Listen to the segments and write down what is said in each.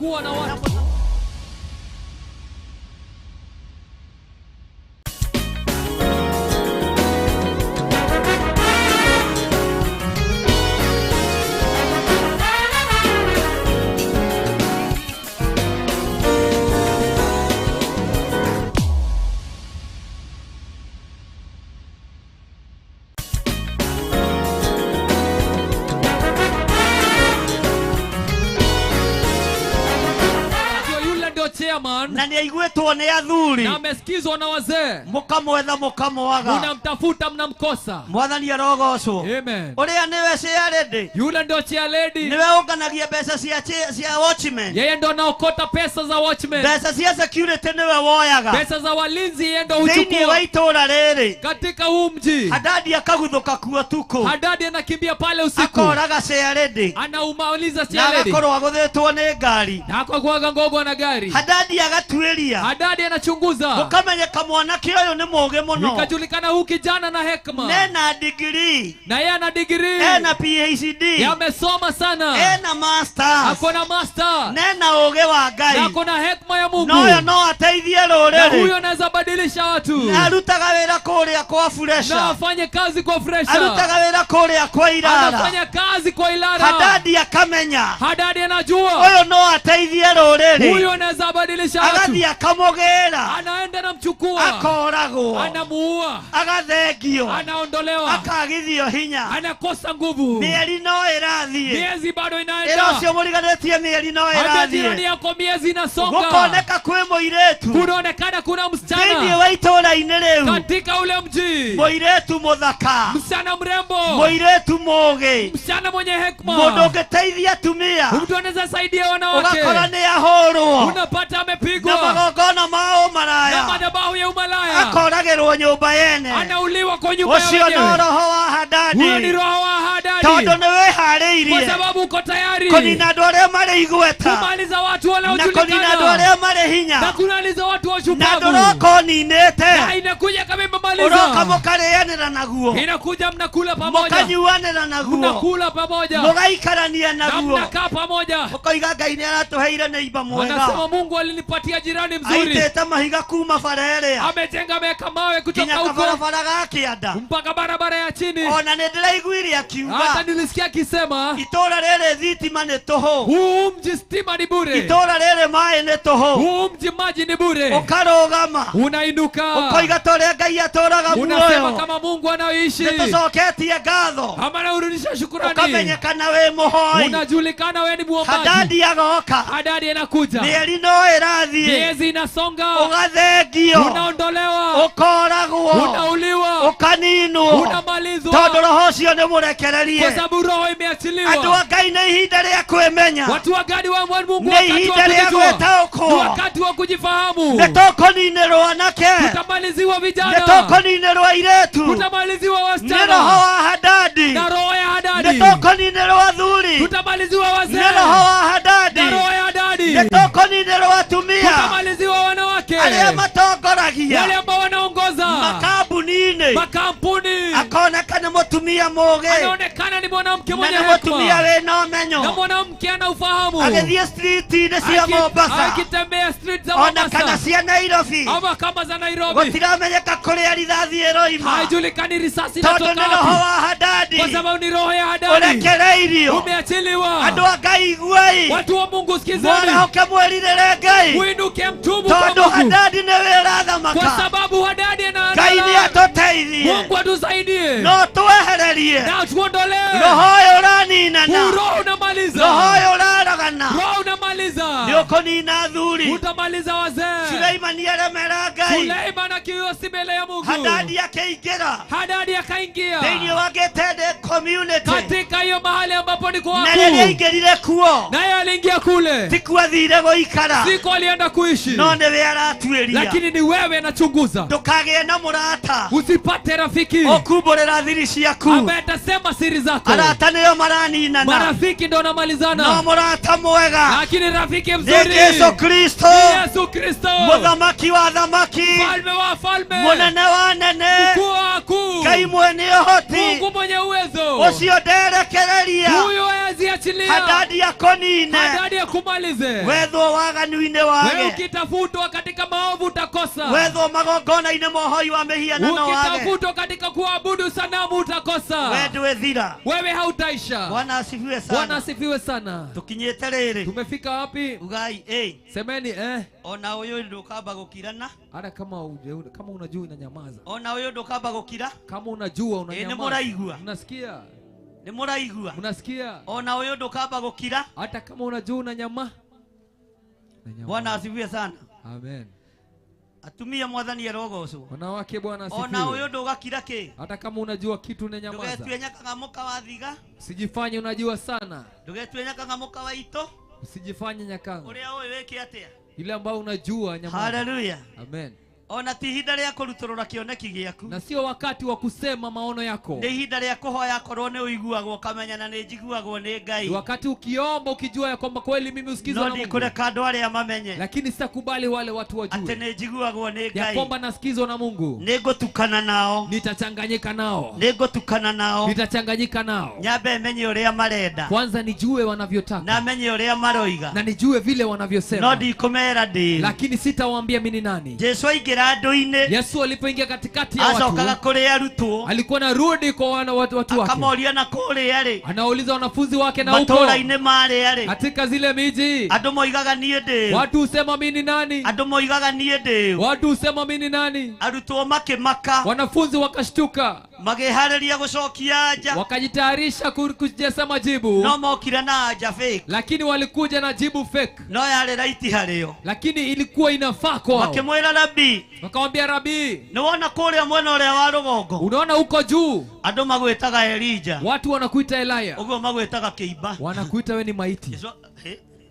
Alikuwa na watu. Akiwa yule ndio chairman Na nĩ aiguĩtwo nĩ athuri. Na amesikizwa na wazee. Mũkamwetha mũkamwaga. Mnamtafuta mnamkosa. Mwathani arogocwo. Amen. Ũrĩa nĩwe chair lady. Yule ndio chair lady. Nĩwe ũnganagia mbeca cia watchman. Yeye ndo anaokota pesa za watchman. Mbeca cia security nĩwe woyaga. Pesa za walinzi yeye ndo Thĩinĩ wa huchukua. itũra rĩrĩ. Katika huu mji. Hadadi akaguthũka kuo tukũ. Hadadi anakimbia pale usiku. Akoraga chair lady. Anaumaliza Na chair lady. agakorwo agũthĩtwo nĩ ngari. Na akakuaga ngogwa na gari. Hadadi agatuĩria. Hadadi anachunguza. Gũkamenyeka mwanake ũyũ nĩ mũũgĩ mũno. Ikajulikana huu kijana na hekima. Nena degree. Na yeye ana degree. Ena PhD. Yeye amesoma sana. Ena masters. Ako na master. Nena ũũgĩ wa Ngai. Na ako na hekima ya Mungu. Noyo no ateithie Na rũrĩrĩ. huyo anaweza badilisha watu. Na arutaga wĩra kũrĩa kwa Fresha. Na afanye kazi kwa Fresha. Arutaga wĩra kũrĩa kwa Ilala. Anafanya kazi kwa Ilala. Hadadi akamenya. Hadadi anajua. Ũyũ no ateithie rũrĩrĩ. Huyo anaweza badilisha watu. Agathiĩ akamũgĩra. Anaenda namchukua. Akoragwo. Anamuua. Agathengio. Anaondolewa. Akagithio hinya. Anakosa nguvu. Mĩeri no ĩrathiĩ. Miezi bado inaenda. Ĩra ũcio mũriganĩtie mĩeri no Ambia jirani ĩrathiĩ. yako miezi inasonga. Gũkoneka kwĩ mũirĩtu. Kunaonekana kuna Thĩinĩ msichana wa itũũra-inĩ rĩu. katika ule mji. Mũirĩtu mũthaka. Msichana mrembo. Mũirĩtu mũũgĩ. Msichana mwenye Mũndũ hekima. ũngĩteithia atumia. Mtu anaweza saidia wanawake. Ũgakora nĩ ahũrwo. Unapata Na amepigwa magongona ma na ũmaraya. madhabahu ya umalaya. Akoragĩrwo nyũmba yene. Anauliwa kwa nyumba ya Ũcio no wenyewe. roho wa Hadadi. Huyo ni roho wa Hadadi. Tondũ nĩ Kwa wĩharĩirie sababu uko tayari kũnina andũ arĩa marĩ igweta. kumaliza watu Na kũnina andũ wanaojulikana arĩa marĩ hinya. na kumaliza watu Na washupavu. ndũroka ũninĩte. Na inakuja kama Ũroka imemaliza. mũkarĩanĩra naguo. Inakuja mnakula pamoja. Mũkanyuanĩra naguo. Mnakula pamoja. Mũgaikarania Na naguo. mnakaa pamoja. Ũkoiga Ngai nĩ aratũheire neighbor mwega. Anasema Mungu alinipatia jirani mzuri. Aitĩte mahiga kuma bara ĩrĩa. Amejenga ameweka mawe kutoka Nginya huko kabarabara ga kĩanda. mpaka barabara ya chini. Ona nĩ ndĩraiguire akiuga. Hata nilisikia akisema Itũũra rĩrĩ thitima nĩ tũhũ. huu mji stima ni bure. Itũũra rĩrĩ maĩ nĩ tũhũ. Huu mji maji ni bure. Ũkarũgama. Unainuka. Ũkoiga ta ũrĩa Ngai atũũraga Unasema muoyo. kama Mungu anaoishi. Nĩ tũcoketie ngatho. Ama naurudisha shukurani. Ũkamenyekana wĩ mũhoi. Unajulikana wewe ni muombaji. Hadadi agoka. Hadadi anakuja. Mĩeri no ĩrathiĩ. Miezi inasonga. Ũgathengio. Unaondolewa. Ũkoragwo. Unauliwa. Ũkaninwo. Unamalizwa. Tondũ roho ũcio nĩ Kwa mũrekererie. sababu roho Andũ imeachiliwa. a Ngai nĩ ihinda rĩa kwĩmenya. Watu wa gadi wa Mungu Nĩ wakati wa ihinda rĩa kujijua. Ni gwĩtaũkwo. wakati wa kujifahamu. Nĩ tũkũninĩrwo anake. Tutamaliziwa Nĩ vijana. tũkũninĩrwo airĩtu. Tutamaliziwa Nĩ roho wasichana. wa Hadadi. Na roho ya Nĩ Hadadi. tũkũninĩrwo athuri. Tutamaliziwa Nĩ wazee. roho wa Hadadi. Na roho ya Hadadi. Nĩ tũkũninĩrwo atumia. Tutamaliziwa wanawake. Arĩa matongoragia Wale ambao wanaongoza makambuni-inĩ. makampuni. Akoneka nĩ mũtumia mũũgĩ. Anaonekana ni mwanamke Na mwenye nĩ mũtumia hekima. wĩna Na ũmenyo. mwanamke ana ufahamu. Agĩthiĩ street-inĩ cia Mombasa. Akitembea street za Ona kana Mombasa cia Nairobi. ama kama za Nairobi, Gũtiramenyeka kũrĩa rithathi ĩroima. haijulikani risasi Tondũ inatoka nĩ roho wapi, wa Hadadi. kwa sababu ni roho ya Hadadi Ũrekereirio. umeachiliwa. Andũ a Ngai iguai. Watu wa Mungu sikizeni, Mwarahũke mwĩrirĩre Ngai. muinuke mtubu kwa Tondũ Mungu, Hadadi nĩwe kwa ũrathamaka. sababu Hadadi ana Ngai nĩ atũteithie. Mungu atusaidie No twehererie na tuondolee roho ũyũ ũraninana. huu roho unamaliza, Roho ũyũ ũraragana. roho unamaliza, Nĩ ũkũnina athuri. utamaliza wazee. Suleimani aremera Ngai. Suleiman akiusi mbele ya Mungu, Hadadi akĩingĩra Hadadi akaingia thĩinĩ wa gated community. katika hiyo mahali ambapo ni kwa Na rĩrĩa wakuu, aingĩrire kuo naye aliingia kule, ti kuo athire gũikara siko alienda kuishi, no nĩwe aratuĩria. lakini ni wewe anachunguza. Ndũkagĩe na mũrata Usipate rafiki ũkumbũrĩra thiri ciaku. ambaye atasema siri zako. Arata nĩo maraninana. Marafiki ndio No wanamalizana, mũrata mwega lakini rafiki nĩ mzuri Jesu Kristo, ni Yesu Kristo, mũthamaki wa thamaki, mfalme wa falme, mũnene wa nene, mkuu wa wakuu, Ngai mwene ũhoti, Mungu mwenye uwezo. ũcio nderekereria. Huyo hawezi Hawezi achilia. Hadadi akonine. Hadadi akumalize. Wethwo waganu-inĩ Wewe wage. ukitafutwa katika maovu utakosa. Wethwo magongona-inĩ mohoi wa mĩhianano wage. Ukitafutwa katika kuabudu sanamu We utakosa. ndwĩthira. Wewe hautaisha. Bwana asifiwe Bwana sana. asifiwe sana. Tukinyĩte rĩrĩ. Tumefika wapi? Ugai ĩ. Semeni Ona ũyũ ndũkamba gũkirana. Hata kama unajua unanyamaza. Ona ũyũ ndũkamba gũkira. Kama unajua Nĩ unanyamaza. mũraigua. Mnasikia? Nĩ mũraigua. Mnasikia? Ona ũyũ ndũkamba gũkira. Hata kama unajua unanyama. Unanyamaza. Bwana asifiwe sana. Amen. Atumia mwathani arogocwo. Wanawake Bwana Ona ũyũ asifiwe. ndũgakira kĩ. Hata kama unajua kitu unanyamaza. Ndũgetue nyakang'a wa thiga. Usijifanye unajua sana. Ndũgetue nyakang'a wa ito. Usijifanye nyakanga. Ũrĩa ũĩ wĩke atĩa? Ile ambayo unajua nyamaza. Haleluya. Amen. Ona ti ihinda rĩa kũrutũrũra kĩoneki gĩaku. Na sio wakati wa kusema maono yako. Nĩ ihinda rĩa kũhoya korwo nĩ ũiguagwo ũkamenya na nĩ njiguagwo nĩ Ni Ngai. wakati ukiomba ukijua ya kwamba kweli mimi husikizwa No na Mungu. ndikũreka andũ arĩa mamenye Lakini sitakubali wale watu atĩ wajue nĩ njiguagwo nĩ ya Ngai. kwamba nasikizwa na Mungu. Nĩ ngũtukana nao. Nitachanganyika nao. Nĩ ngũtukana nao. Nitachanganyika nao. Nyambe menye ũrĩa marenda. Kwanza nijue wanavyotaka. Na menye ũrĩa maroiga. Na nijue vile No wanavyosema. ndikũmera ndĩ. Lakini sitawaambia mimi ni nani. Jesu aingĩra andũ-inĩ Yesu alipoingia katikati ya acokaga watu kũrĩ arutwo alikuwa narudi kwa wana watu wake. akamoria na kũrĩa rĩ Anauliza wanafunzi wake na huko matũra-inĩ marĩa rĩ katika zile miji andũ moigaga niĩ ndĩ ũ. watu husema mimi ni nani? Andũ moigaga niĩ ndĩ ũ. Watu husema mimi ni nani? Arutwo makĩmaka Wanafunzi wakashtuka, makĩharĩria gũcokia anja wakajitayarisha kujesa majibu, no mokire na anja fake lakini walikuja na jibu fake, no yarĩ raiti harĩo. lakini ilikuwa inafaa kwao. Makĩmwĩra rabi Wakamwambia rabi, nĩ wona kũrĩa mwena ũrĩa wa rũgongo unaona huko juu andũ magwĩtaga Elija watu wanakuita Elaya, ũguo magwĩtaga kĩimba. wanakuita we ni maiti. Jesu,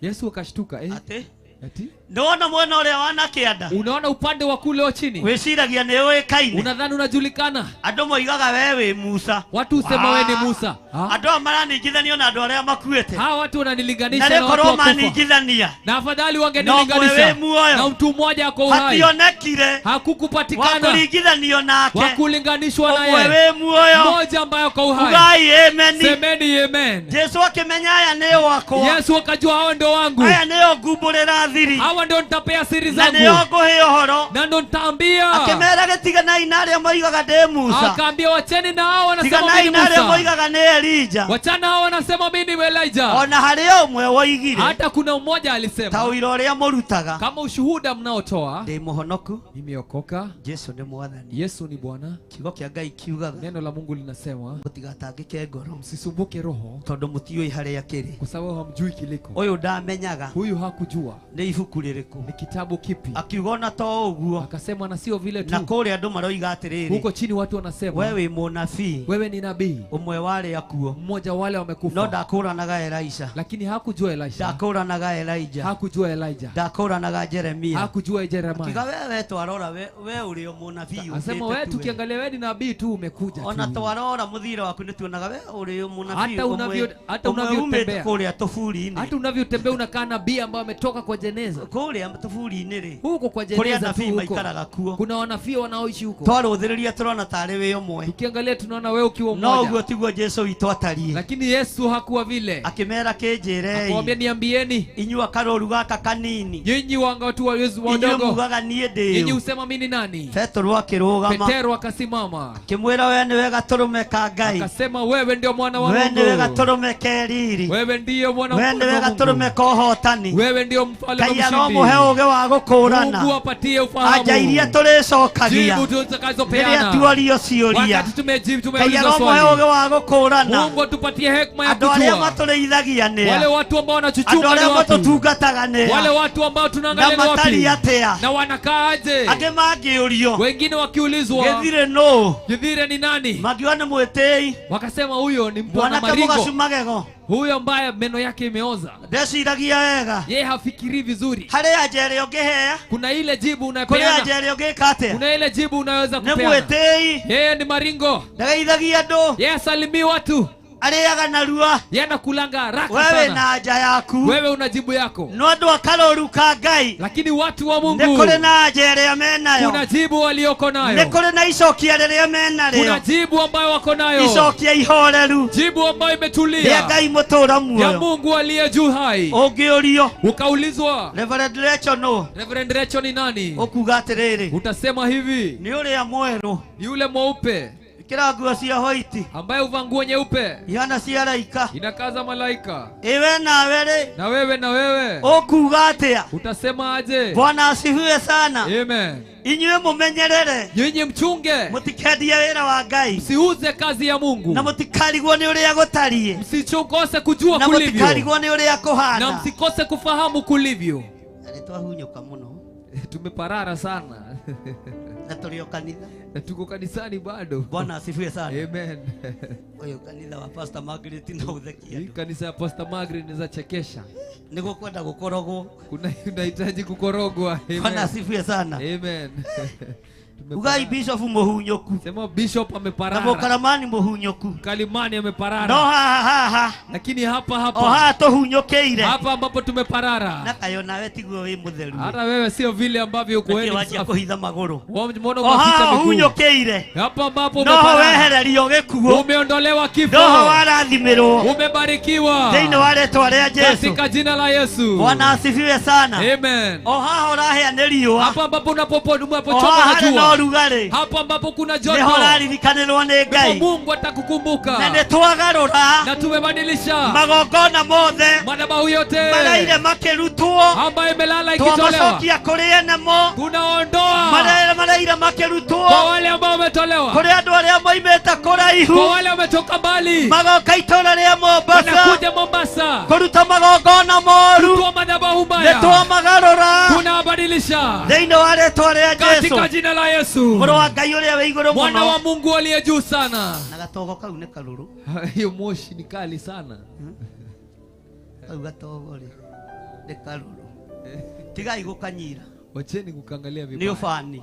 Yesu akashtuka, atĩ ati nĩ wona mwena ũrĩa wa nakĩanda unaona upande wa kule wa chini wĩciragia nĩ ũĩkaine unadhani unajulikana, andũ moigaga we wĩ Musa. watu husema we ni Musa. Andũ aya maraningithanio na andũ arĩa makuĩte Hawa watu na wananilinganisha na watu rĩkorwo wakufa, maningithania na afadhali no wangenilinganisha mwe wĩ muoyo. na mtu mmoja ako uhai. Hationekire Hakukupatikana wakuringithanio nake wakulinganishwa ũmwe naye, wĩ muoyo. mmoja ambaye ako uhai. Ugai amen. Semeni amen. Jesu akĩmenya aya nĩo akwa, Yesu akajua hawa ndio wangu, aya nĩo ngumbũrĩra thiri hawa ndio nitapea siri na nĩo zangu ngũhe ũhoro. na ndio nitaambia. Akĩmera gĩtiganai na arĩa moigaga ndĩ Musa, Akaambia wacheni na hao wanasema tiganai mimi na ni arĩa Musa, moigaga nĩ Elija. wachana hao wanasema mimi ni Elijah. Ona harĩ ũmwe woigire Hata kuna mmoja ta alisema ũira ũrĩa mũrutaga kama ushuhuda mnaotoa, ndĩ mũhonoku, nimeokoka, Jesu nĩ mwathani. Yesu ni Bwana. Kiugo kĩa Ngai kiugaga Neno la Mungu linasema mũtigatangĩke ngoro msisumbuke roho, tondũ mũtiũĩ harĩa kĩrĩ. kwa sababu hamjui kiliko. Ũyũ ndamenyaga Huyu hakujua nĩ ibuku rĩrĩkũ, ni kitabu kipi, akiuga ona to ũguo akasema na sio vile na tu. kũrĩa andũ maroiga atĩrĩrĩ, Huko chini watu we wanasema wĩ mũnabii wewe ni nabii, ũmwe wa arĩa akuo, mmoja wale no wamekufa, ndakũranaga Elisha, lakini hakujua Elisha, ndakũranaga Elijah, hakujua Elijah, ndakũranaga Jeremia. hakujua Akiuga Jeremiah. wewe twarora we ũrĩ o mũnabii Asema ũkĩte wewe, tu we. tukiangalia wewe ni nabii tu, umekuja Ona tu. twarora mũthiĩre waku nĩ tuonaga we ũrĩ o mũnabii Hata hata ũmwe umĩte unavyotembea, kũrĩa tũburi-inĩ, hata unavyotembea unakaa nabii ambaye ametoka kwa jeneza kũrĩa tũburi-inĩ rĩ huko kwa kũrĩa jeneza tu anabii huko maikaraga kuo, kuna wanabii wanaoishi huko. twarũthĩrĩria tũrona tarĩ wĩ ũmwe, Tukiangalia tunaona wewe ukiwa no ũguo mmoja, tiguo Jesu witũ atariĩ. lakini Yesu hakuwa vile. Akĩmera kĩnjĩrei Akamwambia, niambieni inyuĩ akarũru gaka kanini, nyinyi wanga watu wa Yesu inyuĩ wadogo, mugaga niĩ nyinyi ndĩ ũ. husema mimi ni nani? Petero akĩrũgama Petero akasimama akĩmwĩra we nĩwe gatũrũme ka Ngai, akasema, wewe ndio mwana wa we nĩwe Mungu, gatũrũme ke riri, wewe ndiyo mwana we wa nĩwe Mungu, gatũrũme ka ũhotani. wewe ndio mfalme Ngai aromũhe mshindi. ũgĩ wa gũkũrana Mungu apatie anja iria ufahamu, tũrĩcokagia jibu rĩrĩa tutakazopeana tuorio ciũria. wakati tumejibu, Ngai tumeulizwa aromũhe ũgĩ swali. wa gũkũrana Mungu atupatie hekima ya andũ arĩa kujua matũrĩithagia wale nĩa, watu ambao andũ wanachuchuma ni arĩa wapi, matũtungataga wale nĩa, watu ambao na tunaangalia ni matariĩ wapi atĩa. na wanakaaje. Angĩ mangĩũrio Wengine wakiulizwa gĩthirĩ nũ, Githire ni nani, mangiuga nĩ mwĩtĩi, wakasema huyo ni mtu ana mwanake maringo, mũgacu magego, huyo ambaye meno yake imeoza, ndeciragia wega. yeye hafikiri vizuri. Harĩ anja ĩrĩa ũngĩhea, Kuna ile jibu kũrĩ unapeana, anja ĩrĩa ũngĩka atĩa, kuna ile jibu unaweza nĩ kupeana. mwĩtĩi, Yeye ni maringo, ndageithagia andũ, yeye asalimii watu, Arĩaga narua. Yeye anakulanga haraka Wewe sana. na haja yaku. Wewe una jibu yako. No andũ a karũru ka Ngai. Lakini watu wa Nĩ Mungu kũrĩ na haja ĩrĩa menayo. kuna jibu walioko Nĩ nayo. kũrĩ na icokia rĩrĩa menarĩo. Kuna jibu ambayo wako nayo. Icokia ihoreru. Jibu ambayo Rĩa imetulia Ngai mũtũra ya muoyo. Mungu aliye juu hai. Ũngĩũrio Ukaulizwa, Reverend Rachel nũ? Reverend Rachel ni nani? Ũkuga atĩrĩrĩ, Utasema hivi, nĩ ũrĩa mwerũ. ni yule mweupe Ĩkĩra nguo cia white. ambaye huvaa nguo nyeupe Ihana cia araika. inakaza malaika. Ĩwe nawe rĩ, Na wewe na wewe ũkuga atĩa? utasema aje? Bwana asifiwe sana. Amen. Inyuĩ mũmenyerere. Nyinyi mchunge, Mũtikendie wĩra wa Ngai. msiuze kazi ya Mungu, Na mũtikarigwo nĩ ũrĩa gũtariĩ. msichokose kujua Na kulivyo, mũtikarigwo nĩ ũrĩa na kũhana. msikose kufahamu kulivyo. Na nĩ twahunyũka mũno. Tumeparara sana Na tũrĩ o kanitha. na tuko kanisani bado. Bwana asifiwe sana. Amen. Ũyũ kanitha wa Pastor Margaret no ũthekie Hii andũ. kanisa ya Pastor Margaret inaweza chekesha. Nĩ gũkwenda gũkorogwo. Kuna unahitaji kukorogwa. Bwana Amen. asifiwe sana. Amen. Ugai Tumeparara. Bishop mũhunyũku. Sema Bishop Na ameparara. mũkaramani mũhunyũku. Kalimani No ameparara. haha haha. Lakini hapa O hapa haha tũhunyũkĩire. hapa ambapo Na tumeparara. kayo nawe tiguo wĩ mũtheru. Hata wewe sio vile ambavyo uko Nĩkĩo wewe ni wanjia msafi. kũhitha magũrũ. Mbona O umeficha haha miguu? ũhunyũkĩire. Hapa ambapo Noho umeparara. wehererio gĩkuũ. Umeondolewa kifo. Noho warathimĩrwo. Umebarikiwa. Thĩinĩ wa rĩtwa rĩa Jesu. Katika jina la Yesu. Bwana asifiwe sana. Amen. O haha ũrahĩa nĩ riũa. Hapa ambapo O unapochoma haha na harĩ na jua. ũrugarĩ. Hapa ambapo kuna Nĩho joto. ũraririkanĩrwo nĩ Ndipo Ngai. Mungu Na atakukumbuka. nĩ twagarũra Na tumebadilisha magongona mothe madhabahu yote maraire makĩrutwo ambayo imelala ikitolewa. twamacokia kũrĩ enemo Tunaondoa maraire makĩrutwo kwa wale ambao wametolewa, kũrĩ andũ arĩa moimĩte kũraihu kwa wale wametoka mbali magoka itũra rĩa Mombasa wanakuja Mombasa kũruta magongona moru kutoa madhabahu nĩ mbaya, twamagarũra tunawabadilisha thĩinĩ wa rĩtwa rĩa Jesu katika jina la Yesu, mũrũ wa Ngai ũrĩa wĩ igũrũ mwana mũno. wa Mungu aliye juu sana. Na gatogo kau nĩ karũrũ. Hiyo moshi ni kali sana. Kau gatogo rĩ nĩ karũrũ. Tigai gũkanyira. Wacheni kukangalia Nĩ vibaya. ũbani.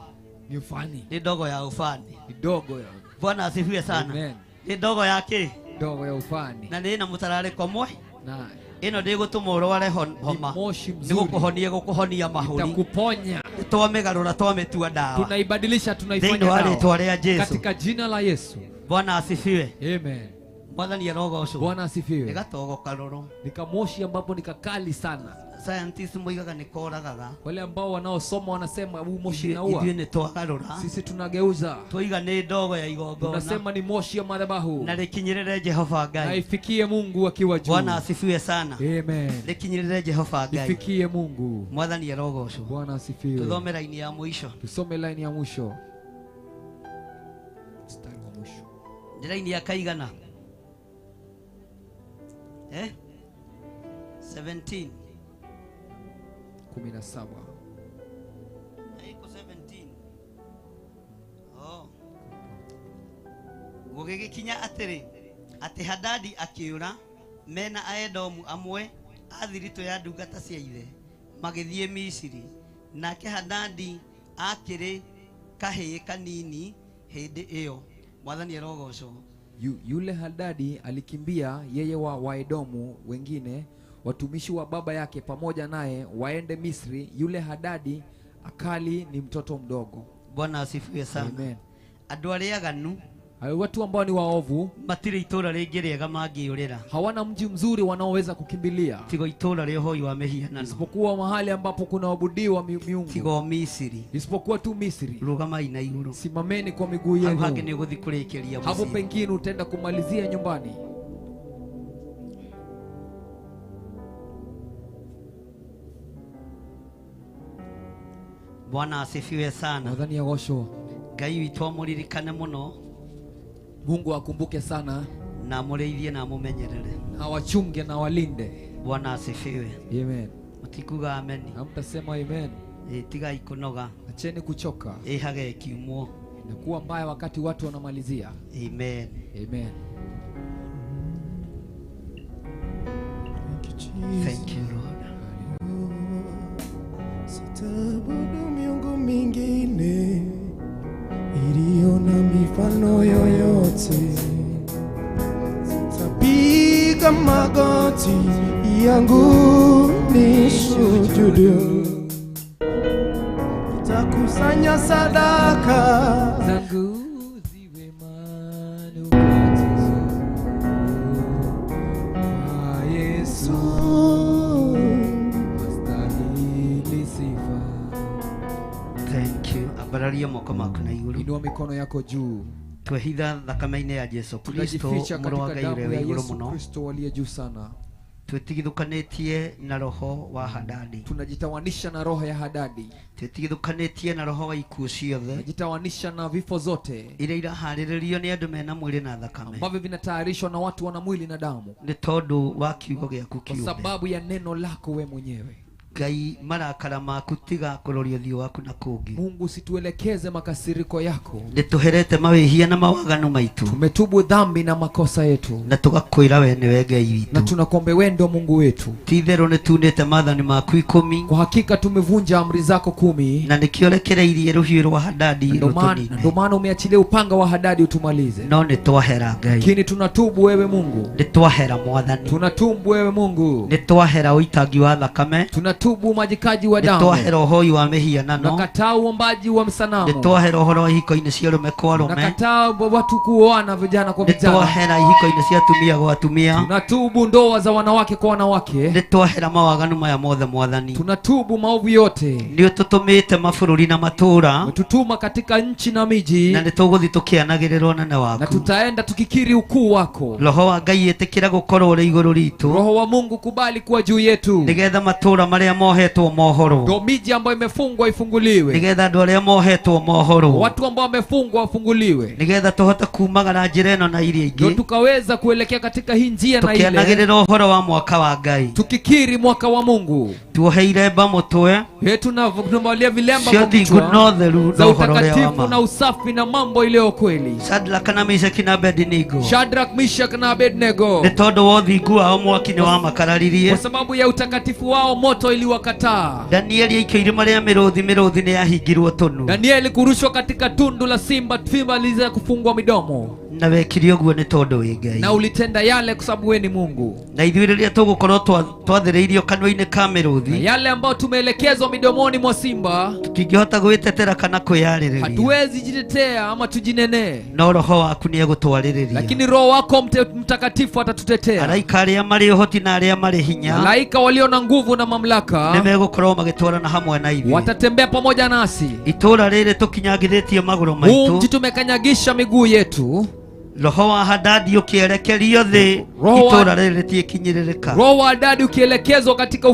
Ni ufani, Nĩ ndogo ya ũbani. ni dogo ya Bwana asifiwe sana. Amen. Nĩ ndogo ya kĩ? Dogo ya ufani Na nĩ na mũtararĩko mwe. na Ĩno ndĩgũtũma ũrware homa. ni moshi Nĩ mzuri, gũkũhonia gũkũhonia mahũri. itakuponya. Twamĩgarũra twamĩtua dawa. Tunaibadilisha, Thĩinĩ tunaifanya wa dawa rĩtwa rĩa Jesu. katika jina la Yesu. Bwana asifiwe. Amen. Mwathani arogocwo. Bwana Nĩ asifiwe. gatogo karũrũ. Nikamoshi ambapo nikakali sana. Scientists moigaga nĩ koragaga. Wale ambao wanaosoma wanasema huu moshi naua. Ithuĩ nĩ twagarũra. Sisi tunageuza, Twaiga nĩ ndogo ya igongona. tunasema ni moshi ya madhabahu Na rĩkinyĩrĩre Jehova na Ngai. ifikie Mungu akiwa juu. Bwana asifiwe sana. Amen. Rĩkinyĩrĩre Jehova Ngai. Ifikie Mungu. Mwathani arogocwo. Bwana asifiwe. Tuthome raini ya mũico. Tusome line ya mwisho, mstari wa mwisho. Nĩ raini ya kaigana? 17. 17. Iko 17. Oh. Gũgĩgĩkinya atĩrĩ, atĩ Hadadi akĩũra mena Aedomu amwe a thiritũ ya ndungata cia ithe magĩthiĩ Misiri. Nake Hadadi akĩrĩ kahĩĩ kanini hĩndĩ ĩyo. Mwathani arogocwo. Yule Hadadi alikimbia yeye wa Waedomu wengine watumishi wa baba yake pamoja naye waende Misri. Yule Hadadi akali ni mtoto mdogo. Bwana asifiwe sana. Amen. Andũ arĩa aganu Hayo watu ambao ni waovu matirĩ itũũra rĩngĩ rĩega mangĩũrĩra hawana mji mzuri wanaoweza kukimbilia tigo itũũra rĩa ũhoi wa mĩhianano, isipokuwa mahali ambapo kunaabudiwa miungu, tigo Misiri. isipokuwa tu Misri. Rũgamai na igũrũ. Simameni kwa miguu Hau hangĩ yenu, nĩ ũgũthiĩ kũrĩkĩria hapo mũciĩ. pengine utaenda kumalizia nyumbani. Bwana asifiwe sana. Mwathani agocwo. Ngai witũ amũririkane mũno Mungu akumbuke sana na amũrĩithie na amũmenyerere. na awachunge na awalinde. Bwana asifiwe. Amen. Mũtikuga ameni. Hamtasema amen. Tigai kũnoga. Acheni kuchoka. Ĩhage ĩkiumwo. Inakuwa mbaya wakati watu wanamalizia. Amen. Amen. Thank you, Jesus. Thank you Lord. Sitaabudu miungu mingine iliyo na mifano yoyote. Nitapiga magoti yangu nisujudu, nitakusanya sadaka zangu ziwe manukato kwa Yesu astahili sifa. Thank you. Ambararia moko maku na iguru. Inua mikono yako juu. Twehitha thakame-inĩ ya Jesu Kristo Tunajificha mũrũ wa katika Ngai damu ũrĩa ya wĩ igũrũ Yesu mũno. Kristo aliye juu sana. Twĩtigithũkanĩtie na roho wa Hadadi. Tunajitawanisha na roho ya Hadadi. Twĩtigithũkanĩtie na roho wa ikuũ ciothe Tunajitawanisha na vifo zote iria iraharĩrĩrio nĩ andũ mena mwĩrĩ na thakame ambavyo vinatayarishwa na watu wana mwili na damu, nĩ tondũ wa kiugo gĩaku kwa kĩũmbe. sababu ya neno lako we mwenyewe. Ngai marakara maku tiga kũroria ũthiũ waku na kũngĩ. Mungu, usituelekeze makasiriko yako. Nĩ tũherete mawĩhia na mawaganu maitũ Tumetubu dhambi na makosa yetu, na tũgakwĩra we nĩwe Ngai na witũ. tunakuombe wewe ndio Mungu wetu. Ti itherũ nĩ tunĩte maathani maku 10 Kwa hakika tumevunja amri zako 10, na nĩkĩo rekereirie rũhiũ rwa Hadadi ndio maana rũtũnine. ndio maana umeachilia upanga wa Hadadi utumalize. No nĩ twahera Ngai, Lakini tunatubu wewe Mungu, nĩ twahera Mwathani, tunatubu wewe Mungu, nĩ twahera ũitangi wa thakame, tunatubu umwagikaji wa nĩ damu, twahera ũhoi wa mĩhianano, tunakataa uombaji wa nĩ msanamu, twahera ũhoro wa ihiko-inĩ cia arũme kwa arũme, tunakataa watu kuoana vijana kwa nĩ vijana, twahera ihiko-inĩ cia atumia gwa atumia, tunatubu ndoa za wanawake kwa wanawake, nĩ twahera mawaganu maya mothe Mwathani. tunatubu maovu yote. Nĩ ũtũtũmĩte mabũrũri na matũũra Umetutuma katika nchi na miji, na nĩ tũgũthiĩ tũkĩanagĩrĩra ũnene na waku. tutaenda tukikiri ukuu wako. Roho wa Ngai ĩtĩkĩra gũkorwo ũrĩ igũrũ ritũ Roho wa Mungu, kubali kuwa juu yetu, nĩgetha matũũra marĩa mohetwo mohorwo, ndio miji ambayo imefungwa ifunguliwe, nĩgetha andũ arĩa mohetwo mohorwo, watu ambao wamefungwa wafunguliwe, nĩgetha tũhote kumagara njĩra ĩno na iria ndio ingĩ tukaweza kuelekea katika hii njia na ile, tũkĩanagĩrĩra ũhoro wa mwaka wa Ngai. tukikiri mwaka wa Mungu. Tuohe iremba mũtwe Tunavalia vilemba cia kwa ũthingu kichwa na ũtheru za na ũhoro ũrĩa wa utakatifu ma. na usafi na mambo iliyo kweli. Shadraka na Meshaki na Abednego Shadrach, Meshach na Abednego, nĩ tondũ wa ũthingu wao mwaki nĩ wamakararirie. kwa sababu ya utakatifu wao moto iliwakataa. Danieli aikio irima rĩa mĩrũthi, mĩrũthi nĩ yahingirwo tũnua, Danieli kurushwa katika tundu la simba, simba liweza kufungwa midomo, na wekire ũguo nĩ tondũ wĩ Ngai. na ulitenda yale kwa sababu wewe ni Mungu. Na ithuĩ rĩrĩa tũgũkorwo twathĩrĩirio kanua-inĩ ka Na mĩrũthi yale ambayo tumeelekezwa midomoni mwa simba, tũtingĩhota gwĩtetera kana kwĩyarĩrĩria, hatuwezi jitetea ama tujinenee, no roho waku nĩ egũtwarĩrĩria. lakini Roho wako Mtakatifu atatutetea. Araika arĩa marĩ ũhoti na arĩa marĩ hinya Malaika walio na nguvu na nĩ mamlaka megũkorwo magĩtwarana hamwe na ithuĩ. watatembea pamoja nasi. Itũũra rĩrĩ tũkinyangithĩtie magũrũ Huu maitũ, mji tumekanyagisha miguu yetu. roho wa Hadadi ũkĩerekerio thĩ, itũũra rĩrĩ rĩtiĩkinyĩrĩrĩka. Roho wa Hadadi ukielekezwa katika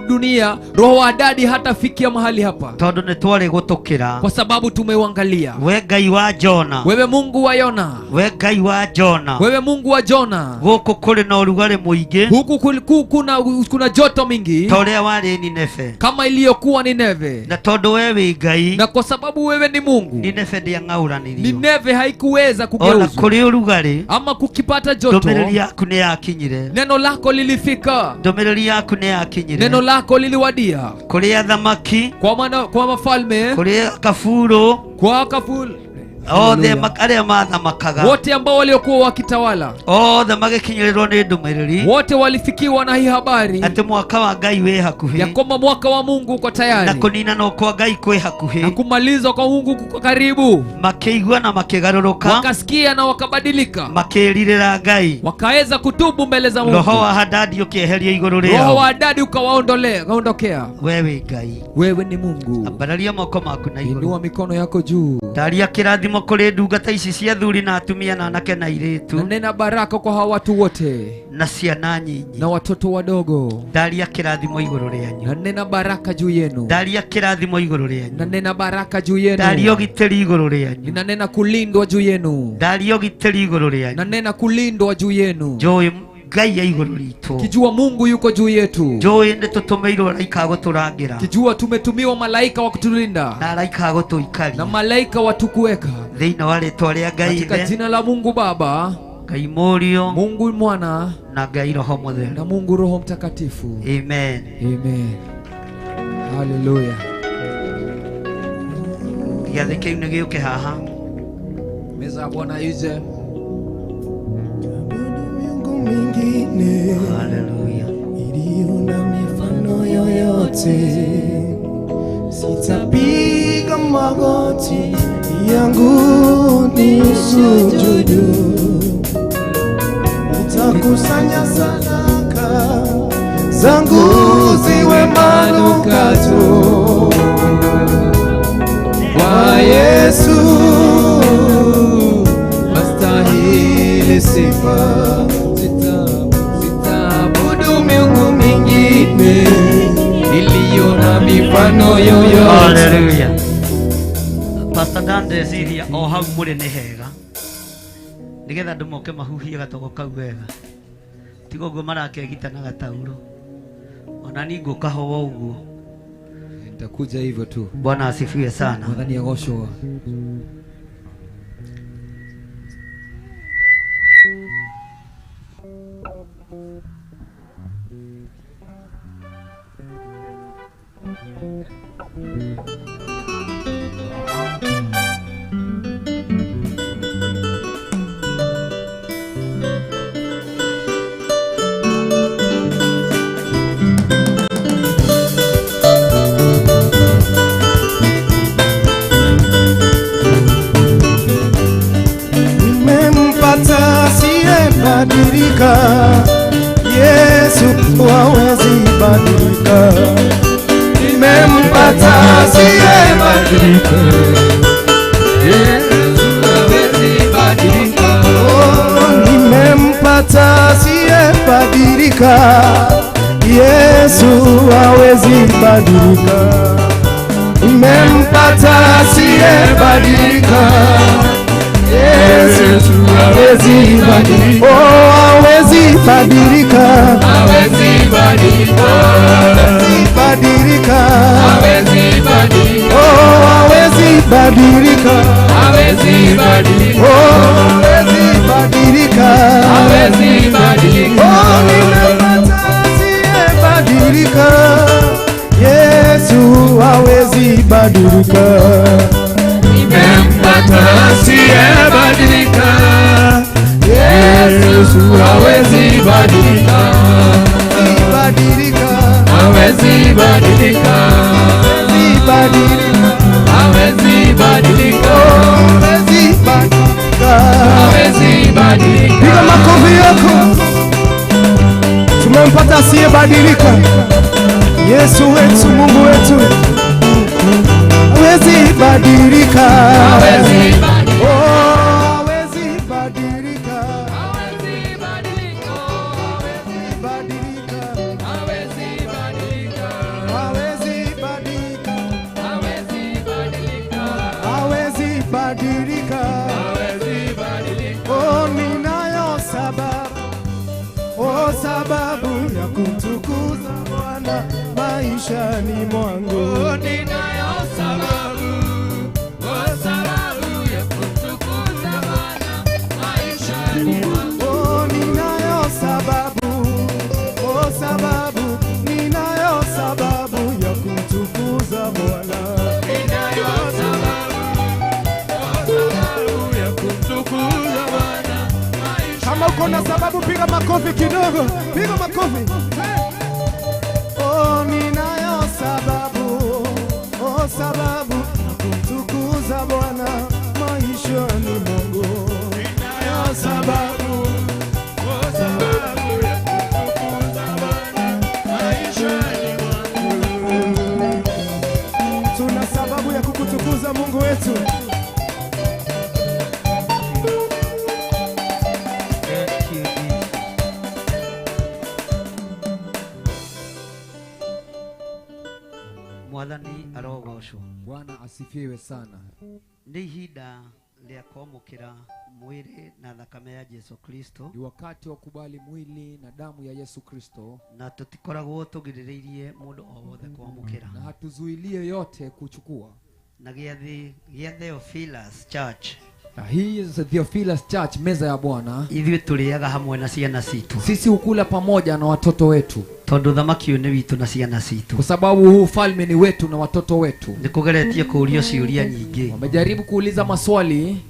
dunia, roho wa Hadadi hatafikia mahali hapa, tondũ nĩ twarĩ gũtũkĩra. kwa sababu tumeuangalia. We Ngai wa Jona, Wewe Mungu wa Yona, we Ngai wa Jona, wewe Mungu wa Jona, gũkũ kũrĩ na ũrugarĩ mũingĩ huku kuna joto mingi ta ũrĩa warĩ Nineve, kama iliyokuwa Nineve, na tondũ we wĩ Ngai, na kwa sababu wewe ni Mungu, Nineve ndĩang'aũranirio. Nineve haikuweza Ona kugeuzwa kũrĩ ũrugarĩ, ama kukipata joto. ndũmĩrĩri yaku nĩ yakinyire, Neno lako lilifika, ndũmĩrĩri yaku nĩ yakinyire neno lako liliwadia kũrĩ athamaki, kwa mafalme, kũrĩ kaburu, kwa kaful, othe arĩa mathamakaga, wote ambao waliokuwa wakitawala, othe magĩkinyĩrĩrwo nĩ ndũmĩrĩri wote walifikiwa na hii habari atĩ mwaka wa Ngai wĩ ya hakuhĩ kwamba mwaka wa Mungu uko na tayari kũninanwo kwa Ngai kwĩ na hakuhĩ. kumalizwa kwa Mungu kuko karibu. Makĩigua na makĩgarũrũka, Wakasikia na wakabadilika, makĩĩrirĩra Ngai. wakaweza kutubu mbele za Mungu. Roho wa Hadadi ũkĩeherio igũrũ Roho wa rĩao. Hadadi ukawaondokea. We wĩ Ngai, Wewe ni Mungu. ambararia moko maku na igũrũ. Inua mikono yako juu Taria kĩrathimo kũrĩ ndungata ici cia athuri na atumia na anake na na airĩtu nena baraka kwa hawa watu wote na ciana nyinyi. na watoto wadogo, Ndaria kĩrathimo igũrũ rĩanyu. na nena baraka juu yenu, Ndaria kĩrathimo igũrũ na rĩanyu. nena baraka juu Ndaria yenu, ũgitĩri igũrũ rĩanyu. ninanena kulindwa juu yenu, Ndaria ũgitĩri igũrũ rĩanyu. na nena kulindwa juu yenu, Njũĩ Ngai e igũrũ ritũ. kijua Mungu yuko juu yetu, Njũĩ nĩ tũtũmĩirwo araika a gũtũrangĩra kijua tumetumiwa malaika wa kutulinda na araika a na gũtũikaria malaika watukuweka thĩinĩ wa rĩtwa rĩa Ngai katika Ithe, jina la Mungu Baba, Ngai Mũriũ Mungu Mwana na Ngai Roho Mũtheru. na Mungu Roho Mtakatifu. Amen. Amen. Hallelujah. Gĩathĩ kĩu nĩ gĩũke haha. Meza ya Bwana ize. Miungu mingine. Haleluya. Iliyo na mifano yoyote. Sitapiga magoti yangu nisujudu, nitakusanya sadaka zangu ziwe manukato kwa Yesu astahili sifa. Sitaabudu miungu mingine iliyo na mifano yoyote. Haleluya. Pastor Dan ndeciria o hau mũrĩ nĩ hega nĩgetha andũ moke mahuhie gatogo kau wega, tiga ũguo marakegita na gatauro. Ona ni ngũka ho ũguo. Nitakuja hivyo tu. Bwana asifiwe sana. Mwathani agocwo. Nimempata asiyebadilika, Yesu hawezi badilika. Nimempata asiyebadilika, Yesu hawezi badilika. Oh, nimempata asiyebadilika, Yesu hawezi badilika. Nimempata asiyebadilika, Yesu hawezi badilika. Oh, hawezi badilika, Hawezi badilika. hawezi badilika, Hawezi badilika. oh, hawezi badilika, Hawezi badilika. oh, hawezi badilika. Hawezi badilika. Oh, nimempata asiyebadilika, Yesu hawezi badilika. Nimempata asiyebadilika, Yesu hawezi badilika. Badilika, Hawezi badilika. hawezi badilika, Hawezi badilika. hawezi badilika. Hawezi badilika. Piga makofi yako. Tumempata asiyebadilika, Yesu wetu, Mungu wetu hawezi badilika. Hawezi badilika. Oh, hawezi badilika, Hawezi badilika. badilika, Hawezi badilika. hawezi badilika, Hawezi badilika. hawezi badilika. Hawezi badilika. Oh, ninayo sababu, oh, sababu ya kumtukuza Bwana maishani mwangu. Oh, ninayo sababu, oh, sababu ya kumtukuza Bwana maishani mwangu. Oh, ninayo sababu, oh, sababu, ninayo sababu ya kumtukuza Bwana. Ninayo sababu, oh, sababu ya kumtukuza Bwana maishani. Kama uko na sababu piga makofi kidogo, piga makofi. Oh, ninayo sababu, oh, sababu ya kumtukuza Bwana maishani mwangu. Ninayo sababu, oh, sababu ya kumtukuza Bwana maishani mwangu. Tuna sababu ya kukutukuza Mungu wetu. Thank you, Jesus. Mwathani arogocwo. Bwana asifiwe sana. Nĩ ihinda rĩa kwamũkĩra mwĩrĩ na thakame ya Jesu Kristo, Ni wakati wa kubali mwili na damu ya Yesu Kristo, na tũtikoragwo tũgirĩrĩirie mũndũ o wothe kwamũkĩra. Na hatuzuilie yote kuchukua. Na gĩathĩ gĩa Theophilus Church, Na hii is Theophilus Church, meza ya Bwana. Ithuĩ tũrĩaga hamwe na ciana citũ, Sisi hukula pamoja na watoto wetu, tondũ thamaki ũyũ nĩ witũ na ciana citũ. Kwa sababu huu ufalme ni wetu na watoto wetu. Nĩ kũgeretie kũũrio ciũria nyingĩ. Wamejaribu kuuliza maswali.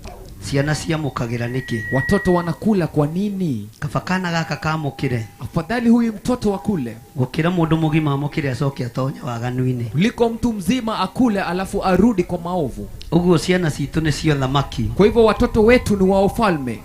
Ciana ciamũkagĩra nĩkĩ? Watoto wanakula kwa nini? Kaba kana gaka kamũkĩre. Afadhali huyu mtoto akule gũkĩra mũndũ mũgima amũkĩre acoke atonye waganu-inĩ, kuliko mtu mzima akule alafu arudi kwa maovu. Ũguo ciana citũ nĩcio thamaki. Kwa hivyo watoto wetu ni wa ufalme.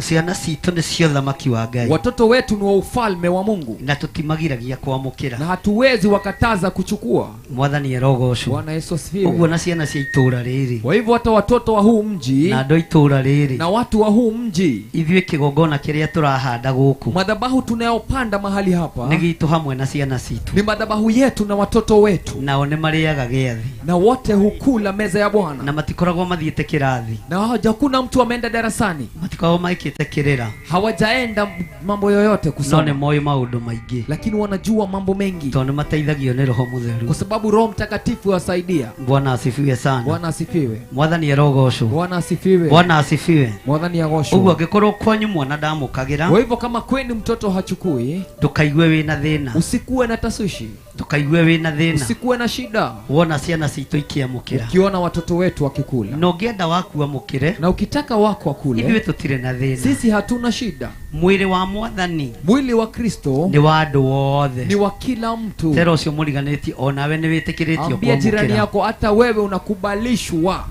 Ciana citũ nĩcio thamaki wa Ngai. Watoto wetu ni wa ufalme wa Mungu. Na tũtimagiragia kwamũkĩra. Na hatuwezi wakataza kuchukua. Mwathani arogocwo. Bwana Yesu asifiwe. Ũguo na ciana cia itũra rĩrĩ. Kwa hivyo hata watoto wa huu mji na andũ a itũra rĩrĩ na watu wa huu mji, ithuĩ kĩgongona kĩrĩa tũrahanda gũkũ, madhabahu tunayopanda mahali hapa nĩ gitũ hamwe na ciana citũ, ni madhabahu yetu na watoto wetu. Nao nĩ marĩaga gĩathi. Na wote hukula meza ya Bwana. Na matikoragwo mathiĩte kĩrathi. Na hakuna mtu ameenda darasani. Matikoragwo maikĩte kĩrĩra. Hawajaenda mambo yoyote kusoma. No nĩ moĩ maũndũ maingĩ. Lakini wanajua mambo mengi. Tondũ mateithagio nĩ Roho Mũtheru. Kwa sababu Roho Mtakatifu wasaidia. Bwana asifiwe sana. Bwana asifiwe. Mwathani arogocwo. Bwana asifiwe. Bwana asifiwe. Mwathani agocwo. Ũguo angĩkorwo kwanyu mwana ndamũkagĩra. Kwa hivyo kama kwenu mtoto hachukui, ndũkaigue wĩna thĩna. Usikuwe na tasushi. Ndũkaigue wĩna thĩna. Usikuwe na shida. Wona ciana citũ ikĩamũkĩra. Ukiona watoto wetu wakikula. Na ũngĩenda waku amũkĩre. Na ukitaka wako akule. Ithuĩ tũtirĩ na thĩna. Sisi hatuna shida. Mwili wa Mwathani, mwili wa Kristo ni wa andũ othe, ni wa kila mtu. Tera ũcio mũriganĩtie onawe nĩ wĩtĩkĩrĩtio Ambia jirani kwamũkĩra. yako hata wewe unakubalishwa.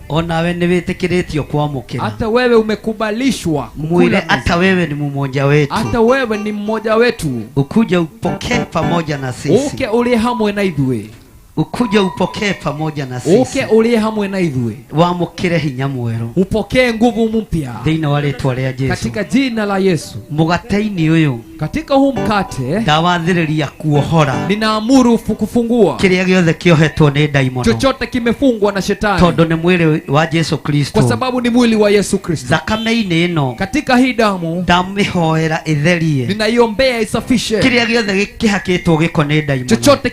Onawe nĩ wĩtĩkĩrĩtio kwamũkĩra. Hata wewe umekubalishwa. Mwile hata wewe ni mmoja wetu. Hata wewe ni mmoja wetu. Ukuja upokee pamoja na sisi. Uke ulie hamwe na ithuĩ. Ukuja upokee pamoja na sisi. Uke ulie hamwe na ithuĩ. Wamũkĩre hinya mwerũ. Upokee nguvu mpya. Thĩinĩ wa rĩtwa rĩa Yesu. Katika jina la Yesu. Mũgate-inĩ ũyũ. Katika huu mkate. Ndawathĩrĩria kuohora. Ninaamuru kufungua. Kĩrĩa gĩothe kĩohetwo nĩ ndaimono. Chochote kimefungwa na shetani. Tondũ nĩ mwĩrĩ wa Yesu Kristo. Kwa sababu ni mwili wa Yesu Kristo. Thakame-inĩ ĩno. Katika hii damu. Ndamĩhoera ĩtherie. Ninaiombea isafishe. Kĩrĩa gĩothe kĩhakĩtwo gĩko nĩ ndaimono. Chochote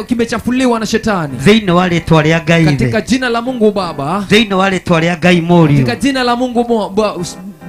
kimechafuliwa na shetani. Thĩinĩ wa rĩtwa rĩa Ngai Ithe. Katika jina la Mungu Baba. Thĩinĩ wa rĩtwa rĩa Ngai Mũriũ. Katika jina la Mungu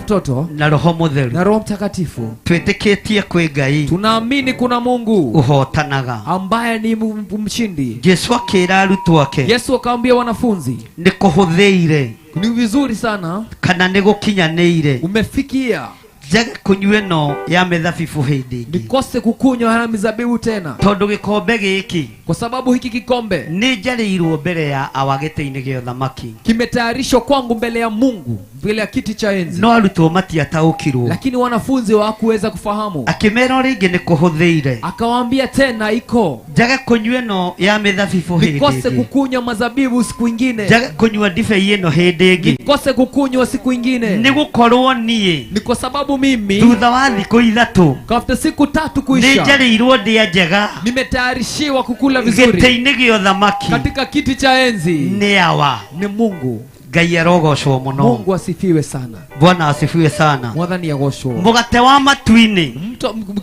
Mtoto na Roho Mũtheru. Na Roho Mtakatifu. Twĩtĩkĩtie kwĩ Ngai. Tunaamini kuna Mungu ũhotanaga, ambaye ni mshindi. Yesu akĩra arutwo ake. Yesu akaambia wanafunzi, nĩ kũhũthĩire, ni vizuri sana, kana nĩ gũkinyanĩire, umefikia njage kunywa ĩno ya mĩthabibũ hĩndĩ ĩngĩ, nikose kukunywa haya mizabibu tena, tondũ gĩkombe gĩkĩ, kwa sababu hiki kikombe nĩ njarĩirwo mbere ya awa gĩtĩ-inĩ gĩa ũthamaki, kimetayarishwa kwangu mbele ya Mungu, mbele ya kiti cha enzi. No arutwo matiataũkirwo, lakini wanafunzi hawakuweza kufahamu. Akĩmera rĩngĩ nĩ kũhũthĩire, akawaambia tena iko, njage kunywa ĩno ya mĩthabibũ hĩndĩ nikose ĩngĩ, kukunywa mazabibu siku ingine, njage kunywa ndibei ĩno hĩndĩ ĩngĩ, nikose kukunywa siku ingine, nĩ gũkorwo niĩ, ni kwa sababu mimi thutha wa thikũ ithatũ, after siku tatu kuisha, nĩ njarĩirwo ndĩa njega, nimetayarishiwa kukula vizuri gĩtĩ-inĩ gĩa ũthamaki, katika kiti cha enzi, nĩ awa, ni Mungu. Ngai arogocwo mũno. Mungu asifiwe sana. Bwana asifiwe sana. Mwathani agocwo. Mũgate wa matu-inĩ,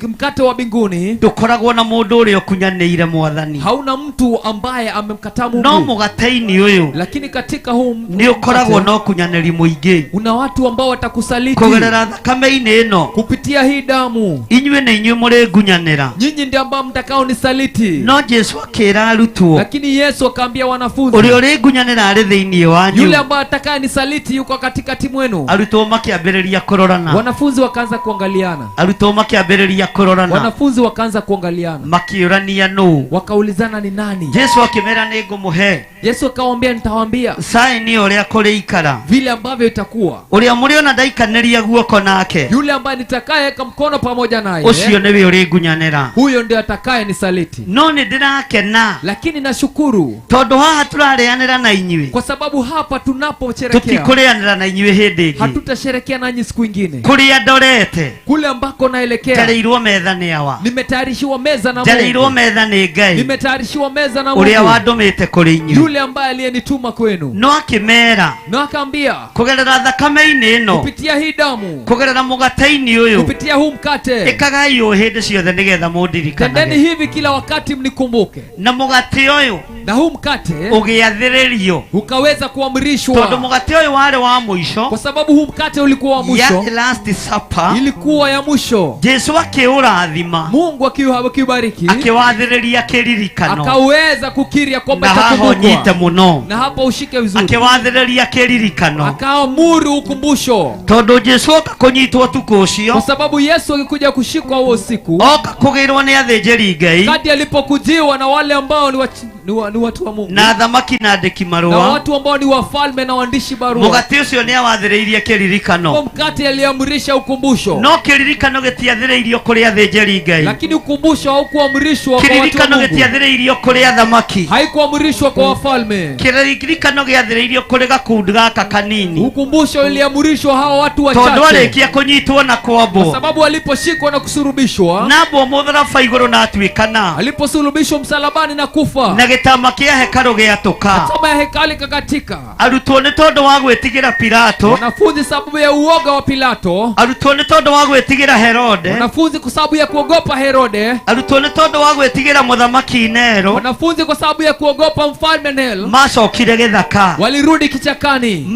mkate wa mbinguni, ndũkoragwo na mũndũ ũrĩa ũkunyanĩire Mwathani. Hauna mtu ambaye amemkataa Mungu. No mũgate-inĩ ũyũ, lakini katika huu nĩ ũkoragwo na ũkunyanĩri mũingĩ. Una watu ambao watakusaliti. Kũgerera thakame-inĩ ĩno, kupitia hii damu, inyuĩ nĩ inyuĩ mũrĩngunyanĩra. Nyinyi ndio ambao mtakao nisaliti. No Yesu akĩra arutwo, lakini Yesu akaambia wanafunzi, ũrĩa ũrĩngunyanĩra arĩ thĩinĩ wanyu, yule ambaye atakaye nisaliti yuko katikati mwenu. Arutwo makĩambĩrĩria kũrorana. Wanafunzi wakaanza kuangaliana. Arutwo makĩambĩrĩria kũrorana. Wanafunzi wakaanza kuangaliana. Makĩũrania nũ. Wakaulizana ni nani. Yesu akĩmera nĩ ngũmũhe. Yesu akawaambia nitawaambia saini ũrĩa kũrĩikara, vile ambavyo itakuwa. Ũrĩa mũrĩona ndaikanĩria guoko nake, yule ambaye nitakayeweka mkono pamoja naye, ũcio nĩwe ũrĩngunyanĩra, huyo ndiye atakaye nisaliti. No nĩ ndĩrakena, lakini nashukuru, tondũ haha tũrarĩanĩra na inyuĩ, kwa sababu hapa tunaposherekea, tũtikũrĩanĩra na inyuĩ hĩndĩ ĩngĩ, hatutasherekea nanyi siku ingine. Kũrĩa ndorete, kule ambako naelekea, njarĩirwo metha nĩ awa, nimetayarishiwa meza na Mungu, njarĩirwo metha nĩ Ngai, nimetayarishiwa meza na Mungu, ũrĩa wandũmĩte kũrĩ inyuĩ, yule ambaye aliyenituma kwenu. No akĩmera, na akaambia, kũgerera thakame-inĩ ĩno, kupitia hii damu, kũgerera mũgate-inĩ ũyũ, kupitia huu mkate, ĩkagai ũũ hĩndĩ ciothe nĩgetha mũndirikanage. Tendeni hivi kila wakati mnikumbuke. Na mũgate ũyũ, na huu mkate, ũgĩathĩrĩrio, ukaweza kuamrishwa, Tondu mugate uyu wari wa mwisho, kwa sababu huu mkate ulikuwa wa mwisho, ya last supper, ilikuwa ya mwisho. Jesu akiurathima, Mungu akiubariki, akiwathiriria kiririkano, akaweza kukiria kwamba itakumbukwa muno, na hapo ushike vizuri, akiwathiriria kiririkano, akaamuru ukumbusho. Tondu Jesu oka kunyitwo tuku ucio, kwa sababu Yesu alikuja kushikwa huo usiku, oka kugirwo ni athĩnjĩri Ngai, kati alipokujiwa na wale ambao ni watu wa Mungu, na thamaki na andĩki marũa, na watu ambao ni wafalme na waandishi barua. Mugate ucio ni awathĩrĩirie kiririkano, mkate aliamrisha ukumbusho. No kiririkano gĩtiathĩrĩirio kũrĩ athĩnjĩri Ngai, lakini ukumbusho haukuamrishwa kwa watu wa Mungu. Kiririkano gĩtiathĩrĩirio kũrĩ athamaki, haikuamrishwa kwa wafalme. Kiririkano gĩathĩrĩirio kũrĩ gakundi gaka kanini. Ukumbusho iliamrishwa hawa watu wachache, tondu arĩkia kunyitwo na kwambwo, kwa sababu aliposhikwa na kusurubishwa, nambwo mũtharaba igũrũ na atuĩkana, aliposulubishwa msalabani na kufa, na gĩtama kĩa hekarũ gĩatũka, tama ya hekalu ikakatika. Arutwo nĩ tondũ wa gwĩtigĩra Pilato, wanafunzi sababu ya uoga wa Pilato, arutwo nĩ tondũ wa gwĩtigĩra Herode, wanafunzi kwa sababu ya kuogopa Herode, arutwo nĩ tondũ wa gwĩtigĩra mũthamaki Nero, wanafunzi kwa sababu ya kuogopa mfalme Nero, macokire gĩthaka, walirudi kichakani,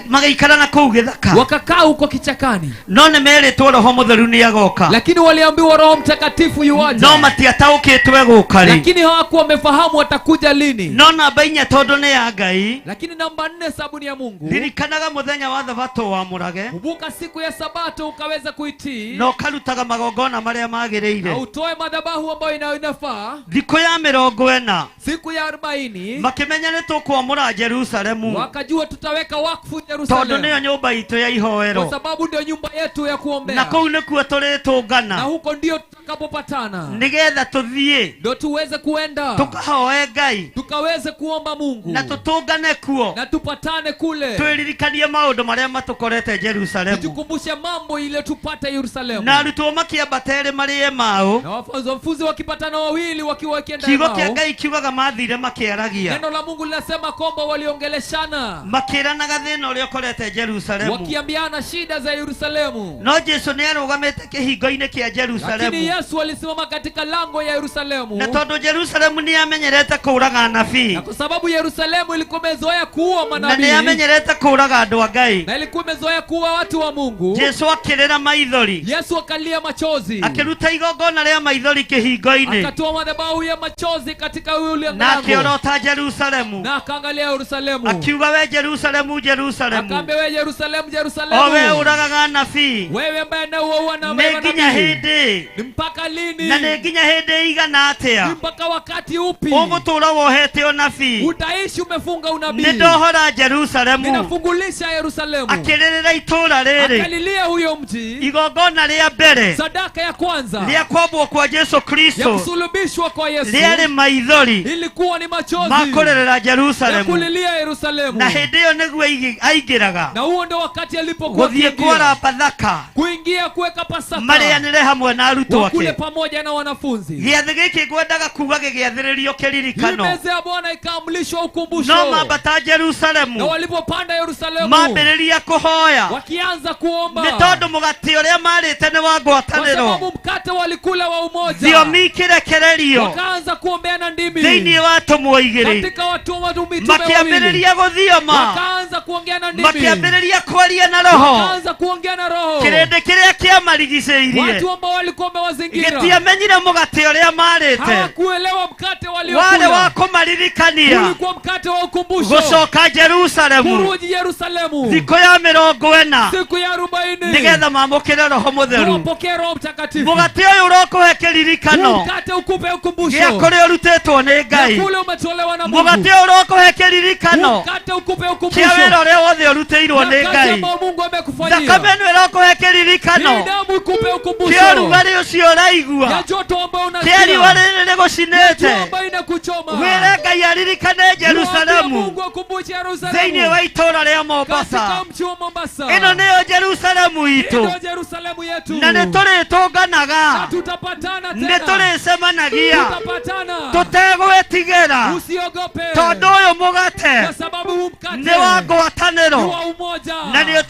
magĩikara na kũu gĩthaka, wakakaa huko kichakani. No nĩ merĩtwo Roho Mũtheru nĩ agoka, lakini waliambiwa Roho Mtakatifu yuaja, no matiataũkĩtwe gũka rĩ, lakini hawakuwa wamefahamu atakuja lini. No namba 4 tondũ nĩ ya Ngai, lakini namba 4 sababu ni ya Mungu. Ririkanaga mũthenya wa Thabatũ wamũrage, kumbuka siku ya Sabato ukaweza kuitii, na ũkarutaga magongona marĩa magĩrĩire, na utoe madhabahu ambayo inafaa. Thikũ ya 40, siku ya 40, makĩmenya nĩ tũkwamũra Jerusalemu, wakajua tutaweka wakfu Jerusalemu, tondũ nĩyo nyũmba itũ ya ihoero, kwa sababu ndio nyumba yetu ya kuombea, na kũu nĩkuo tũrĩtũngana, na huko ndio tutakapopatana, nĩgetha tũthiĩ, ndio tuweze kuenda tukahoe Ngai, tukaweze kuomba Mungu, na tũtũngane kuo, na tupatane kule, twĩririkanie maũndũ marĩa matũkorete Jerusalemu, tukumbushe mambo ile tupate Yerusalemu. Na arutwo makĩambata erĩ marĩ Emau, na wanafunzi wakipatana wawili wakiwa wakienda Kiugo Emau, kĩa Ngai kiugaga mathire makĩaragia, neno la Mungu linasema kwamba waliongeleshana, makĩranaga thĩna ũrĩa ũkorete Jerusalemu, wakiambiana shida za Yerusalemu. No Jesu nĩ arũgamĩte kĩhingo-inĩ kĩa Jerusalemu, lakini Yesu alisimama katika lango ya Yerusalemu, na tondũ Jerusalemu nĩ yamenyerete kũũraga anabii, na kwa sababu Yerusalemu ilikuwa imezoea kuua manabii, na nĩ yamenyerete kũũraga andũ a Ngai, na ilikuwa imezoea kuua watu wa Mungu. Jesu akĩrĩra maithori, Yesu akalia machozi, akĩruta igongona rĩa maithori kĩhingo-inĩ, akatoa madhabahu ya machozi katika ule mlango, na akĩorota Jerusalemu, na akaangalia Yerusalemu, akiuga we Jerusalemu, Jerusalemu, akaambia we Jerusalemu, Jerusalemu, o we ũragaga anabii, wewe ambaye unaua na nĩ nginya hĩndĩ, ni mpaka lini, na nĩ nginya hĩndĩ igana atĩa, ni mpaka wakati upi ũgũtũũra wohete unabii, utaishi umefunga unabii? Nĩ ndohora Jerusalemu, ninafungulisha Yerusalemu. Akĩrĩrĩra itũũra rĩrĩ, akalilia huyo mji, igongona rĩa mbere, sadaka ya kwanza rĩa kwambwo kwa Jesu Kristo, ya kusulubishwa kwa Yesu, rĩarĩ maithori, ilikuwa ni machozi makũrĩrĩra Jerusalemu, ya kulilia Yerusalemu. Na hĩndĩ ĩyo nĩguo aingĩraga, na huo ndio wakati alipokuwa gũthiĩ kwara Pasaka, kuingia kuweka Pasaka, marĩanĩre hamwe na arutwo ake, kule pamoja na wanafunzi. Gĩathĩ gĩkĩ ngwendaga kuuga gĩgĩathĩrĩrio kĩririkano, meza ya Bwana ikaamrishwa ukumbusho. No mambata Jerusalemu, na walipopanda Yerusalemu, mambĩrĩria kũhoya, wakianza kuomba, nĩ tondũ mũgate ũrĩa marĩte nĩ wa ngwatanĩro, kwa sababu mkate walikula wa umoja, thiomi ikĩrekererio, wakaanza kuombea na ndimi thĩinĩ wa atũmwo igĩrĩ, katika watumwa mitume wawili, makĩambĩrĩria gũthioma, wakaanza kuongea na ndimi, makĩambĩrĩria kwaria na Roho, wakaanza kuongea na Roho. Kĩrĩndĩ kĩrĩa kĩamarigicĩirie, watu ambao walikuwa wamewazingira, gĩtiamenyire mũgate ũrĩa marĩte, hawakuelewa mkate waliokula, warĩ wa kũmaririkania, ulikuwa mkate wa ukumbusho, gũcoka Jerusalemu, kurudi Yerusalemu, thikũ ya 40, siku ya 40, nĩgetha mamũkĩre Roho Mũtheru, wapokee Roho Mtakatifu. Mũgate ũyũ ũrokũhe kĩririkano, mkate ukupe ukumbusho, gĩa kũrĩa ũrutĩtwo nĩ Ngai, kule umetolewa na Mungu, mũgate ũyũ ũrokũhe kĩririkano, mkate ukupe ukumbusho, kĩa wĩra ũrĩa wothe ũrutĩirwo nĩ Ngai, Mungu amekufanyia, thakame ĩno ĩrokũhe kĩririkano, damu ikupe ukumbusho, kĩa ũrugarĩ ũcio ũraigua, ya joto ambao unasikia, kĩa riũa rĩrĩ rĩgũcinĩte, ambayo inakuchoma, wĩre Ngai aririkane Jerusalemu, Mungu akumbushe Yerusalemu, thĩinĩ wa itũũra rĩa Mombasa, katika mji wa Mombasa. Ĩno nĩyo Jerusalemu itũ, ndio Jerusalemu yetu, na nĩ tũrĩtũnganaga, na tutapatana tena, nĩ tũrĩcemanagia, tutapatana, tũtegwĩtigĩra, usiogope, tondũ ũyũ mũgate Kwa sababu huu mkate nĩ wa ngwatanĩro ni wa umoja na nĩ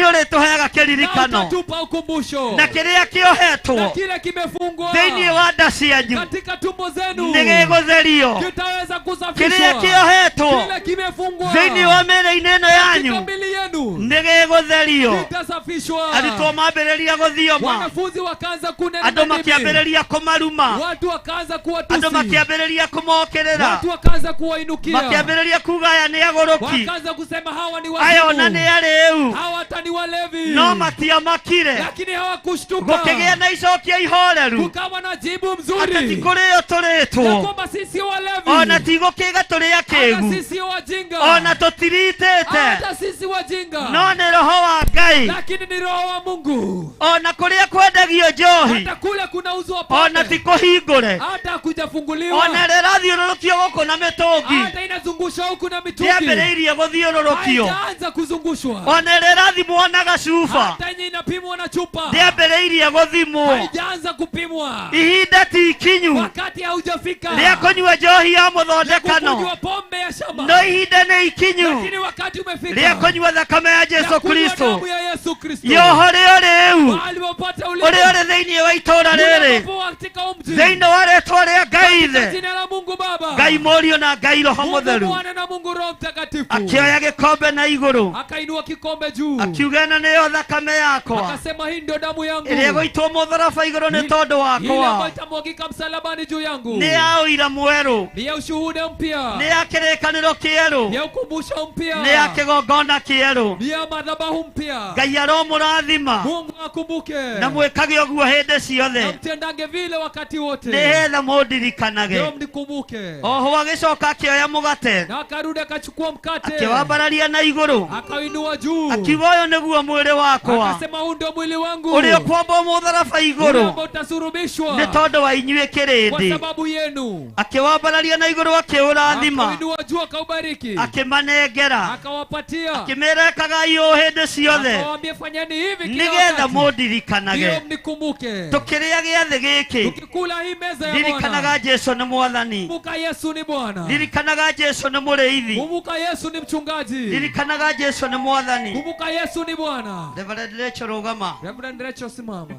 ũrĩtũheaga na kĩririkano utatupa ukumbusho na kĩrĩa na kĩohetwo kile kimefungwa thĩinĩ wa nda cianyu katika tumbo zenu nĩ gĩgũtherio kitaweza kĩrĩa kusafishwa. kĩohetwo Kile kimefungwa thĩinĩ wa mĩĩrĩ-inĩ ĩno katika yanyu mili yenu nĩ gĩgũtherio kitasafishwa. Arutwo mambĩrĩria gũthioma Wanafunzi wakaanza kunena andũ na ndimi. makĩambĩrĩria kũmaruma Watu wakaanza andũ kuwatusi, makĩambĩrĩria kũmokĩrĩra watu wakaanza kuwainukia, makĩambĩrĩria kuga aya nĩ agũrũki wakaanza kusema hawa ni aya ona nĩ wazimu, arĩu hawa hata ni walevi. no matiamakire Lakini hawakushtuka, gũkĩgĩa na icokia ihoreru kukawa na jibu atĩ ti mzuri kũrĩo ya tũrĩtwo kwamba sisi walevi, ona ti gũkĩga tũrĩ hata akĩgu sisi wajinga, ona tũtiritĩte hata sisi wajinga, no nĩ roho wa Ngai lakini ni roho wa Mungu. ona kũrĩa kwendagio njohi Hata kule kunauzwa ona ti pombe, kũhingũre hata kujafunguliwa, ona rĩrĩa ĩrathiũrũrũkio gũkũ na mĩtũngi hata inazungushwa huku na mitungi, ndĩambĩrĩirie gũthiũrũrũkio haijaanza kuzungushwa, ona ĩrĩa ĩrathimwo na gacuba hata yenye inapimwa na chupa ndĩambĩrĩirie gũthimwo haijaanza kupimwa. Ihinda ti ikinyu Wakati haujafika rĩa kũnyua njohi ya ya mũthondekano kunywa pombe ya shamba, no ihinda nĩ ikinyu lakini wakati umefika rĩa kũnyua thakame ya ya Jesu kunywa Kristo damu ya Yesu Kristo. yoho rĩo rĩu Mahali popote ulipo, ũrĩa ũrĩ thĩinĩ wa itũũra rĩrĩ unapokuwa katika huu mji, thĩinĩ wa rĩtwa rĩa Ngai katika Ithe jina la Mungu Baba, Ngai Mũriũ na Ngai Roho Mungu Mũtheru Mwana na Mungu Roho Mtakatifu, akĩoya gĩkombe na igũrũ akainua kikombe juu, akiuga ĩno nĩyo thakame yakwa akasema hii ndio damu yangu ĩrĩa ĩgũitwo mũtharaba igũrũ nĩ tondũ ile wakwa ambayo itamwagika msalabani juu yangu, nĩ ya ũira mwerũ ni ya ushuhuda mpya, nĩ ya kĩrĩkanĩro kĩerũ ni ya ukumbusho mpya, nĩ ya kĩgongona kĩerũ ni ya madhabahu mpya. Ngai aromũrathima Mungu akumbuke na mwĩkage ũguo hĩndĩ na ciothe mtendange vile wakati wote, nĩgetha mũndirikanage ndio mnikumbuke. Oho agĩcoka akĩoya mũgate Na akarudi akachukua mkate akĩwambararia na igũrũ akauinua juu, akiuga ũyũ nĩguo mwĩrĩ wakwa akasema huu ndio mwili wangu ũrĩa ũkwambwo mũtharaba ule igũrũ ambao utasurubishwa nĩ tondũ wa inyuĩ kwa kĩrĩndĩ sababu yenu. Akĩwambararia na igũrũ akĩũrathima Akauinua juu akaubariki, akĩmanengera akawapatia, akĩmera ekagai ũũ hĩndĩ ciothe akawaambia fanyeni hivi kila nĩgetha wakati mũndirikanage ndio mnikumbuke. Tũkĩrĩa gĩathĩ gĩkĩ Tukikula hii meza ya ririkanaga Bwana, Jesu nĩ mwathani kumbuka Yesu ni Bwana, ririkanaga Jesu nĩ mũrĩithi kumbuka Yesu ni mchungaji, ririkanaga Jesu nĩ mwathani. kumbuka Yesu ni Bwana. Reverend Rachel rũgama Reverend Rachel, simama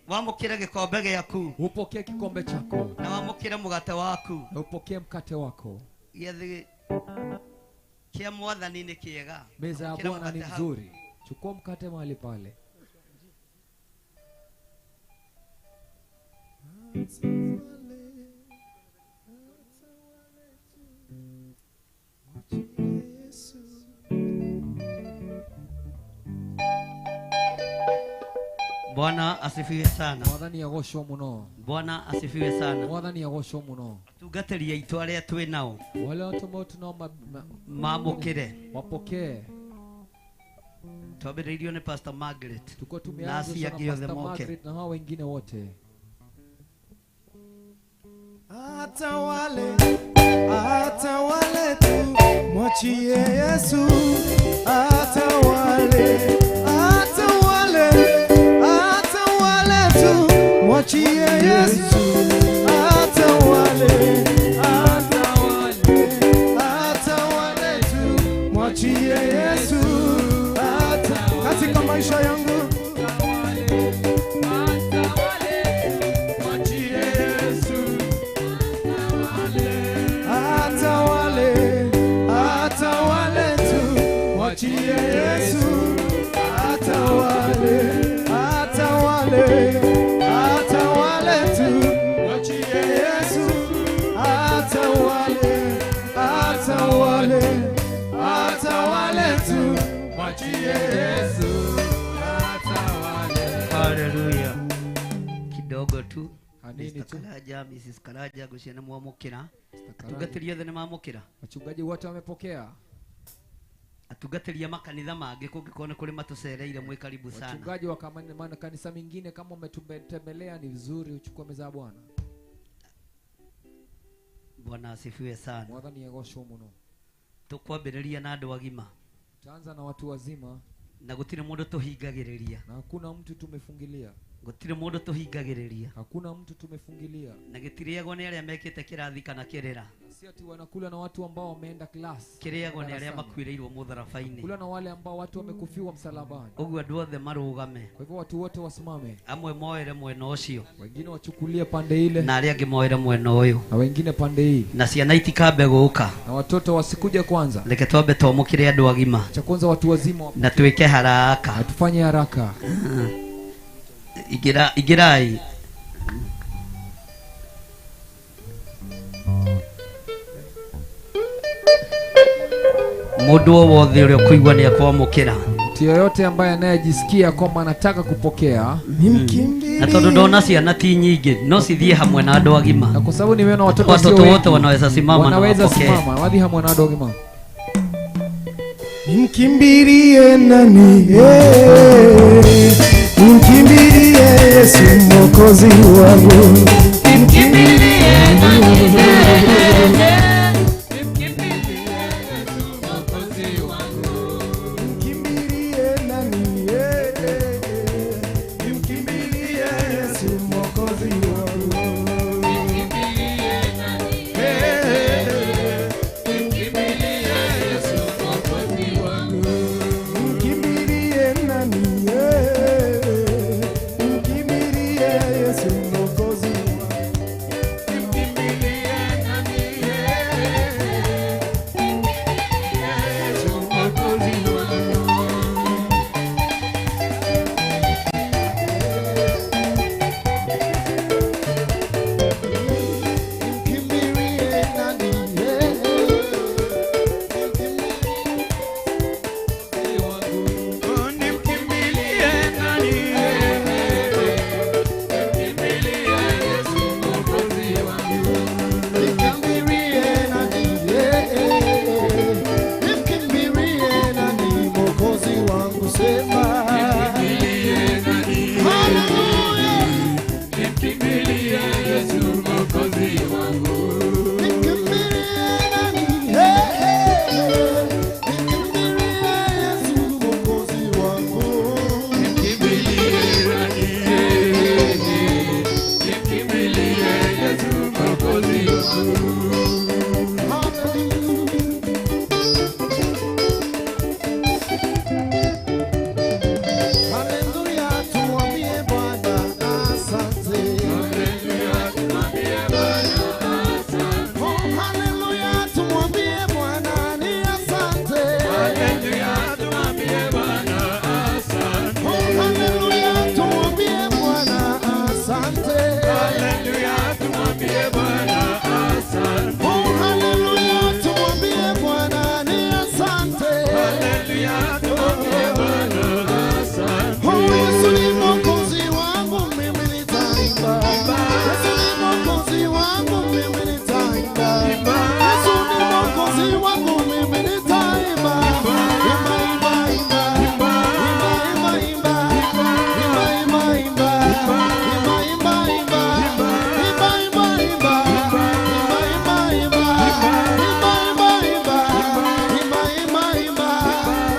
wamũkĩre gĩkombe gĩaku upokee kikombe chako na wamũkĩre mũgate waku na upokee mkate wako. Gĩathĩ kĩa mwathani nĩ kĩega. Meza ya Amũkĩra Bwana ni mũgate hau. nzuri. Chukua mkate mahali pale. Bwana asifiwe sana. Mwathani agocwo muno. Bwana asifiwe sana. Mwathani agocwo muno. Atungatĩri aitũ arĩa twĩ nao Wale watu ambao tunao mamũkĩre. wapokee. Twambĩrĩirio nĩ Pastor Margaret Tuko na tumeanza acio na angĩ othe Pastor moke. Margaret na hao wengine wote. Hata wale tu mwachie Yesu, hata wale, hata wale, hata wale tu mwachie Yesu, hata wale, Hata wale hata wale tu mwachie Yesu, hata katika maisha yangu hata wale mwachie Yesu, hata wale, hata wale tu mwachie Yesu, hata wale, hata wale, hata wale tu mwachie Yesu, hata wale, hata wale, hata wale tu mwachie Yesu, hata wale. Haleluya. Kidogo tu Hanini Mr. tu. Karaja, Mrs. Karaja ngwĩciria nĩ mwamũkĩra. Mr. Karaja. Atungatĩri othe nĩ mamũkĩra. Wachungaji wote wamepokea. Atungatĩri a makanitha mangĩ kũngĩkorwo nĩ kũrĩ matũcereire mwĩ karibu sana. Wachungaji wa makanisa mengine kama umetutembelea ni vizuri uchukue meza ya Bwana. Bwana asifiwe sana. Mwathani agocwo muno. Tũkwambĩrĩria na andũ agima Tutaanza na watu wazima na gũtirĩ mũndũ tũhingagĩrĩria. na hakuna mtu tumefungilia. Gũtirĩ mũndũ tũhingagĩrĩria. Hakuna mtu tumefungilia. Na gĩtirĩagwo nĩ arĩa mekĩte kĩrathi kana kĩrĩra. Si ati wanakula na watu ambao wameenda class. Kĩrĩagwo nĩ arĩa makuĩrĩirwo mũtharaba-inĩ. Kula na wale ambao watu wamekufiwa msalabani. Ũguo andũ othe marũgame. Kwa hivyo watu wote wasimame. Amwe moere mwena ũcio. Wengine wachukulie pande ile. Na arĩa angĩ moere mwena ũyũ. Na wengine pande hii. Na ciana itikambe gũka. Na watoto wasikuje kwanza. Reke twambe twamũkĩre andũ agima. Cha kwanza watu wazima. Na twĩke haraka. Na tufanye haraka. Igira igirai. Mũndũ o wothe ũrĩa ũkũigua nĩ akwamũkĩra. Mtu yeyote ambaye anayejisikia kwamba anataka kupokea. Na tondũ ndona ciana ti nyingĩ no cithiĩ hamwe na andũ agima. Na kwa sababu nimeona watoto sio watoto wengi, wote wanaweza simama na wanaweza wapokee. simama wathi hamwe na andũ agima. Nimkimbilie nani? Nimkimbilie Yesu Mwokozi wangu. Nimkimbilie nani? Nimkimbilie Yesu Mwokozi wangu. Nimkimbilie nani? Nimkimbilie Yesu Mwokozi wangu. Nimkimbilie nani? Nimkimbilie Yesu Mwokozi wangu. Nimkimbilie nani? Nimkimbilie Yesu Mwokozi wangu. Nimkimbilie nani? Nimkimbilie Yesu Mwokozi wangu. Nimkimbilie nani? Nimkimbilie nani? Nimkimbilie Yesu Mwokozi wangu. Nimkimbilie nani? Nimkimbilie nani Mwokozi wangu? Sema. Nimkimbilie nani? Hallelujah. Nimkimbilie Yesu Mwokozi wangu. Nimkimbilie nani? Nimkimbilie Yesu Mwokozi wangu. Nimkimbilie nani? Nimkimbilie Yesu Mwokozi wangu. Hallelujah. Hallelujah, tumwambie Bwana asante. Haleluya, tumwambie Bwana asante. Oh, hallelujah, tumwambie Bwana ni asante. Haleluya, tumwambie Bwana asante. Oh, hallelujah, tumwambie Bwana asante. Haleluya, tumwambie Bwana asante. Oh, hallelujah, tumwambie Bwana ni asante. Haleluya, tumwambie Bwana asante. Oh, Yesu ni Mwokozi wangu, mimi nitaimba. Yesu ni Mwokozi wangu, mimi nitaimba. Yesu ni Mwokozi wangu, mimi nitaimba. Imba, imba, imba. Imba, imba, imba. Imba, imba, imba. Imba, imba, imba. Imba, imba, imba. Imba, imba, imba. Imba, imba, imba. Imba, imba, imba.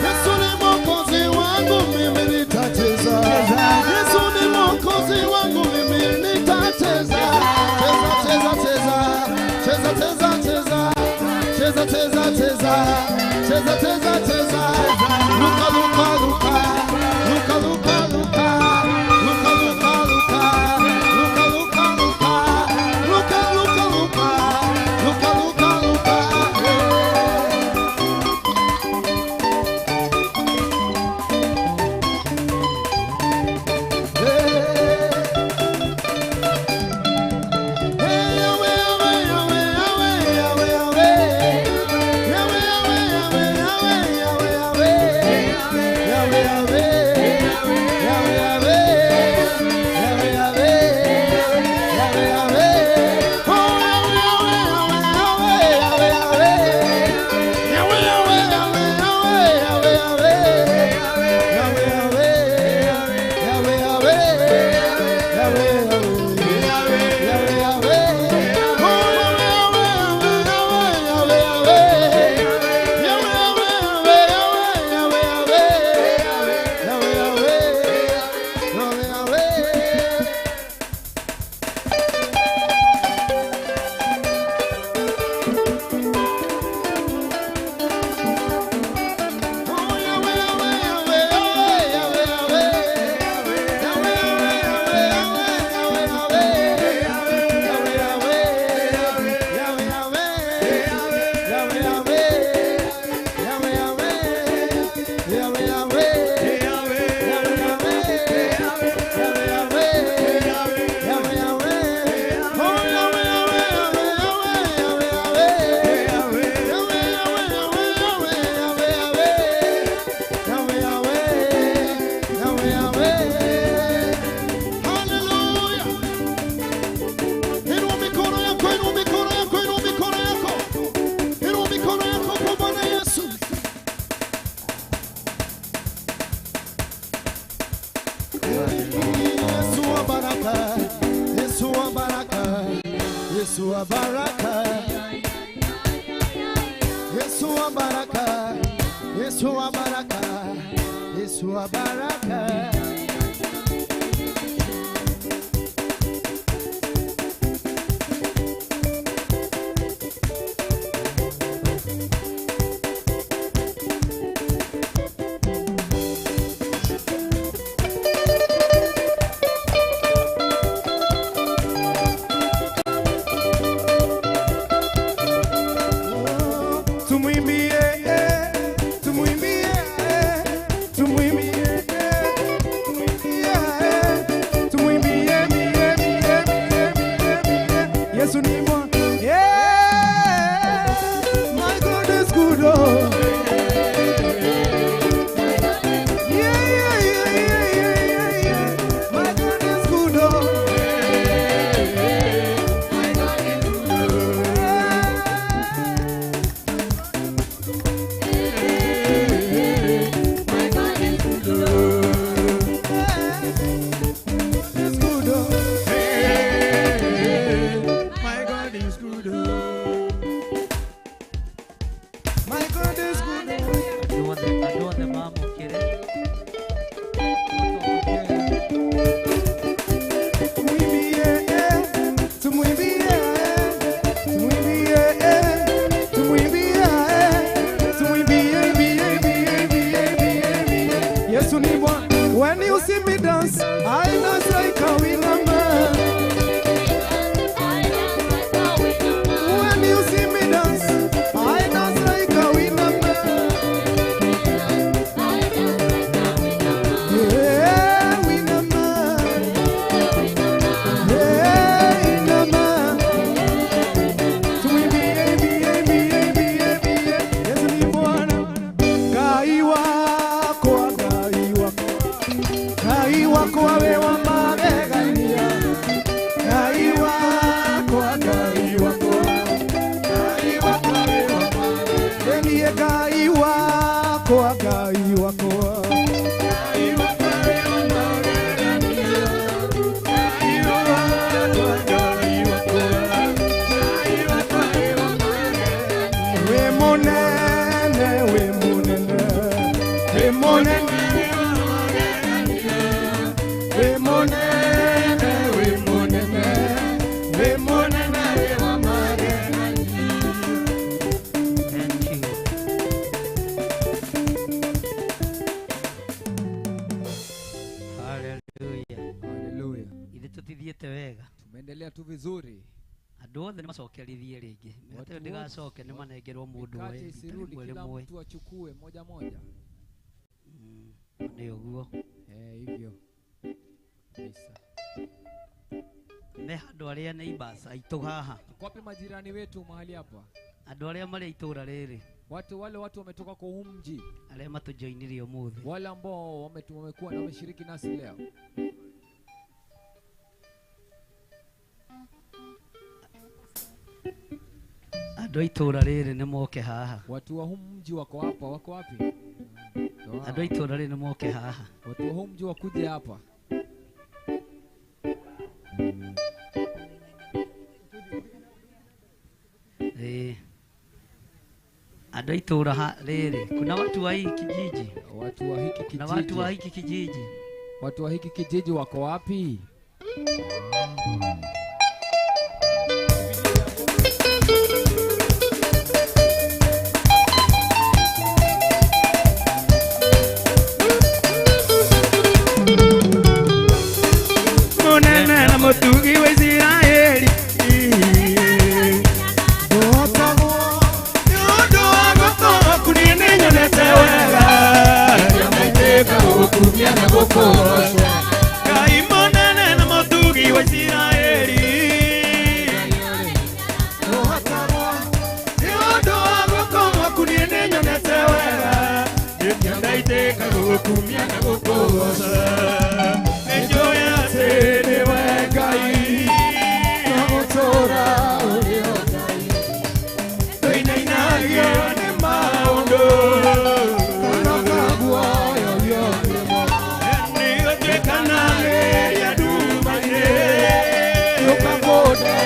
Yesu ni Mwokozi wangu, mimi nitacheza. Yesu ni Mwokozi wangu, mimi nitacheza. Cheza, cheza, cheza. Cheza, cheza, cheza. Cheza, cheza, cheza. Cheza, cheza, cheza. Luka, luka, luka. Luka, luka, luka. Luka, luka, luka. Luka, luka, luka. Luka, luka, luka. Luka, luka, luka. Hey, Yesu wa baraka, Yesu wa baraka, Yesu wa baraka. When you see me dance, I dance like a winner man. When you see me dance, I dance like a winner man. Yeah, winner man. Yeah, winner man. Tumwimbie, mbie, mbie, mbie, mbie. Yesu ni Bwana. Ngai wako, Ngai wako. Ngai wako awe wa magegania. Ngai wako, Ngai wako. Ngai wako awe wa magegania. Ngai wako, Ngai wako. Ngai wako awe wa magegania. Ngai wako, Ngai wako. Ngai wako awe wa magegania. We munene, we munene. We munene. We monene, we monene, we monene, we monene. Thank you. Hallelujah. Haleluya. Ithe tutithiĩte wega. Tumeendelea tu vizuri. Andũ othe nĩ macokerithie rĩngĩ. Mĩgate Watu ĩyo ndĩgacoke nĩ wote- manengerwo mũndũ Mikate oe isirudi, rĩmwe kila rĩmwe. mtu achukue moja moja. Nĩ ũguo. Hivyo. Kabisa. Me handũ arĩa neighbors aitũ haha. Tuko wapi majirani wetu mahali hapa? Andũ arĩa marĩ itũũra rĩrĩ. Watu wale watu wametoka kwa huu mji, Arĩa matũjoinire ũmũthĩ. wale ambao wamekuwa na wameshiriki nasi leo. Andũ a itũũra rĩrĩ nĩ moke haha. Watu wa huu mji wako hapa, wako wapi? Ndio Andũ a itũũra rĩrĩ nĩ moke haha. Watu wa huu mji wakuje hapa. Andũ a itũũra rĩrĩ, kuna watu wa hii kijiji. Watu wa hiki Kuna watu wa kijiji. hiki kijiji. Watu wa hiki kijiji wako wapi? Munene na mutugi wa Isiraeli. Ndotagwo Nĩ ũndũ wa gũkorwo niĩ nĩnyonete wega. Nĩmaitĩka gũgũkumia na gũkũgooca. Ngai mũnene na mũtugi wa Isiraeli. ndotagwo Nĩ ũndũ wa gũkorwo niĩ nĩnyonete wega. Nĩkĩo ndaitĩka gũgũkumia na gũkũgooca. Nĩnjũĩ atĩ nĩwe Ngai. Na gũtũũra ũrĩ o Ngai. Tũinainagio nĩ maũndũ. Kana kaguoyohio nĩmo. Nĩgũtuĩkanagĩria nduma-inĩ. Ũkakũndehere.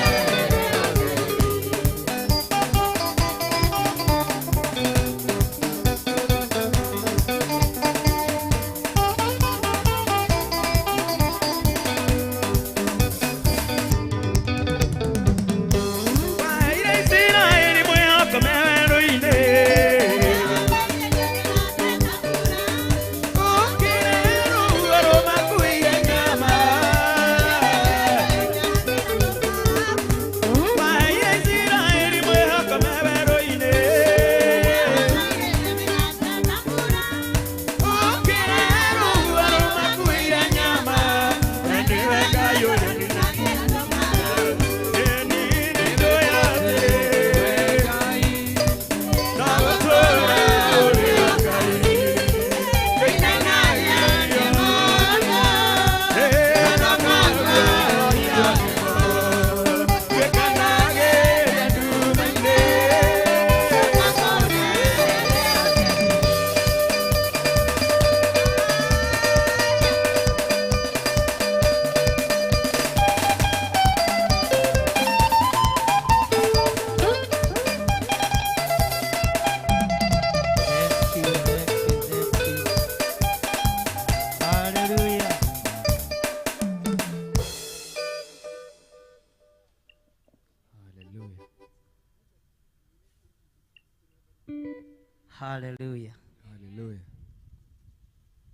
Haleluya. Haleluya.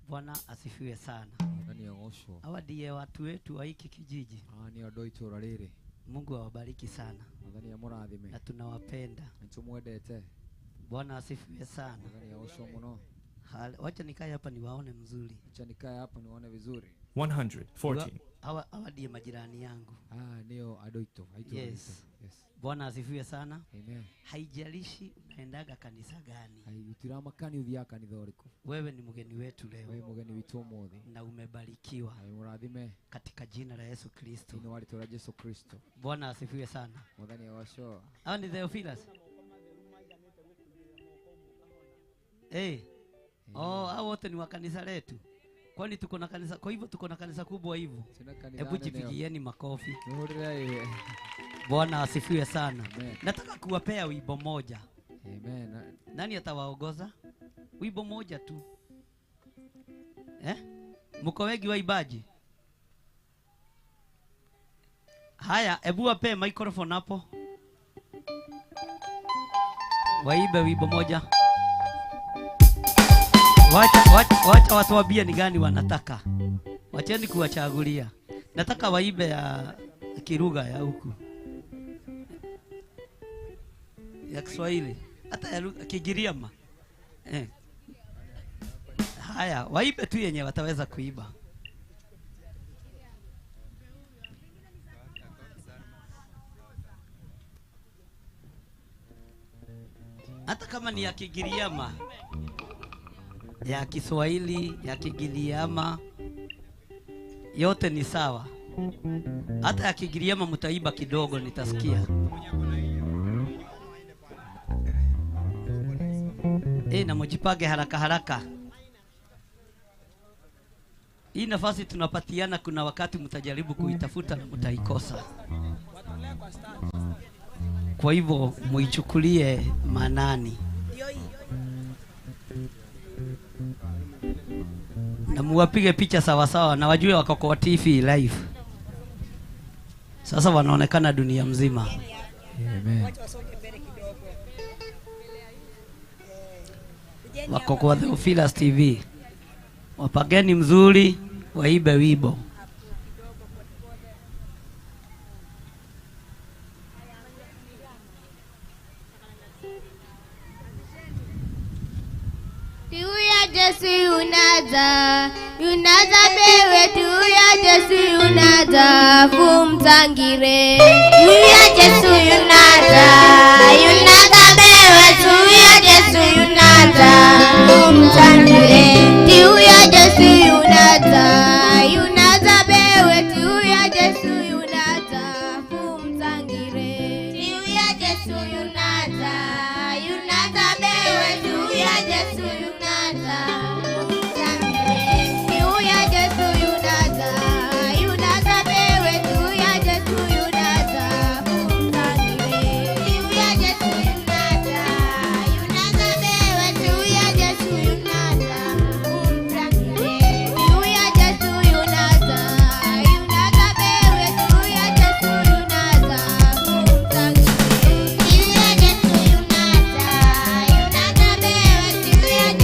Bwana asifiwe sana. Mwathani agocwo. Hawa ndiye watu wetu wa hiki kijiji. Aya nĩ andũ a itũũra rĩrĩ. Mungu awabariki sana. Mwathani amũrathime. Na tunawapenda. Nĩtũmwendete. Bwana asifiwe sana. Mwathani agocwo mũno. Wacha nikae hapa niwaone mzuri. Wacha nikae hapa niwaone vizuri. 114. Hawa ndiye majirani yangu. Ah, ndio andũ aitũ, aitũ Yes. aitũ. Yes. Bwana asifiwe sana. Amen. Haijalishi unaendaga kanisa gani. Haitiramakani uthiaga kanitha ũrĩkũ. Wewe ni mgeni wetu leo. Wewe mgeni wetu ũmũthĩ. Na umebarikiwa. Ai mũrathime. Katika jina la Yesu Kristo. Thĩinĩ wa rĩtwa rĩa Yesu Kristo. Bwana asifiwe sana. Mwathani agocwo. Hawa ni Theophilus. Oh, hao wote ni wa kanisa letu. Kwani tuko na kanisa, kwa hivyo tuko na kanisa kubwa hivyo. Tuna kanisa Hebu nene. jipigieni makofi. Nihurire. Bwana asifiwe sana. Amen. Nataka kuwapea wimbo moja. Amen. Nani atawaongoza? Wimbo moja tu. Mko wengi waimbaji? Haya, hebu wapee microphone hapo. Waimbe wimbo moja. Wacha watuambie ni gani wanataka. Wacheni kuwachagulia. Nataka waimbe ya kilugha ya huku. Ya Kiswahili. Hata ya lugha Kigiriama. Haya, waimbe tu yenye wataweza kuimba. Hata kama ni ya Kigiriama, ya Kiswahili, ya Kigiriama, yote ni sawa. Hata ya Kigiriama mtaiba kidogo nitasikia. Na mjipange haraka haraka. Hii nafasi tunapatiana, kuna wakati mtajaribu kuitafuta na mtaikosa. Kwa hivyo muichukulie manani. Na muwapige picha sawa sawa na wajue wako kwa TV live. Sasa wanaonekana dunia mzima. Amen. Wako kwa Theophilus TV. Wapageni mzuri, waibe wibo. Yunaza bewe tuya Jesu yunaza fumtangire. Tuya Jesu yunaza, yunaza bewe tuya Jesu yunaza fumtangire. Tuya Jesu yunaza, yunaza bewe tuya Jesu yunaza fumtangire. Tuya Jesu yunaza, yunaza bewe tuya Jesu yunaza. Yeah.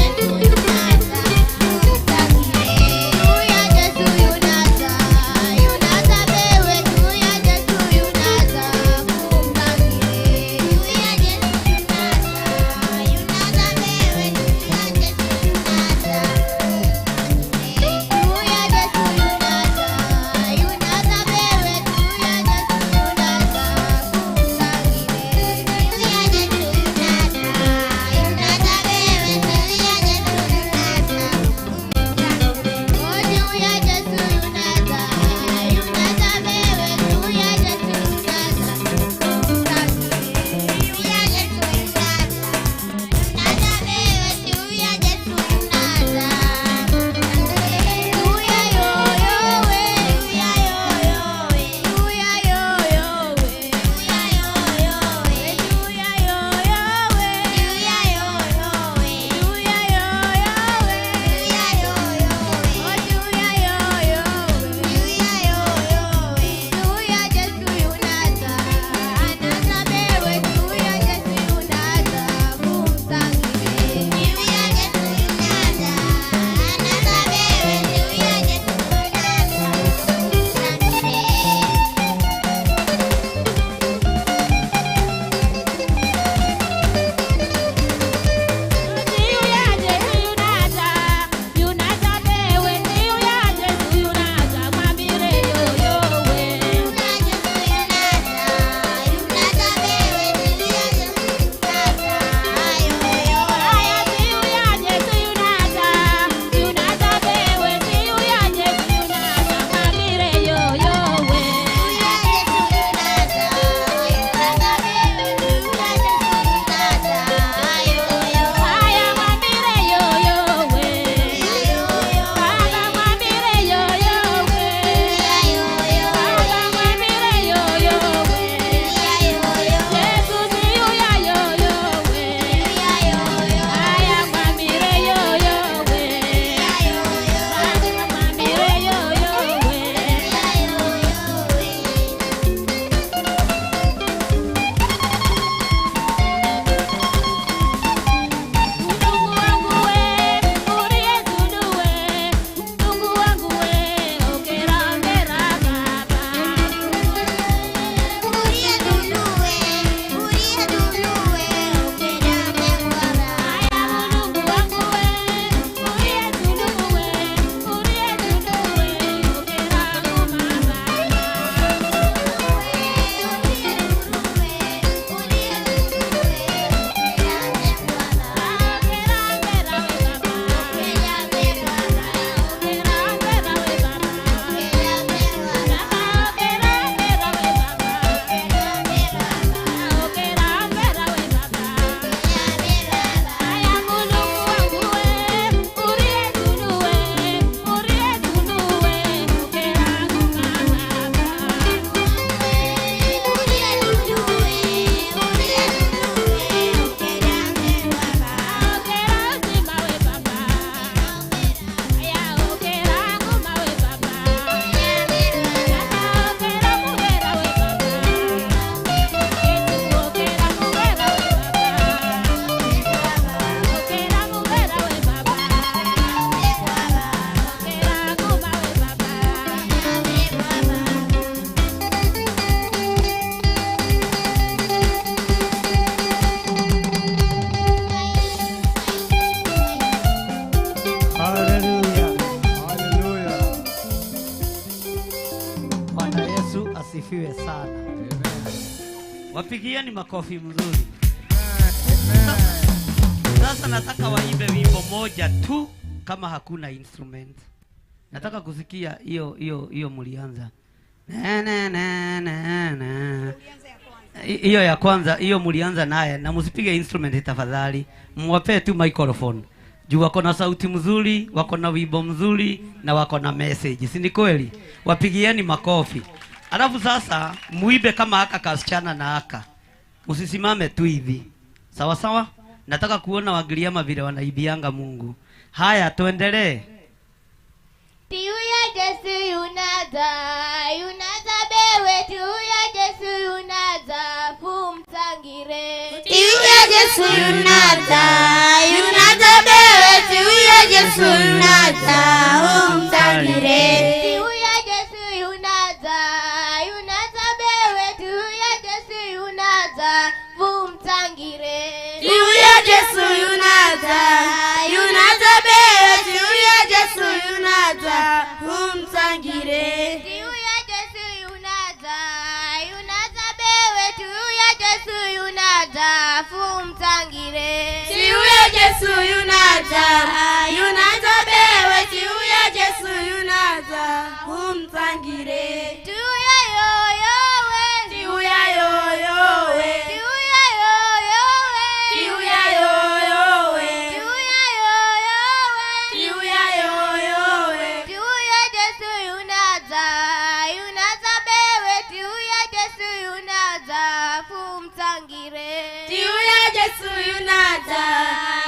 Wapigieni makofi mzuri. Sasa nataka waimbe wimbo moja tu kama hakuna instrument. Nataka kusikia hiyo hiyo hiyo mlianza. Na na na na na. Hiyo ya kwanza, hiyo mlianza naye, na msipige instrument tafadhali. Mwapee tu microphone. Juu wako na sauti mzuri, wako na wimbo mzuri na wako na message. Si ni kweli? Wapigieni makofi. Alafu sasa muibe kama haka kasichana na haka. Msisimame tu hivi. Sawa sawa? Nataka kuona Wagiriama vile wanaibianga Mungu. Haya, tuendelee. Tiuya Jesu yunaza, yunaza bewe, tiuya Jesu yunaza, fumtangire. Tiuya Jesu yunaza, yunaza bewe, tiuya Jesu yunaza, fumtangire. Tiuya Jesu yunaza, yunaza bewe, tiuya Jesu yunaza, fumtangire. Tiuya Jesu yunaza, yunaza bewe, tiuya Jesu yunaza, humtangire. Tiuya Jesu yunaza, yunaza bewe, tiuya Jesu yunaza, fumtangire. Tiuya Jesu yunaza, yunaza bewe, tiuya Jesu yunaza, humtangire. Tiuya yoyowe, tiuya yoyowe, tiuya yoyowe, tiuya yoyowe, tiuya yoyowe, tiuya yoyowe, tiuya Jesu yunaza, yunaza bewe, tiuya Jesu yunaza, fumtangire. Tiuya Jesu yunaza,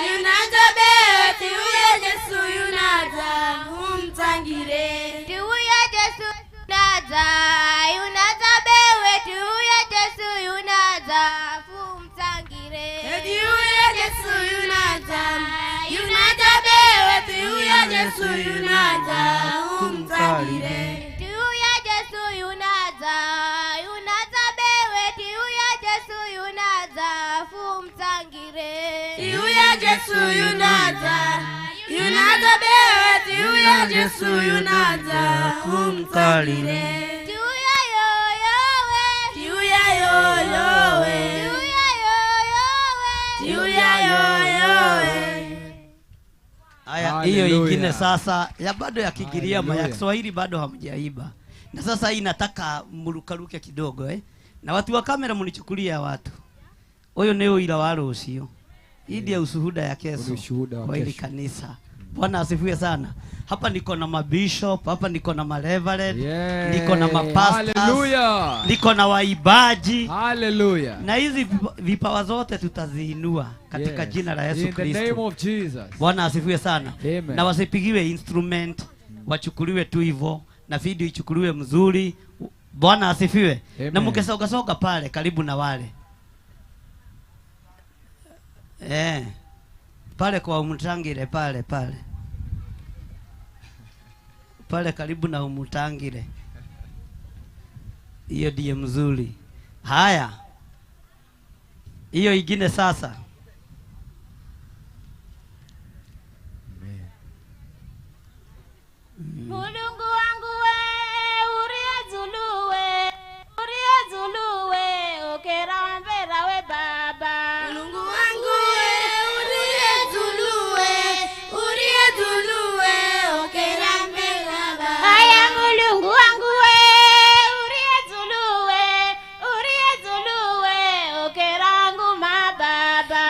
yunaza bewe, tiuya Jesu yunaza, humtangire. Tiuya Jesu yunaza, yunaza bewe, tiuya Jesu yunaza, fumtangire. Tiuya Jesu yunaza, yunaza bewe, tiuya Jesu yunaza, humtangire. Tiuya Jesu yunaza, yunaza bewe, tiuya Jesu yunaza, fumtangire. Tiuya Jesu yunaza, yunaza bewe, tiuya Jesu yunaza, humtangire. Tiuya yoyowe, tiuya yoyowe, tiuya yoyowe, tiuya yoyowe. Haya, hiyo ingine sasa ya bado ya Kigiriama, ya Kiswahili bado hamjaiba. Na sasa hii nataka mrukaruke kidogo eh. Na watu wa kamera mnichukulia watu. Huyo ni uira wa rũciũ. Hii ndio ushuhuda ya kesho kwa hili kanisa. Bwana asifiwe sana. Hapa niko na mabishop, hapa niko na mareverend, niko na mapastors. Hallelujah. Niko na waibaji. Hallelujah. Na hizi vipawa zote tutaziinua katika jina la Yesu Kristo. In the name of Jesus. Bwana asifiwe sana. Amen. Na wasipigiwe instrument, wachukuliwe tu hivyo na video ichukuliwe mzuri. Bwana asifiwe. Amen. Na mkisoga soga pale karibu na wale. Pale kwa Umutangire pale pale. Pale karibu na Umutangire. Hiyo ndiye mzuri. Haya. Hiyo ingine sasa. Mulungu wangu we, uriezuluwe, uriezuluwe, okera mbera we baba. Mulungu wangu we, uriezuluwe, uriezuluwe, okera mbera baba. Haya Mulungu wangu we, uriezuluwe, uriezuluwe, okera nguma baba.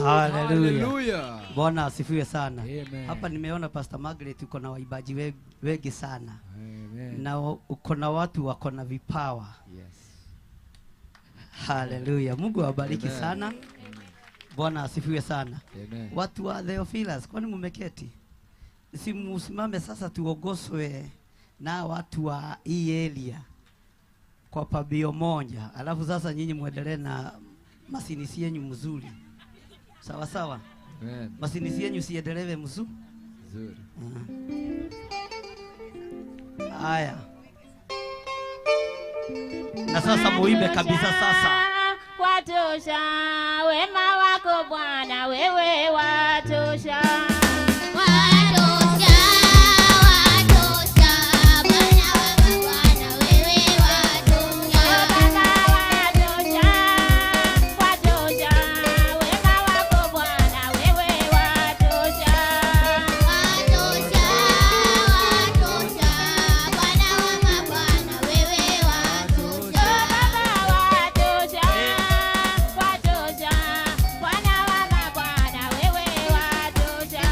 Haleluya. Hallelujah. Bwana asifiwe sana. Amen. Hapa nimeona Pastor Margaret uko na waimbaji wengi sana. Amen. Na uko na watu wako na vipawa. Yes. Haleluya. Mungu awabariki Amen. sana. Bwana asifiwe sana. Amen. Watu wa Theophilus, kwani mumeketi? Si musimame sasa tuogoswe na watu wa hii area kwa pabio moja, alafu sasa nyinyi muendelee na masinisi yenyu mzuri. Sawa sawa. Amen. Masinisi yenyu siendelewe mzuri. Nzuri. Haya. Na sasa muimbe kabisa sasa. Watosha, wema wako Bwana, wewe watosha. Watosha, watosha, Bwana wa mabwana, wewe watosha. Baba watosha, watosha, wema wako Bwana, wewe watosha. Watosha, watosha, Bwana wa mabwana, wewe watosha. Baba watosha, watosha, Bwana wa mabwana, wewe watosha.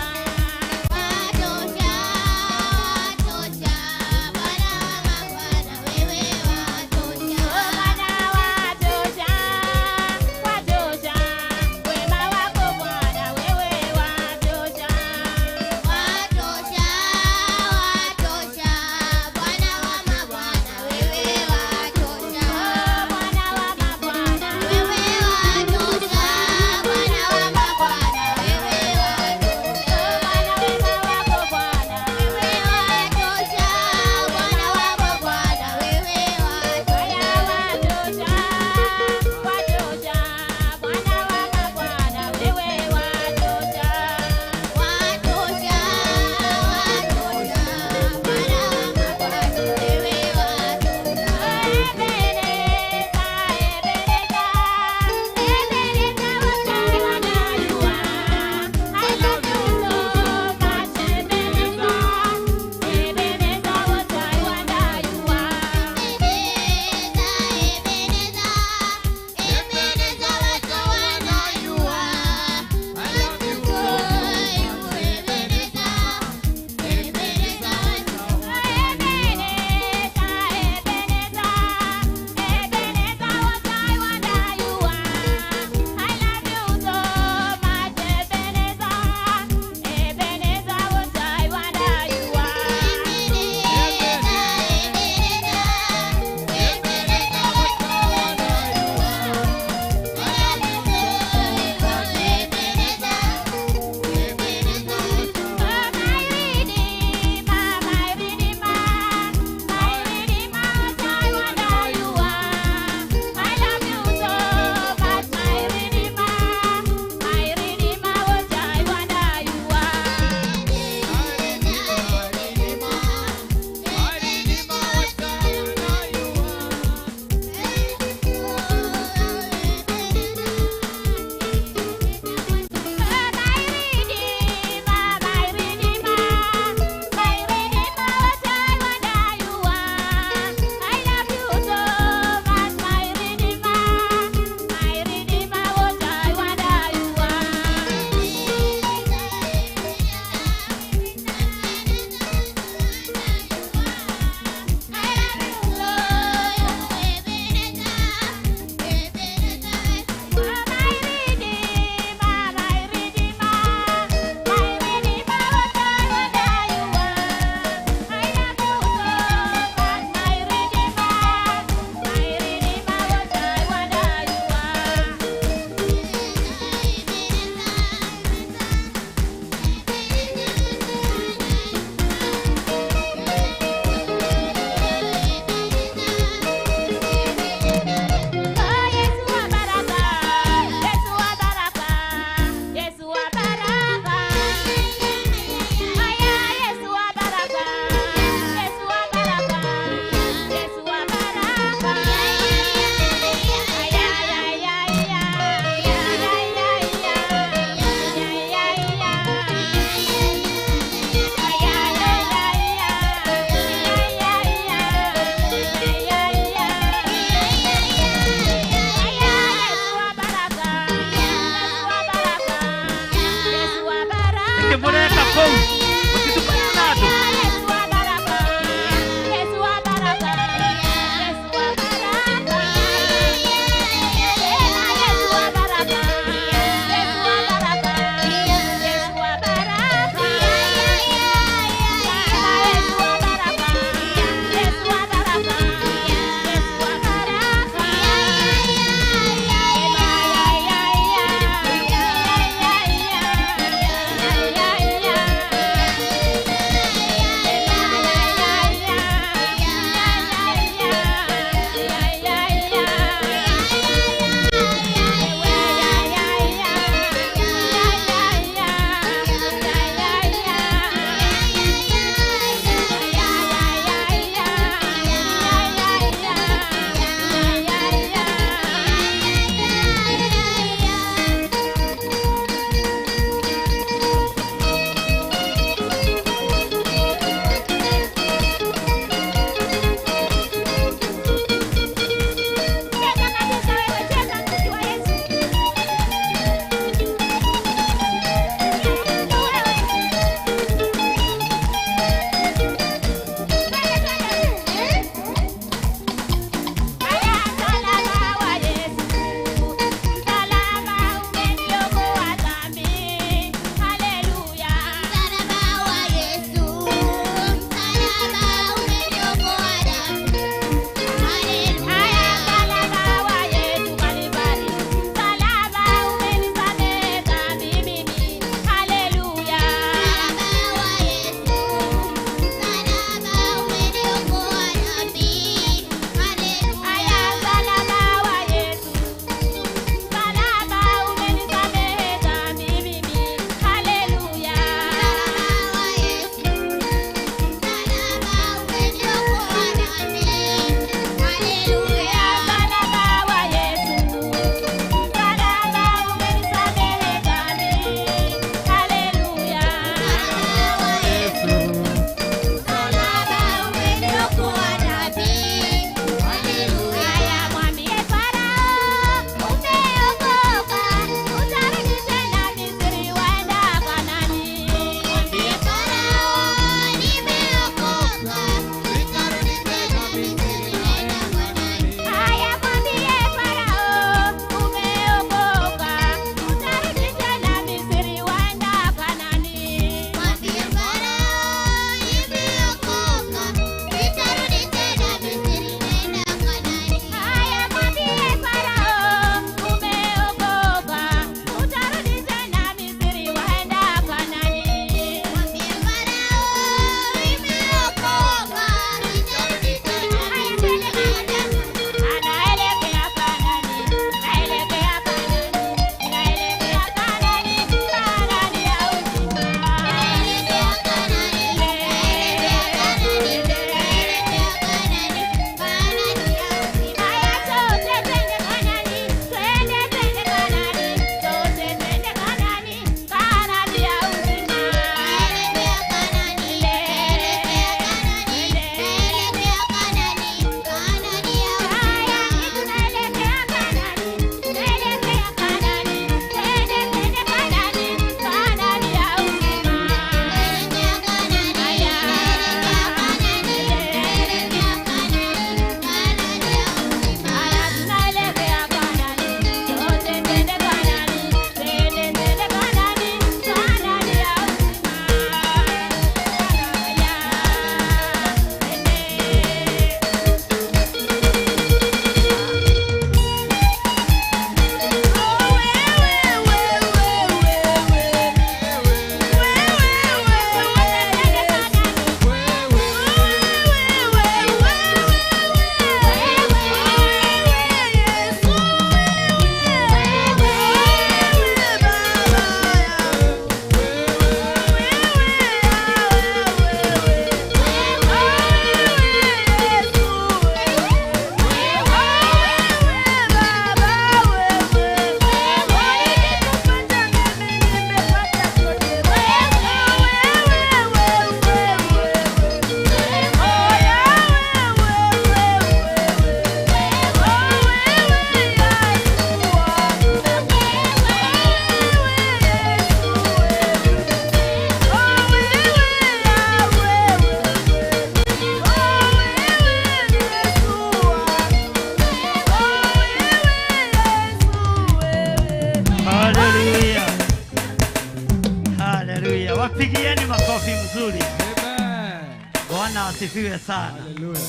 Asifiwe sana. Haleluya.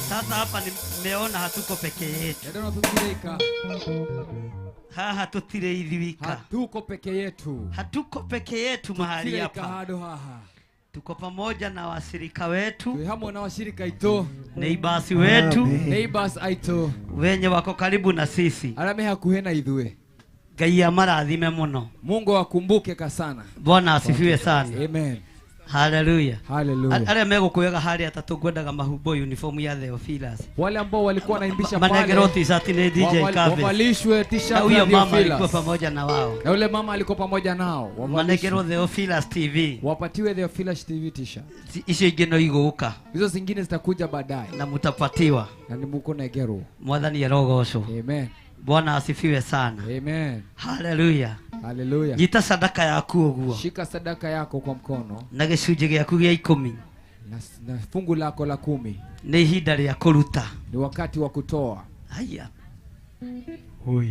Sasa hapa nimeona hatuko peke yetu. Ndona tutiraika. Haha tutire ithuika. Hatuko peke yetu. Hatuko peke yetu mahali Tutiraika hapa. handu haha. Tuko pamoja na washirika wetu, Twi hamwe na washirika aitũ, neighbors wetu, neighbors aitũ wenye wako karibu na sisi. arĩa me hakuhĩ na ithuĩ. Ngai amarathime muno. Mungu awakumbuke kasana. Bwana asifiwe sana. Amen. Haleluya. Haleluya. Arĩa megũkwĩga harĩa atatũ ngwendaga mahumbo uniform ya Theophilus. Wale ambao walikuwa wanaimbisha pale Manengerwo t-shirt nĩ DJ Kabe. wavalishwe t-shirt Na huyo ya mama alikuwa Theophilus. pamoja na wao. Na yule mama alikuwa pamoja nao. Wavalishwe. Manengerwo Theophilus TV. Wapatiwe Theophilus TV t-shirt. Icio ingĩ no igũka Hizo zingine zitakuja baadaye. na mutapatiwa. Na ni muko negerwo. Mwathani arogocwo. Amen. Bwana asifiwe sana. Amen. Haleluya. Haleluya. Nyita sadaka yaku ũguo Shika sadaka yako kwa mkono na gĩcunjĩ gĩaku gĩa ikũmi. na fungu lako la 10. Nĩ ihinda rĩa kũruta. Ni wakati wa kutoa. Haya.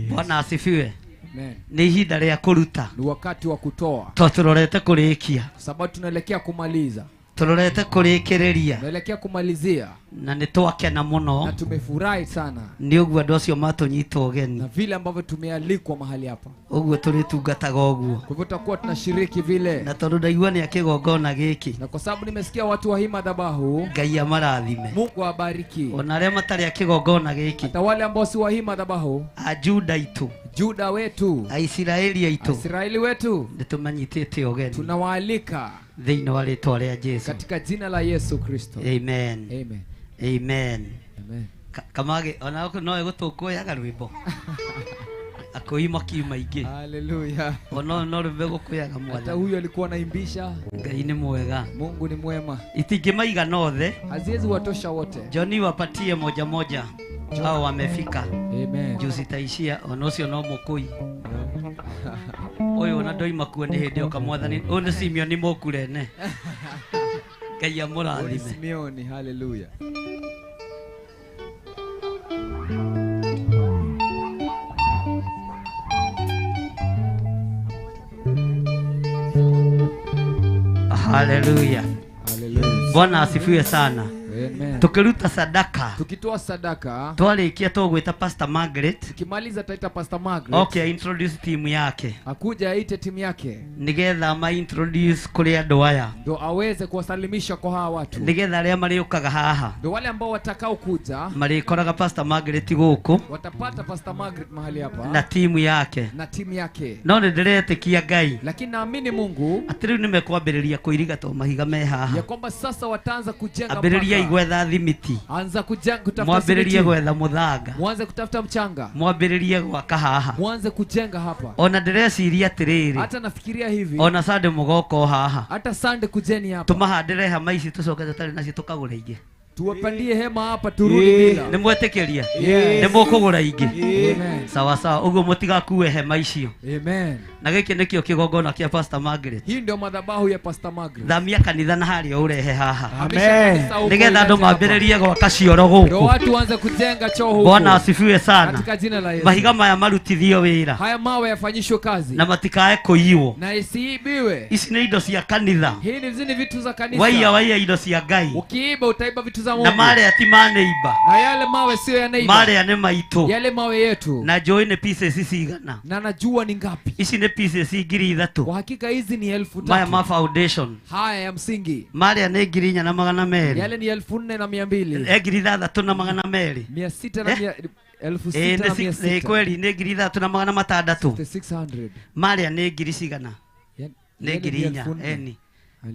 Bwana asifiwe. Amen. Nĩ ihinda rĩa kũruta. Ni wakati wa kutoa. To tũrorete kũrĩkia. Kwa sababu tunaelekea kumaliza. Tũrorete kũrĩkĩrĩria. Tunaelekea kumalizia. Na nĩ twakena mũno. Na tumefurahi sana. Nĩ ũguo andũ acio matũnyita ũgeni. Na vile ambavyo tumealikwa mahali hapa. Ũguo tũrĩtungataga ũguo. Kwa hivyo tutakuwa tunashiriki vile. Na tondũ ndaigua nĩ akĩgongona gĩkĩ. Na kwa sababu nimesikia watu wa hii madhabahu, Ngai amarathime. Mungu awabariki. Ona arĩa matarĩ akĩgongona gĩkĩ. Hata wale ambao si wa hii madhabahu, Ajuda aitũ, Juda wetu, Aisiraeli aitũ, Israeli wetu, nĩtũmanyitĩte ũgeni tunawaalika thĩinĩ wa rĩtwa rĩa Jesu. katika jina la Yesu Kristo. Amen. Amen. Amen. Amen. Kamage ona no egũtũkũyaga rwĩmbo. Akũi makiuma ingĩ. Haleluya. Ona no rwĩmbo egũkũyaga Hata mwathani. huyu alikuwa anaimbisha. Ngai nĩ mwega. Mungu ni mwema. Itingĩmaigana othe. Haziwezi watosha wote. Johnny wapatie moja moja. Hao wamefika. Amen. Juu citaishia ona ũcio no mũkũi. Ũyũ ona ndoima kuo nĩ hĩndĩ oka mwathani. Ũyũ nĩ Simeoni Mũkurene. Ngai amũrathime. Simeoni, haleluya. Haleluya. Haleluya. Bwana asifiwe sana. Amen. Tukiruta sadaka, Tukitoa sadaka, twarĩkia tũgwĩta Pastor Margaret. Tukimaliza taita Pastor Margaret. Okay, introduce timu yake. Akuja aite timu yake. Nigetha ma introduce kũrĩ andũ aya. Ndo aweze kuwasalimisha kwa hawa watu. Nigetha arĩa marĩũkaga haha. Ndo wale ambao watakao kuja Marĩkoraga Pastor Margaret gũkũ watapata Pastor Margaret mahali hapa na timu yake. Na timu yake. No nĩ ndĩretĩkia Ngai. Lakini naamini Mungu atĩ rĩu nĩmekwambĩrĩria kũiriga to mahiga me haha. Ya kwamba sasa wataanza kujenga. Ambĩrĩria gwetha thimiti. Anza kujenga, kutafuta Mwambĩrĩrie simiti. gwetha mũthanga. Mwanze kutafuta mchanga. Mwambĩrĩrie gwaka haha. Mwanze kujenga hapa. Ona ndĩreciria atĩrĩrĩ. Hata nafikiria hivi. Ona Sunday mũgoka o haha. Hata Sunday kujeni hapa. Tũmahandĩre hema ici tũcoke tũtarĩ nacio tũkagũra ingĩ. Tuwapandie hema hapa turudi bila. Nĩ mwetĩkĩria? Yes. Nĩ mũkũgũra ingĩ? Amen. Sawa sawa, ũguo mũtigakue hema icio. Amen. Na gĩkĩ nĩkĩo kĩgongona kĩa Pastor Margaret. Hii ndio madhabahu ya Pastor Margaret. Thamia kanitha na harĩa ũrehe haha. Amen. Nĩgetha andũ mambĩrĩrie gwaka cioro gũkũ. Ndio watu waanze kujenga choo huko. Bwana asifiwe sana. Katika jina la Yesu. Mahiga maya marutithio wĩra. Haya mawe yafanyishwe kazi. Na matikae kũiywo. Na isiibiwe. Ici nĩ indo cia kanitha. Hii ni vitu za kanisa. Waiya waiya indo cia Ngai. Ukiiba utaiba vitu za Mungu. Na marĩa ti ma neighbor. Na yale mawe sio ya neighbor. Marĩa nĩ maitũ. Yale mawe yetu. Na njũĩ nĩ pieces cigana. Na najua ni ngapi. Ici nĩ pieces 3,000. Kwa hakika hizi ni 3,000. Maya ma foundation. Haya ya msingi. Marĩa nĩ 4,200. Yale ni 4,200. 6,200. Mia sita na mia, elfu sita na mia sita. Kweli nĩ 3,600. 600. Marĩa nĩ ngiri cigana? Nĩ 4,000. Eni.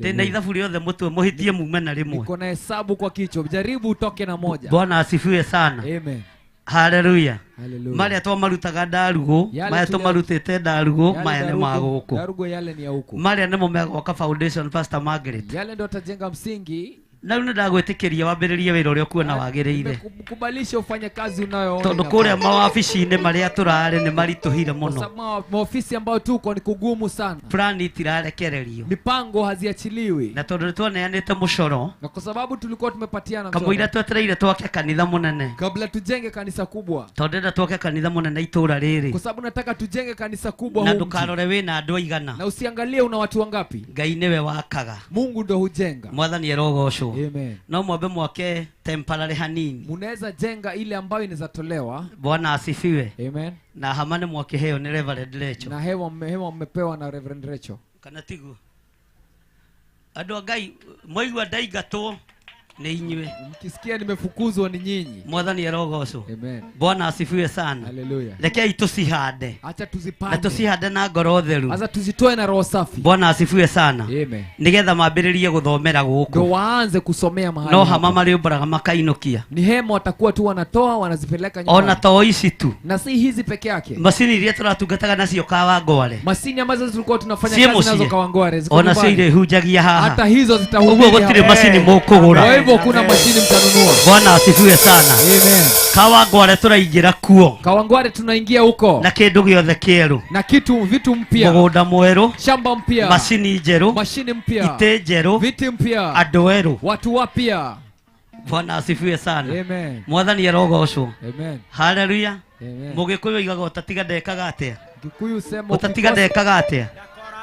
Tena ithabu rĩothe mũtwe mũhĩtie mume na rĩmwe. Niko na hesabu kwa kichwa. Jaribu utoke na moja. Bwana asifiwe sana. Amen. Haleluya. Haleluya. Marĩa twamarutaga ndarugũ, maya tũmarutĩte ndarugũ, maya nĩ ma gũkũ. Ndarugũ yale ni ya huku. Marĩa nĩmo megwaka foundation Pastor Margaret. Yale ndio atajenga msingi. Na rĩu nĩndagwĩtĩkĩria wambĩrĩrie wĩra ũrĩa ũkuona wagĩrĩire. Nimekukubalisha ufanye kazi unayoona. Tondũ kũrĩa mawabici-inĩ marĩa tũrarĩ nĩ maritũhire mũno. Kwa sababu maofisi ambayo tuko ni kugumu sana. Plani itirarekererio. Mipango haziachiliwi. Na tondũ nĩtwaneanĩte mũcoro. Na kwa sababu tulikuwa tumepatiana mchoro. Kamũira twetereire twake kanitha mũnene. Kabla tujenge kanisa kubwa. Tondũ ndĩrenda twake kanitha mũnene itũra rĩrĩ. Kwa sababu nataka tujenge kanisa kubwa Na huu mji. ndũkarore wĩna andũ aigana. Na usiangalie una watu wangapi. Ngai nĩwe wakaga. Mungu ndo hujenga. Mwathani arogocwo. Amen. No mwambe mwake temporary hanini. Munaweza jenga ile ambayo inaweza tolewa. Bwana asifiwe. Amen. Na hama nĩ mwakĩheo nĩ Reverend Rachel. Na hewa mmepewa na Reverend Rachel. Kana tiguo? Andũ a Ngai mwaigua ndaingatwo nĩ inyuĩ. Mkisikia nimefukuzwa ni nyinyi. Mwathani arogocwo. Amen. Bwana asifiwe sana. Haleluya. Rekei tũcihande. Acha Na tuzipande. tũcihande na ngoro theru. Acha tuzitoe na roho safi. Bwana asifiwe sana. Amen. Nigetha mambĩrĩrie gũthomera Ndio gũkũ. waanze kusomea mahali. No hapa. hama marĩũmbũraga makainũkia. Ni hema watakuwa tu wanatoa wanazipeleka nyumbani. Ona to ici tu. Na si hizi peke yake. Macini iria tũratungataga nacio Kawangware. Masini ambazo tulikuwa tunafanya Ciĩ kazi nazo mũciĩ. Kawangware ziko Ona cio nyumbani. irĩhunjagia haha. Hata hizo zitahubiri. Ũguo gũtirĩ hapa. macini mũkũgũra. Kwa hivyo kuna mashini mtanunua. Bwana asifiwe sana. Amen. Kawangware tũraingĩra kuo. Kawangware tunaingia huko. Na kĩndũ gĩothe kĩerũ. Na kitu vitu mpya. Mũgũnda mwerũ. Shamba mpya. Macini njerũ. Mashini mpya. Itĩ njerũ. Viti mpya. Andũ erũ. Watu wapya. Bwana asifiwe sana. Amen. Mwathani arogocwo. Amen. Haleluya. Amen. Mũgĩkũyũ oigaga ũtatiga ndekaga atĩa? Kikuyu sema Ũtatiga ukikosa- ndekaga atĩa?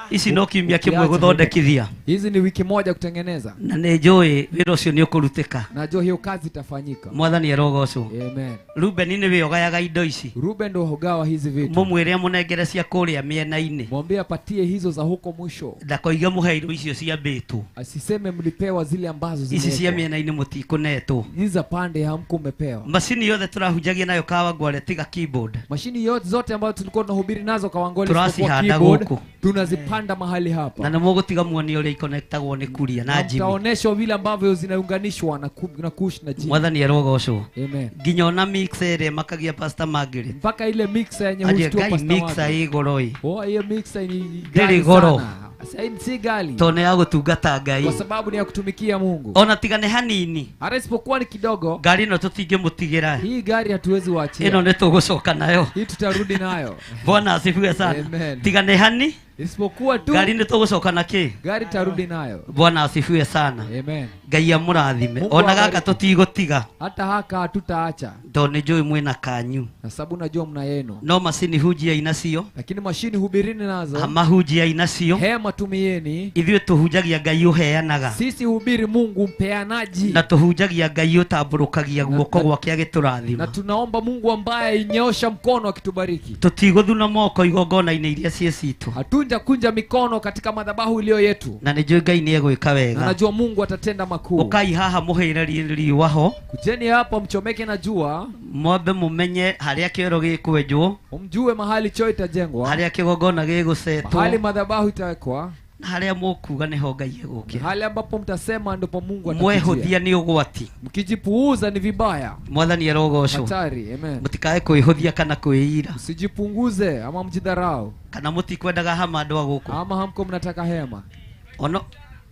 Ici no kiumia kĩmwe Ukiacha gũthondekithia. Hizi ni wiki moja kutengeneza. Na nĩ njũĩ wĩra ũcio nĩ ũkũrutĩka. Najua hiyo kazi itafanyika. Mwathani arogocwo. Amen. Ruben nĩwe ũgayaga indo ici. Ruben ndo hugawa hizi vitu. Mũmwĩre amũnengere cia kũrĩa mĩena-inĩ. Mwambie apatie hizo za huko mwisho. Ndakoige mũheirwo icio ciambĩtwo. Asiseme mlipewa zile ambazo Ici cia zimewekwa. mĩena-inĩ mũtikũnetwo. Hizi za pande hamku mmepewa. Macini yothe tũrahunjagia nayo Kawangware tiga keyboard. Mashini yote zote ambazo tulikuwa tunahubiri nazo Kawangware isipokuwa Turacihanda keyboard, gũkũ. tunazipanda mahali Na hapa. nĩ mũgũtiga muone ũrĩa ikonektagwo nĩ Kuria na Na Jimmy. mtaoneshwa vile ambavyo zinaunganishwa na Kush na Jimmy. Mwathani arogocwo. Amen. Nginya ona mixer ĩrĩa makagia Pastor Margaret. Mpaka ile mixer yenye Aje hushtua Ngai Pastor mixer Margaret. ĩ goro ĩ. Oh, hiyo mixer ni Ndĩrĩ ghali goro. sana. Sasa si ghali. Tondũ nĩ ya gũtungata Ngai. Kwa sababu ni ya kutumikia Mungu. Ona tiga nĩ hanini. Hata isipokuwa ni kidogo, Ngari ĩno tũtingĩmũtigĩra. hii gari hatuwezi waachia. Ĩno nĩ tũgũcoka nayo. Hii tutarudi nayo. Bwana asifiwe sana. Amen. Tiga nĩ hani. Isipokuwa tu Ngari nĩ tũgũcoka na kĩ? gari tarudi nayo. Bwana asifiwe sana. Amen. Ngai amũrathime. Mungu Ona gaka awabariki. tũtigũtiga. Hata haka hatutaacha. Tondũ nĩ njũĩ mwĩna kanyu. Na sababu najua mna yenu. No macini hunjiai nacio. Lakini mashini hubirini nazo. Hama hunjiai nacio. Hema tumieni. Ithuĩ tũhunjagia Ngai ũheanaga. Sisi hubiri Mungu mpeanaji. Na tũhunjagia Ngai ũtambũrũkagia guoko gwake Na agĩtũrathima. tunaomba Mungu ambaye inyoosha mkono akitubariki. Tũtigũthuna moko igongona-inĩ iria ciĩ citũ. Hatunja kunja mikono katika madhabahu iliyo yetu. Na nĩ njũĩ Ngai nĩ egwĩka Na wega. najua Mungu atatenda makuu. Ũkai haha mũhĩre riũa ho. Kujeni hapa mchomeke na jua, Mwambe mũmenye harĩa kĩoro gĩkwenjwo, umjue mahali choo itajengwa, harĩa kĩgongona gĩgũcetwo, mahali madhabahu itawekwa, na harĩa mũkuga nĩho Ngai egũkĩra. mahali ambapo mtasema ndipo Mungu atakujia. Mwehũthia nĩ ũgwati. Mkijipuuza ni vibaya. Mwathani arogocwo. Hatari. Amen. Mũtikae kwĩhũthia kana kwĩira. Msijipunguze ama mjidharau, Kana mũtikwendaga hama andũ a gũkũ. ama hamko mnataka hema.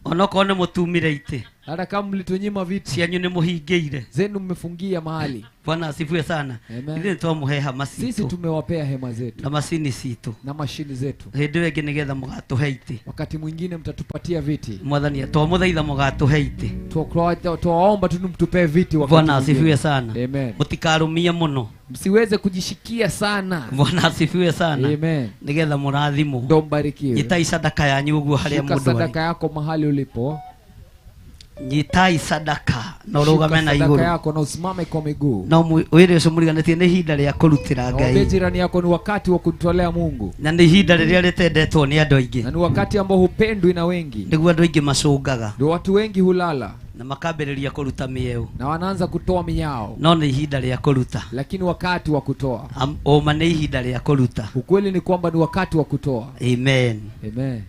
Onokorwo nĩ mũtumire itĩ. Hata kama mlitunyima viti Cianyu nĩ mũhingĩire. zenu, mmefungia mahali. Bwana asifiwe sana. Amen. Ithuĩ nĩtwamũhe hama Sisi citũ tumewapea hema zetu na macini citũ. na mashini zetu. Hĩndĩ ĩyo ĩngĩ nĩgetha mũgatũhe itĩ. Wakati mwingine mtatupatia viti. Mwathani twamũthaitha mũgatũhe itĩ. Twaomba tu mtupee viti wakati Bwana mwingine. asifiwe sana. Amen. Mũtikarũmie mũno. Msiweze kujishikia sana. Bwana asifiwe sana. Amen. Nĩgetha mũrathimwo. Ndo mbarikiwe. Nyitai sadaka yanyu ũguo harĩa Shika mũndũ arĩ. sadaka yako mahali ulipo. Nyitai sadaka na Shika ũrũgame na sadaka igũrũ. yako na usimame kwa miguu. No wĩre ũcio mũriganĩtie nĩ ihinda rĩa kũrutĩra Na waambie Ngai. jirani yako ni wakati wa kumtolea Mungu. Na nĩ ihinda rĩrĩa rĩtendetwo nĩ andũ aingĩ. Na ni wakati ambao hupendwi na wengi. Nĩguo andũ aingĩ macũngaga. Ndio watu wengi hulala Na makambĩrĩria kũruta mĩeũ. na wanaanza kutoa minyao. No nĩ ihinda rĩa kũruta. Lakini wakati wa kutoa. Ũma nĩ ihinda rĩa kũruta. Ukweli ni kwamba ni wakati wa kutoa. Amen. Amen.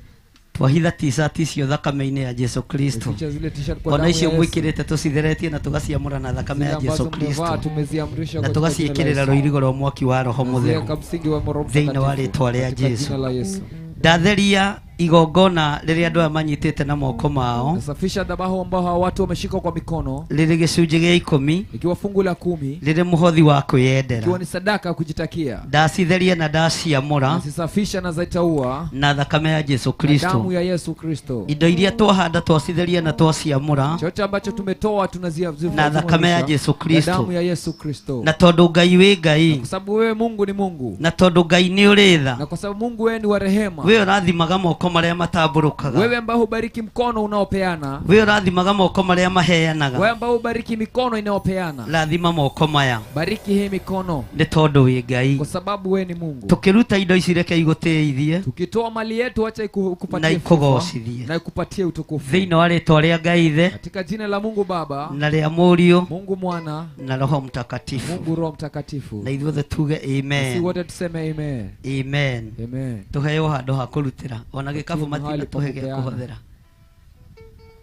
Twahitha t-shirt icio thakame-inĩ ya Jesu Kristo. Ficha zile t-shirt kwa Ona damu icio ya Yesu. mwĩkĩrĩte tũcitheretie na tũgaciamũra na thakame Zile ya Jesu ambazo mmevaa Kristo. tumeziamrisha Na katika jina la tũgaciĩkĩrĩra Yesu. rũirigo rwa mwaki wa Roho Naziweka Mũtheru. msingi wa Roho Thĩinĩ wa Mtakatifu rĩtwa rĩa katika Jesu. jina la Yesu. Ndatheria igongona rĩrĩa andũ aya manyitĩte na moko mao Nasafisha dhabahu ambao hawa watu wameshika kwa mikono, rĩrĩ gĩcunjĩ gĩa 10 ikiwa fungu la 10, rĩrĩ mũhothi wa ikiwa kwĩyendera. ni sadaka ya kujitakia. Ndacitheria na ndaciamũra Nasisafisha na zaitaua na thakame ya Jesu na Kristo. damu ya Yesu Kristo. Indo iria twahanda twacitheria na twaciamũra Chochote ambacho tumetoa tunaziamrisha na thakame ya Jesu na Kristo. damu ya Yesu Kristo. Na tondũ Ngai wĩ Ngai, Kwa sababu wewe Mungu ni Mungu, na tondũ Ngai nĩ ũrĩ tha, na kwa sababu Mungu wewe ni wa rehema, we ũrathimaga moko marĩa matambũrũkaga. Wewe ambaye hubariki mkono unaopeana. Wewe ũrathimaga moko marĩa maheanaga. Wewe ambaye hubariki mikono inayopeana. Rathima moko maya. Bariki hii mikono. Nĩ tondũ wĩ Ngai. Kwa sababu wewe ni Mungu. Tũkĩruta indo ici reke igũtĩithie. Tukitoa mali yetu acha ikupatie na ikũgocithie. Na ikupatie utukufu. Thĩinĩ wa rĩtwa rĩa Ngai Ithe. Katika jina la Mungu Baba. Na rĩa Mũriũ. Mungu Mwana. Na Roho Mtakatifu. Mungu Roho Mtakatifu. Na ithuothe tuge amen. Sisi wote tuseme amen. Amen. Amen. Tuheo handũ ha kũrutĩra. Ona gĩkabu matina tuhe gĩa kũhũthĩra.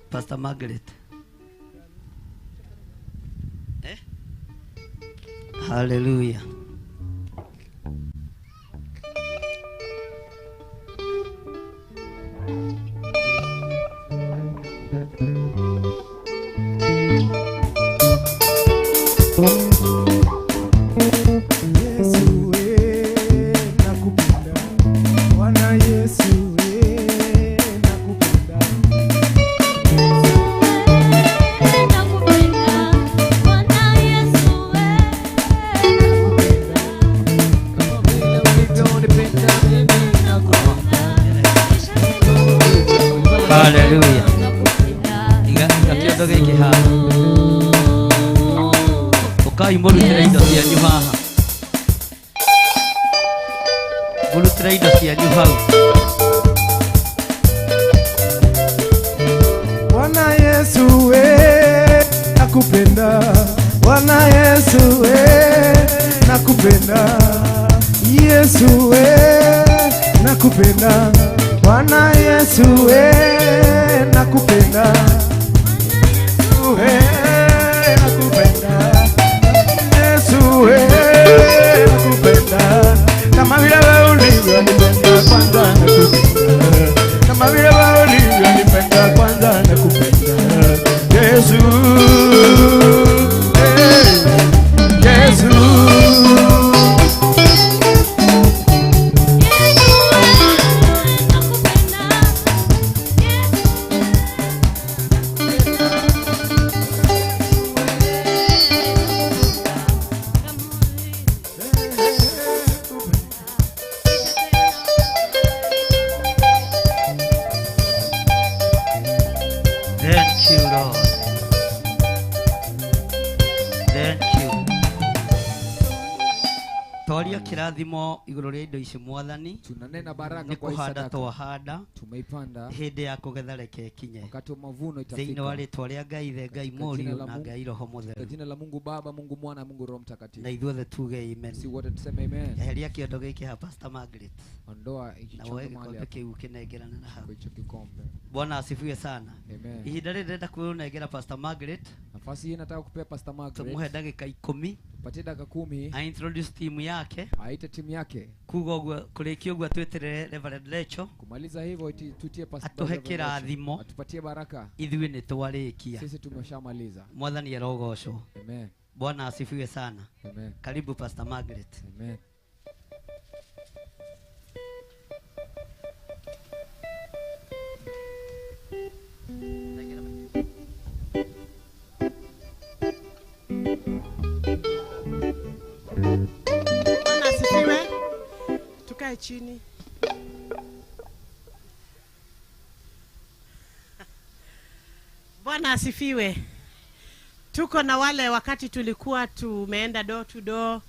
Pastor Margaret. Hallelujah. Yesu nakupenda. Bwana Yesu nakupenda. Yesu nakupenda. Bwana Yesu nakupenda. Kama vile ulivyonipenda mimi nakupenda. Hallelujah. Iga kĩondo gĩkĩ haha. Ũkai mũrutĩre indo cianyu haha. Mũrutĩre indo cianyu hau. Bwana Yesu nakupenda. Bwana Yesu nakupenda. Yesu nakupenda. Bwana Yesu nakupenda. Nakupenda. Yesu nakupenda. Kama vile wewe ulivyonipenda kwanza nakupenda. Kama vile wewe ulivyonipenda kwanza nakupenda. Yesu Yesu. Thank you, Lord. Thank you. Twaria kĩrathimo igũrũ rĩa indo ici Mwathani. Tunanena baraka Nĩ kwa hii kũhanda sadaka. twahanda. Tumeipanda. Hĩndĩ ya kũgetha reke ĩkinye. Wakati wa mavuno itafika. Thĩinĩ wa rĩtwa rĩa Ngai Ithe, Ngai Katika jina Mũriũ la na Mungu. Ngai Roho Mũtheru. Katika jina la Mungu Baba, Mungu Mwana, Mungu Roho Mtakatifu. Na ithuothe tuge amen. Sisi wote tuseme amen. Eheria kĩondo gĩkĩ haha Pastor Margaret. Ondoa hiki Na chombo woe mahali gĩkombe hapa. kĩu ũkĩnengerane na hau. Kwa hicho kikombe. Bwana asifiwe sana. Amen. Ihinda rĩrĩ ndĩrenda kũnengera Pastor Margaret. Nafasi hii nataka kupea Pastor Margaret. Tumuhe ndagĩka 10. Tupatie dakika 10. A introduce timu yake. Aite timu yake. Kuga ũguo kũrĩkia ũguo twĩtĩrĩre Reverend Lecho. Kumaliza hivyo tutie Pastor Atuhe Reverend Lecho. kĩrathimo. Atupatie baraka. Ithuĩ nĩ twarĩkia. Sisi tumeshamaliza. Mwathani arogocwo. Amen. Bwana asifiwe sana. Amen. Karibu Pastor Margaret. Amen. Bwana asifiwe. Tukae chini. Bwana asifiwe. Tuko na wale wakati tulikuwa tumeenda door to door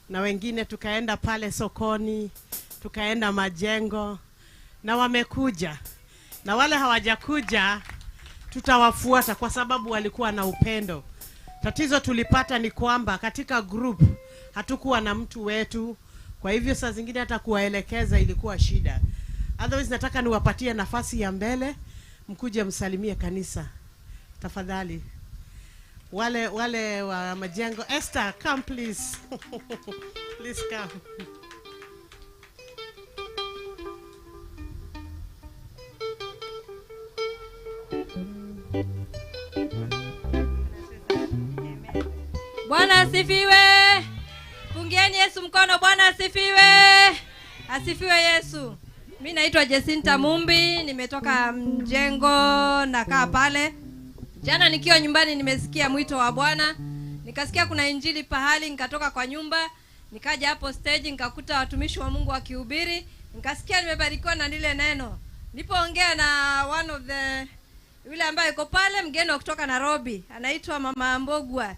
na wengine tukaenda pale sokoni, tukaenda majengo na wamekuja. Na wale hawajakuja tutawafuata kwa sababu walikuwa na upendo. Tatizo tulipata ni kwamba katika group hatukuwa na mtu wetu, kwa hivyo saa zingine hata kuwaelekeza ilikuwa shida. Otherwise nataka niwapatie nafasi ya mbele, mkuje msalimie kanisa tafadhali. Wale wa majengo, Esther, come please. Please come. Bwana asifiwe. Pungieni Yesu mkono. Bwana asifiwe. Asifiwe Yesu. Mimi naitwa Jacinta Mumbi, nimetoka mjengo nakaa pale. Jana nikiwa nyumbani nimesikia mwito wa Bwana. Nikasikia kuna injili pahali, nikatoka kwa nyumba, nikaja hapo stage nikakuta watumishi wa Mungu wakihubiri, nikasikia nimebarikiwa na lile neno. Nilipoongea na one of the yule ambaye yuko pale, mgeni wa kutoka Nairobi, anaitwa Mama Mbogwa.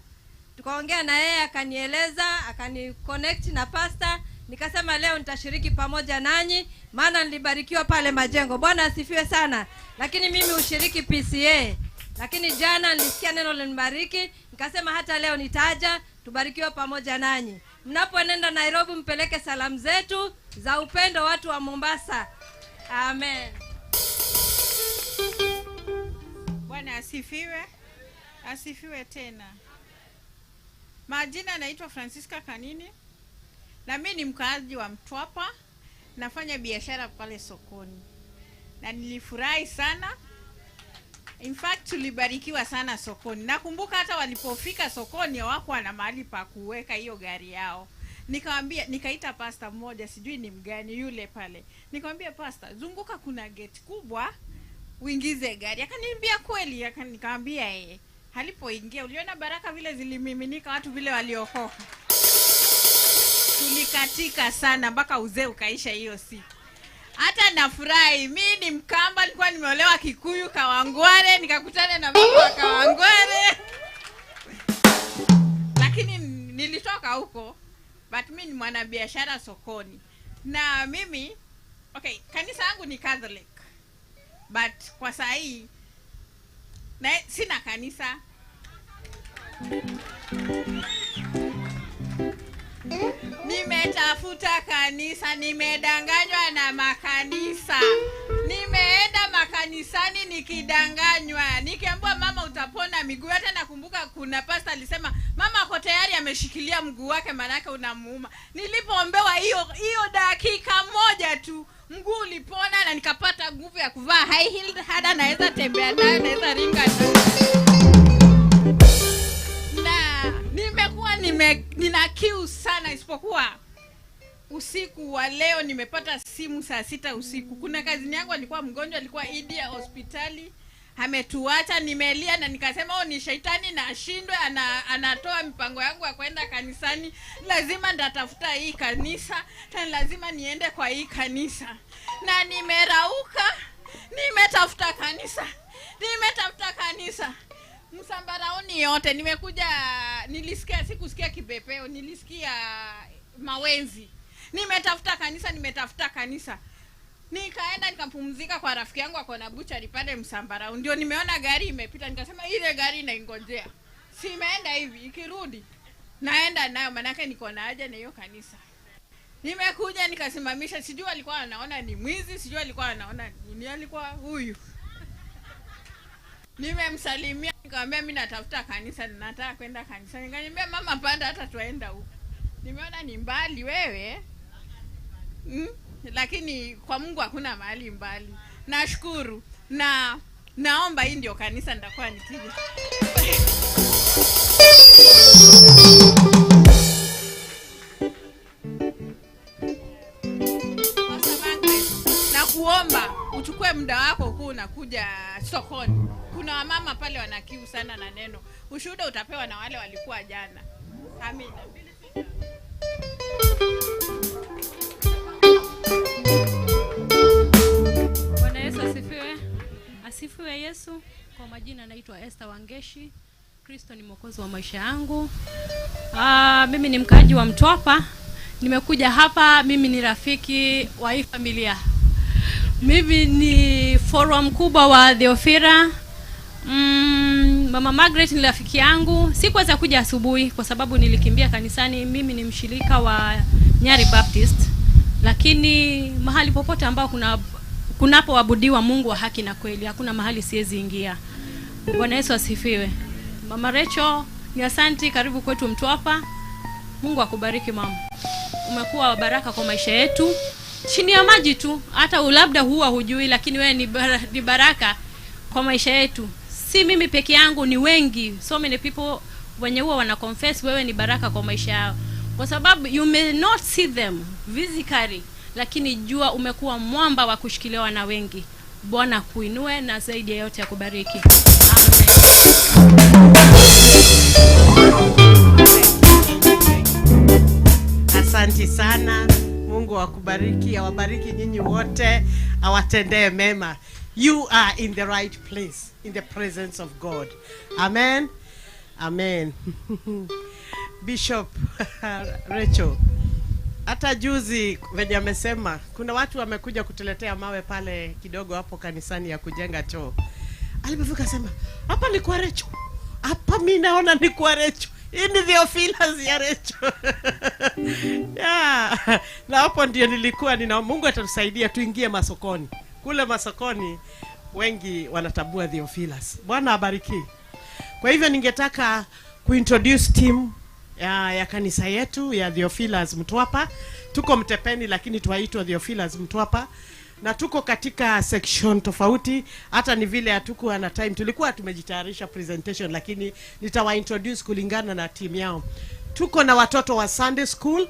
Tukaongea na yeye, akanieleza, akaniconnect na pastor. Nikasema leo nitashiriki pamoja nanyi, maana nilibarikiwa pale Majengo. Bwana asifiwe sana. Lakini mimi hushiriki PCA. Lakini jana nilisikia neno linibariki, nikasema hata leo nitaja, tubarikiwe pamoja nanyi. Mnapoenda Nairobi, mpeleke salamu zetu za upendo watu wa Mombasa. Amen. Bwana asifiwe. Asifiwe tena. Majina naitwa Francisca Kanini na mimi ni mkaaji wa Mtwapa, nafanya biashara pale sokoni na nilifurahi sana. In fact tulibarikiwa sana sokoni. Nakumbuka hata walipofika sokoni hawakuwa na mahali pa kuweka hiyo gari yao. Nikamwambia, nikaita pasta mmoja, sijui ni mgani yule pale. Nikamwambia pasta, zunguka kuna gate kubwa uingize gari. Akaniambia kweli, nikamwambia yeye. Alipoingia uliona baraka vile zilimiminika, watu vile waliokoka. Tulikatika sana mpaka uzee ukaisha hiyo siku. Hata nafurahi, mimi ni Mkamba, nilikuwa nimeolewa Kikuyu Kawangware, nikakutana na mama wa Kawangware. Lakini nilitoka huko, but mimi ni mwanabiashara sokoni. Na mimi, okay, kanisa yangu ni Catholic. But kwa saa hii na sina kanisa. Nimetafuta kanisa, nimedanganywa na makanisa. Nimeenda makanisani nikidanganywa. Nikiambiwa mama utapona miguu. Hata nakumbuka kuna pastor alisema mama ako tayari ameshikilia mguu wake manake unamuuma. Nilipoombewa hiyo dakika moja tu mguu ulipona na nikapata nguvu ya kuvaa high heel, hata naweza tembea nayo, naweza ringa nayo. Na nimekuwa nina kiu sana, isipokuwa usiku wa leo nimepata simu saa 6 usiku. Kuna kazini yangu alikuwa mgonjwa, alikuwa India hospitali, ametuacha. Nimelia na nikasema oh, ni shaitani na ashindwe, anatoa mipango yangu ya kwenda kanisani. Lazima ndatafuta hii kanisa, tena lazima niende kwa hii kanisa. Na nimerauka, nimetafuta kanisa, nimetafuta kanisa Msambaraoni yote. Nimekuja, nilisikia, sikusikia kipepeo, nilisikia mawenzi. Nimetafuta kanisa, nimetafuta kanisa. Nikaenda nikapumzika kwa rafiki yangu ako na buchari pale Msambarau. Ndio nimeona gari imepita, nikasema ile gari inaingojea. Simeenda hivi, ikirudi naenda nayo manake niko na haja na hiyo kanisa. Nimekuja nikasimamisha, sijui alikuwa anaona ni mwizi, sijui alikuwa anaona nini, alikuwa huyu. Nimemsalimia nikamwambia mimi natafuta kanisa, nataka kwenda kanisa. Nikamwambia mama panda hata tuenda huko. Nimeona ni mbali wewe. Lakini kwa Mungu hakuna mahali mbali. Nashukuru na naomba hii ndio kanisa nitakuwa nikija. Na kuomba uchukue muda wako huku unakuja sokoni. Kuna wamama pale wana kiu sana na neno. Ushuhuda utapewa na wale walikuwa jana. Amina. Bwana Yesu asifiwe. Asifiwe Yesu. Kwa majina naitwa Esther Wangeshi. Kristo ni mwokozi wa maisha yangu. Mimi ni mkaaji wa Mtwapa. Nimekuja hapa, mimi ni rafiki wa hii familia. Mimi ni follower mkubwa wa Theophira. Mama Margaret ni rafiki yangu. Sikuweza kuja asubuhi kwa sababu nilikimbia kanisani. Mimi ni mshirika wa Nyari Baptist. Lakini mahali popote ambao kunapoabudiwa Mungu wa haki na kweli, hakuna mahali siwezi ingia. Bwana Yesu asifiwe. Mama Rachel, ni asanti, karibu kwetu Mtwapa. Mungu akubariki mama. Umekuwa wa baraka kwa maisha yetu. Chini ya maji tu, hata labda huwa hujui, lakini wewe ni baraka kwa maisha yetu. Si mimi peke yangu, ni wengi. So many people wenye huwa wana confess wewe ni baraka kwa maisha yao. Kwa sababu you may not see them physically, lakini jua umekuwa mwamba wa kushikiliwa na wengi. Bwana kuinue na zaidi ya yote akubariki. Amen. Asante sana. Mungu akubariki, awabariki nyinyi wote, awatendee mema. You are in the right place, in the presence of God. Amen. Amen. Bishop Rachel, hata juzi venye amesema kuna watu wamekuja kutuletea mawe pale kidogo hapo kanisani ya kujenga choo. Alipofika sema, hapa ni kwa Rachel. Hapa mimi naona ni kwa Rachel. Hii ni Theophilus ya Rachel. Yeah. Na hapo ndio nilikuwa nina Mungu atatusaidia tuingie masokoni. Kule masokoni wengi wanatabua Theophilus. Bwana abariki. Kwa hivyo ningetaka kuintroduce team ya kanisa yetu ya Theophilus Mtwapa. Tuko Mtepeni lakini twaitwa Theophilus Mtwapa. Na tuko katika section tofauti. Hata ni vile hatukuwa na time. Tulikuwa tumejitayarisha presentation lakini nitawa introduce kulingana na team yao. Tuko na watoto wa Sunday school.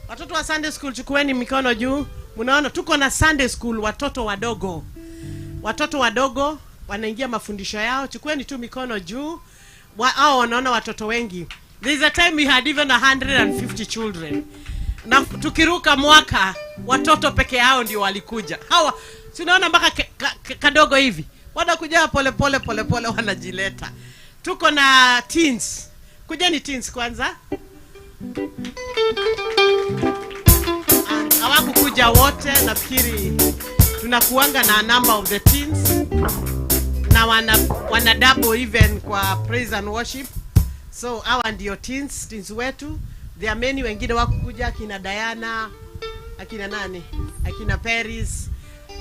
Watoto wa Sunday school, chukueni mikono juu. Mnaona tuko na Sunday school, watoto wadogo. Watoto wadogo wanaingia mafundisho yao. Chukueni tu mikono juu. Hao wanaona watoto wengi. There is a time we had even 150 children. Na tukiruka mwaka watoto peke yao ndio walikuja. Hawa tunaona mpaka kadogo hivi. Wanakuja pole pole pole pole wanajileta. Tuko na teens. Kujeni teens kwanza. Hawakukuja wote, nafikiri tunakuanga na number of the teens na wana double even kwa praise and worship. So hawa ndio teens wetu. There are many wengine wakukuja, akina Diana, akina nani, akina Paris,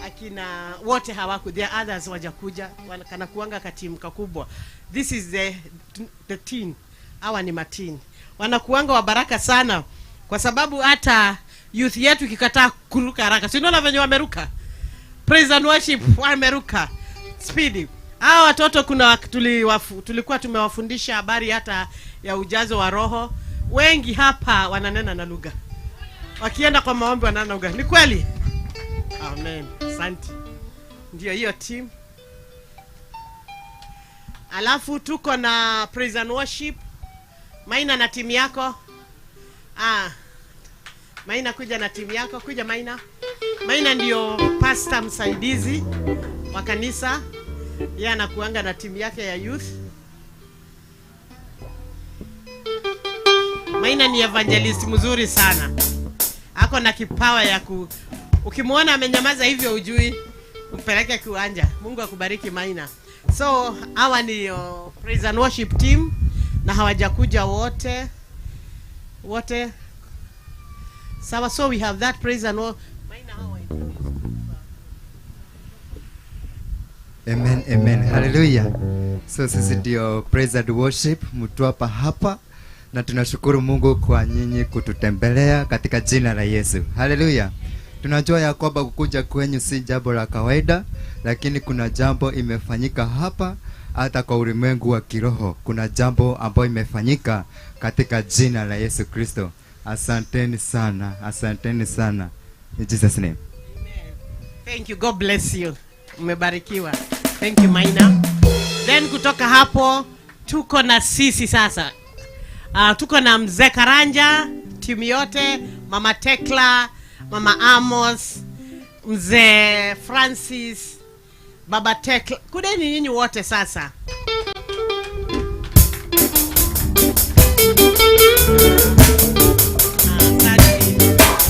akina wote hawaku. There are others wajakuja, kanakuanga katimu kakubwa. This is the teen. Hawa ni mateen. Wanakuanga wa baraka sana kwa sababu hata youth yetu ikikataa kuruka haraka. Si unaona venye wameruka? Praise and worship wameruka speedy. Hawa watoto kuna tulikuwa tumewafundisha habari hata ya ujazo wa roho. Wengi hapa wananena na lugha. Wakienda kwa maombi wananena lugha. Ni kweli? Amen. Asante. Ndio hiyo team. Alafu tuko na praise and worship. Maina na timu yako. Maina kuja na timu yako. Kuja Maina. Maina ndio pastor msaidizi wa kanisa. Yeye anakuanga na timu yake ya youth. Maina ni evangelist mzuri sana. Ako na kipawa ya ukimuona amenyamaza hivyo ujui, umpeleke kiwanja. Mungu akubariki Maina. So hawa ni praise and worship team na hawajakuja wote. Wote. Sawa, so we have that praise and worship. Maina, hawa. Amen, amen. Hallelujah. So sisi ndio praise and worship Mtwapa hapa. Na tunashukuru Mungu kwa nyinyi kututembelea katika jina la Yesu. Hallelujah. Tunajua ya kwamba kukuja kwenyu si jambo la kawaida, lakini kuna jambo imefanyika hapa hata kwa ulimwengu wa kiroho. Kuna jambo ambayo imefanyika katika jina la Yesu Kristo. Asanteni sana, asanteni sana. In Jesus name. Amen. Thank you. God bless you. Umebarikiwa. Thank you Maina. Then kutoka hapo tuko na sisi sasa. Tuko na Mzee Karanja, timu yote, Mama Tekla, Mama Amos, Mzee Francis, Baba Tekla. Kudeni nyinyi wote sasa.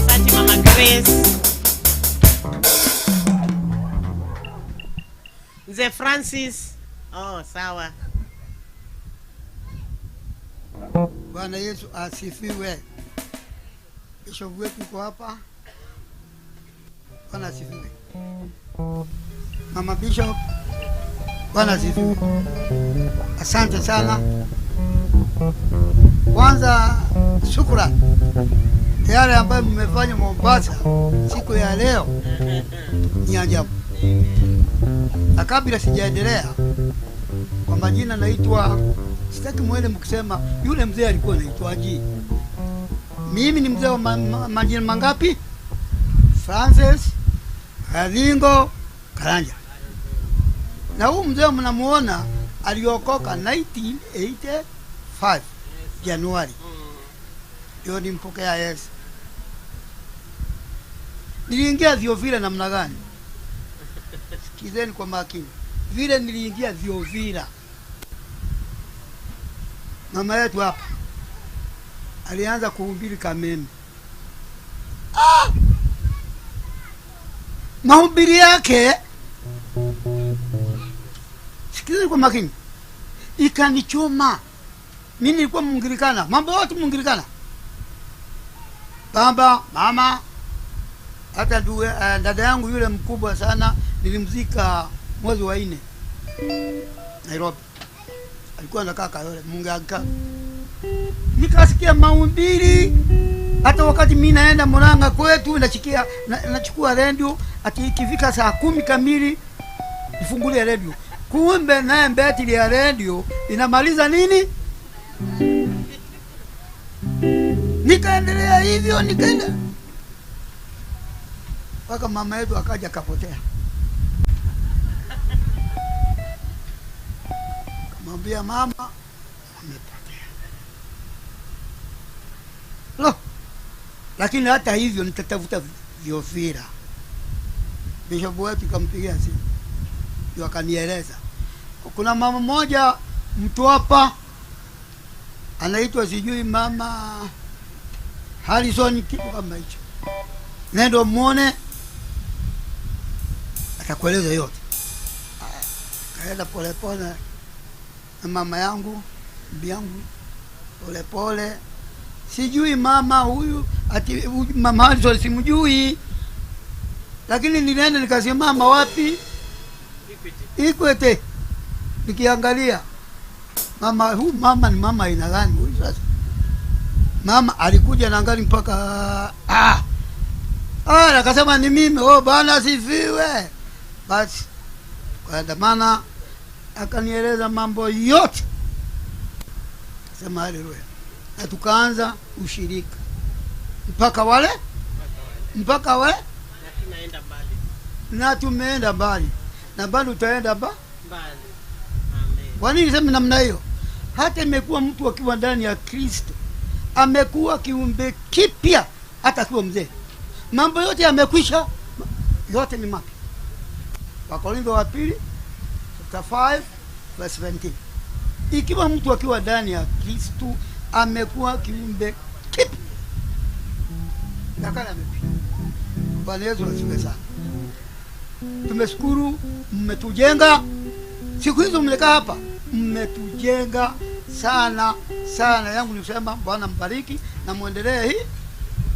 Asante Mama Grace. Mzee Francis. Oh, sawa. Bwana Yesu asifiwe. Bishop wetu yuko hapa. Bwana asifiwe. Mama Bishop, Bwana asifiwe. Asante sana. Kwanza shukrani yale ambayo mmefanya Mombasa siku ya leo ni ajabu. Na kabla sijaendelea, kwa majina naitwa, sitaki muende mkisema yule mzee alikuwa anaitwaje. Mimi ni mzee wa majina mangapi? Francis Radingo Karanja. Na huyu mzee mnamuona aliokoka 1985 Januari. Ndio nimpokea Yesu. Niliingia Vyovila namna gani? Sikizeni kwa makini. Vile niliingia Vyovila, mama yetu hapa alianza kuhubiri Kameme. Mahubiri yake, sikizeni kwa makini, ikanichoma. Mimi nilikuwa Mungilikana, mambo yote Mungilikana, baba, mama, hata dada yangu yule mkubwa sana nilimzika mwezi wa 4 Nairobi, alikuwa anakaa Kayole, Mungu. Nikasikia mahubiri. Hata wakati mimi naenda Murang'a kwetu nachukua radio, ati ikifika saa 10 kamili nifungulie radio. Kumbe naye betri ya radio inamaliza nini? Nikaendelea hivyo, nikaenda mpaka mama yetu akaja kapotea. Kamwambia mama amepotea. Lo. Lakini hata hivyo nitatafuta Vyovila. Bishop wetu kampigia simu, ndio akanieleza. Kuna mama mmoja mtu hapa anaitwa sijui mama Harrison, kitu kama hicho. Nendo muone, atakueleza yote. Kaenda pole pole na mama yangu, bibi yangu, pole pole. Sijui mama huyu, ati mama Harrison simjui. Lakini nilienda nikasimama wapi? Ikwete. Nikiangalia mama huyu, mama ni mama aina gani huyu sasa? Mama alikuja na gari mpaka akasema ni mimi. Oh, Bwana sifiwe. Basi kaandamana, akanieleza mambo yote. Sema haleluya. Na tukaanza ushirika mpaka wale na tunaenda mbali, na tumeenda mbali, na bado utaenda mbali. Amen. Kwa nini niseme namna hiyo? Hata imekuwa mtu akiwa ndani ya Kristo amekuwa kiumbe kipya, hata akiwa mzee mambo yote yamekwisha, yote ni mapya. Wakorintho wa pili chapter 5 verse 17. Ikiwa mtu akiwa ndani ya Kristo amekuwa kiumbe kipya, nakala amepita. Bwana Yesu asifiwe sana. Tumeshukuru, mmetujenga. Siku hizo mlikaa hapa, mmetujenga sana sana. Yangu ni kusema Bwana mbariki na muendelee hii.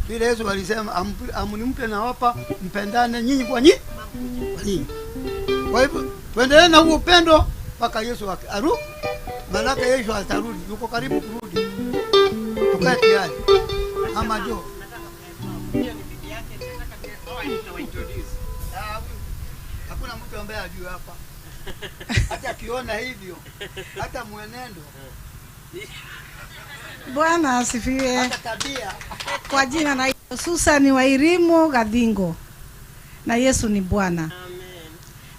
Vile Yesu alisema amnimpe na wapa, mpendane nyinyi kwa nyinyi. Kwa nyinyi. Kwa hivyo tuendelee na huo upendo mpaka Yesu arudi. Maana Yesu atarudi, yuko karibu kurudi. Tukae tayari. Ama jo. Hakuna mtu ambaye ajue hapa. Hata akiona hivyo, hata mwenendo. Bwana asifiwe. Hata tabia. Kwa jina na Susan Wairimu Gadingo. Na Yesu ni Bwana. Amen.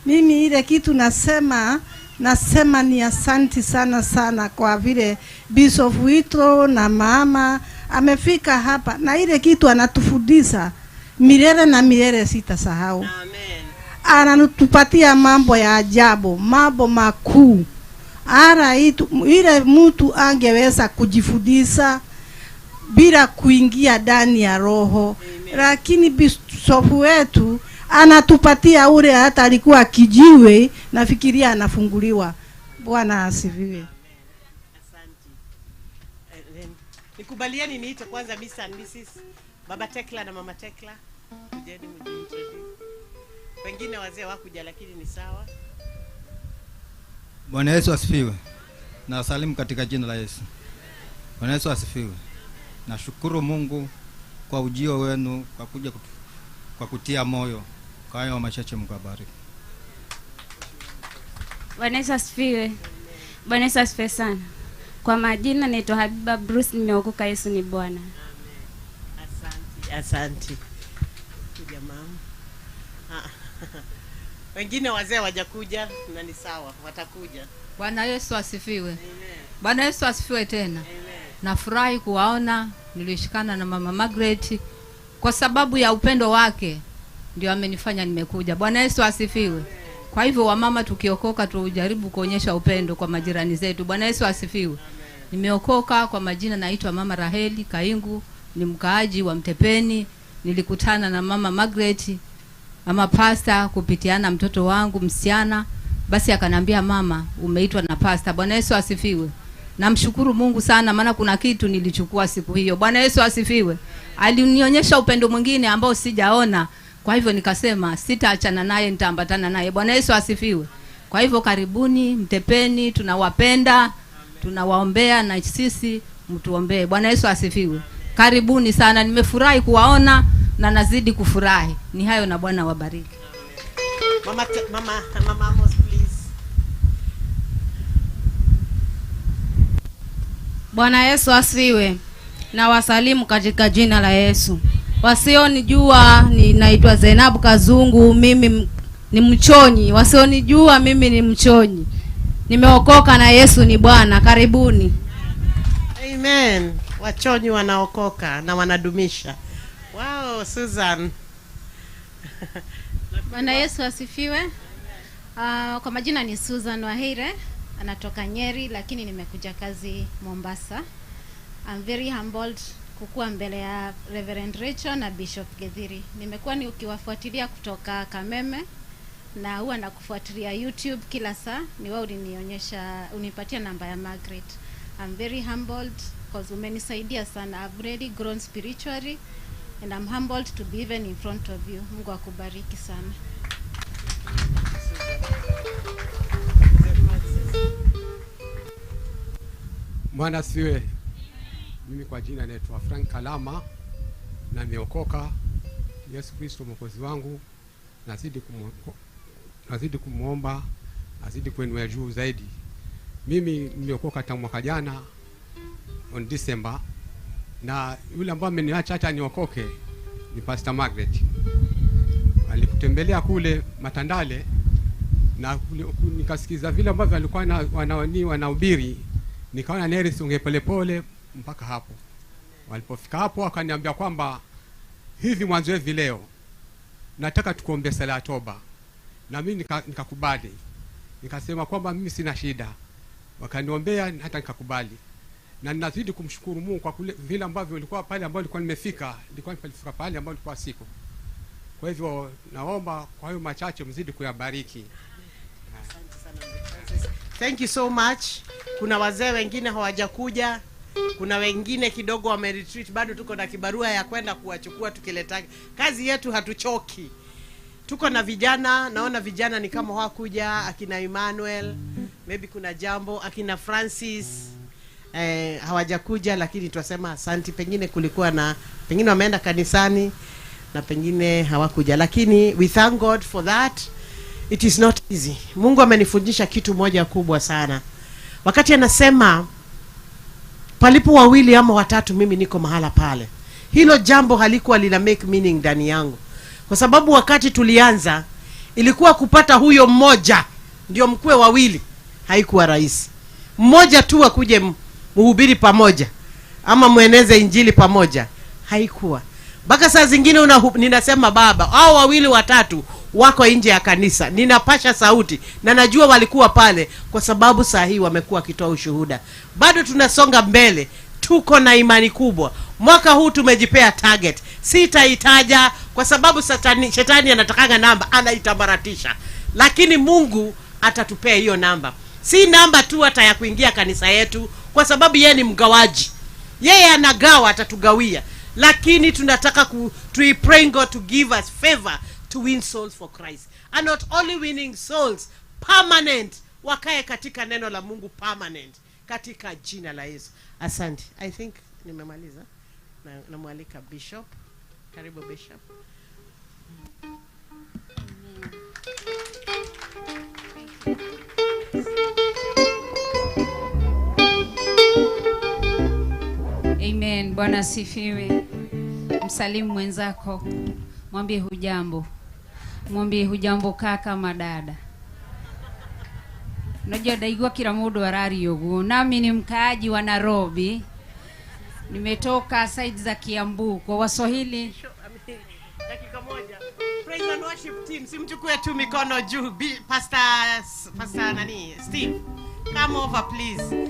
Mimi ile kitu nasema ni asanti sana sana kwa vile Bishop Wito na mama amefika hapa, na ile kitu anatufundisha milele na milele sitasahau. Amen. Anatupatia mambo ya ajabu, mambo makuu. Ara itu, ile mtu angeweza kujifundisha bila kuingia ndani ya roho. Amen. Lakini bishop wetu anatupatia ule hata alikuwa kijiwe, nafikiria anafunguliwa. Bwana asifiwe. Asante. Nikubalieni niite kwanza Mr. and Mrs. Baba Tekla na Mama Tekla. Kujeni mjiintroduce. Wengine wazee wakuja lakini ni sawa. Bwana Yesu asifiwe. Na salimu katika jina la Yesu. Bwana Yesu asifiwe. Nashukuru Mungu kwa ujio wenu, kwa kuja kwa kutia moyo. Kwa hayo machache Mungu abariki. Bwana Yesu asifiwe. Bwana Yesu asifiwe sana. Kwa majina naitwa Habiba Bruce, nimeokoka, Yesu ni Bwana. Asante, asante. Kuja mama. Wengine wazee wajakuja na ni sawa, watakuja. Bwana Yesu asifiwe. Bwana Yesu asifiwe tena. Nafurahi kuwaona, nilishikana na Mama Margaret kwa sababu ya upendo wake. Ndio amenifanya nimekuja. Bwana Yesu asifiwe. Kwa hivyo wamama tukiokoka tujaribu kuonyesha upendo kwa majirani zetu. Bwana Yesu asifiwe. Nimeokoka, kwa majina naitwa Mama Raheli Kaingu, ni mkaaji wa Mtepeni. Nilikutana na Mama Margaret, mama pastor, kupitiana mtoto wangu msichana. Basi akanambia, mama umeitwa na pastor. Bwana Yesu asifiwe. Namshukuru Mungu sana, maana kuna kitu nilichukua siku hiyo. Bwana Yesu asifiwe. Alinionyesha upendo mwingine ambao sijaona. Kwa hivyo nikasema sitaachana naye, nitaambatana naye. Bwana Yesu asifiwe. Kwa hivyo karibuni Mtepeni, tunawapenda, tunawaombea na sisi mtuombee. Bwana Yesu asifiwe. Karibuni sana, nimefurahi kuwaona na nazidi kufurahi. Ni hayo, na Bwana wabariki. Mama Amos, please. Bwana Yesu asifiwe. Na wasalimu katika jina la Yesu. Wasionijua ninaitwa Zainabu Kazungu, mimi ni mchonyi. Wasionijua mimi ni mchonyi. Nimeokoka na Yesu ni Bwana. Karibuni. Amen. Wachonyi wanaokoka na wanadumisha. Wow, Susan. Bwana Yesu asifiwe. Kwa majina ni Susan Waheire, anatoka Nyeri lakini nimekuja kazi Mombasa. I'm very humbled kukua mbele ya Reverend Rachel na Bishop Gethiri. Nimekuwa nikiwafuatilia kutoka Kameme na huwa nakufuatilia YouTube kila saa. Ni wewe ulinionyesha, unipatia namba ya Margaret. I'm very humbled because umenisaidia sana. I've really grown spiritually and I'm humbled to be even in front of you. Mungu akubariki sana. Bwana asifiwe. Mimi kwa jina naitwa Frank Kalama na nimeokoka. Yesu Kristo Mwokozi wangu. Nazidi kumuomba azidi kuinua juu zaidi. Mimi nimeokoka tangu mwaka jana on December, na yule ambaye ameniacha hata niokoke ni Pastor Margaret. Alikutembelea kule Matandale na nikasikiza vile ambavyo alikuwa wanahubiri, nikaona neri songe polepole mpaka hapo. Walipofika hapo akaniambia kwamba hivi mwanzo hivi leo nataka tukuombe sala ya toba. Na mimi nikakubali. Nikasema kwamba mimi sina shida. Wakaniombea hata nikakubali. Na ninazidi kumshukuru Mungu kwa kule vile ambavyo nilikuwa pale ambapo nilikuwa nimefika, nilikuwa nilifika pale ambapo nilikuwa siko. Kwa hivyo naomba kwa hayo machache mzidi kuyabariki. Asante sana. Thank you so much. Kuna wazee wengine hawajakuja, kuna wengine kidogo wame retreat, bado tuko na kibarua ya kwenda kuwachukua tukileta. Kazi yetu hatuchoki. Tuko na vijana, naona vijana ni kama hawakuja, akina Emmanuel, maybe kuna jambo, akina Francis hawajakuja, lakini twasema asante. Pengine kulikuwa na, pengine wameenda kanisani na pengine hawakuja, lakini we thank God for that. It is not easy. Mungu amenifundisha kitu moja kubwa sana. Wakati anasema palipo wawili ama watatu mimi niko mahala pale. Hilo jambo halikuwa lina make meaning ndani yangu. Kwa sababu wakati tulianza ilikuwa kupata huyo mmoja ndio mkue wawili, haikuwa rahisi. Mmoja tu akuje mhubiri pamoja ama mueneze injili pamoja, haikuwa. Mpaka saa zingine ninasema baba, hao wawili watatu wako nje ya kanisa, ninapasha sauti na najua walikuwa pale kwa sababu saa hii wamekuwa wakitoa ushuhuda. Bado tunasonga mbele, tuko na imani kubwa. Mwaka huu tumejipea target. Sitaitaja kwa sababu shetani anatakaga namba, anaitambaratisha. Lakini Mungu atatupea hiyo namba. Si namba tu hata ya kuingia kanisa yetu, kwa sababu yeye ni mgawaji. Yeye anagawa, atatugawia. Lakini tunataka to pray God to give us favor to win souls for Christ. And not only winning souls, permanent. Wakae katika neno la Mungu permanent. Katika jina la Yesu. Asante. I think nimemaliza. Namwalika Bishop. Karibu Bishop. Amen. Bwana asifiwe. Msalimu mwenzako, mwambie hujambo. Mwambie hujambo kaka madada. Unajua daigwa kila mundu arari uguo. Nami ni mkaaji wa Nairobi. Nimetoka side za Kiambu. Kwa Waswahili dakika moja. Praise and worship team, simchukue tu mikono juu. Pastor nani? Steve, come over please. Sorry.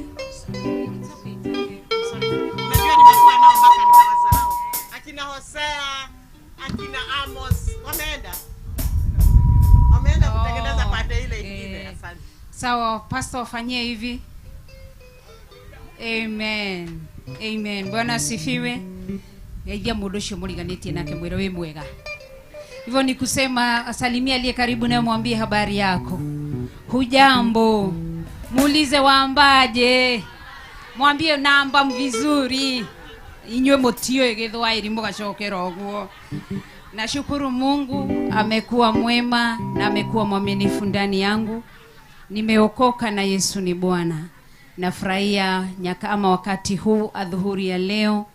Unajua nimekuwa nao mpaka nimewasahau. Akina Hosea, akina Amos, wameenda. Wameenda kutengeneza pande ile ingine. Asante. Sawa, pastor wafanyie hivi. Amen. Amen. Bwana asifiwe. Yaija mundu ucio muriganitie nake mwire wi mwega. Hivyo ni kusema asalimia aliye karibu naye, mwambie habari yako. Hujambo. Muulize waambaje. Mwambie namba vizuri. Inywe mutio igithwairi mugacokera uguo. Nashukuru Mungu amekuwa mwema na amekuwa mwaminifu ndani yangu. Nimeokoka na Yesu ni Bwana. Nafurahia nyaka ama wakati huu adhuhuri ya leo.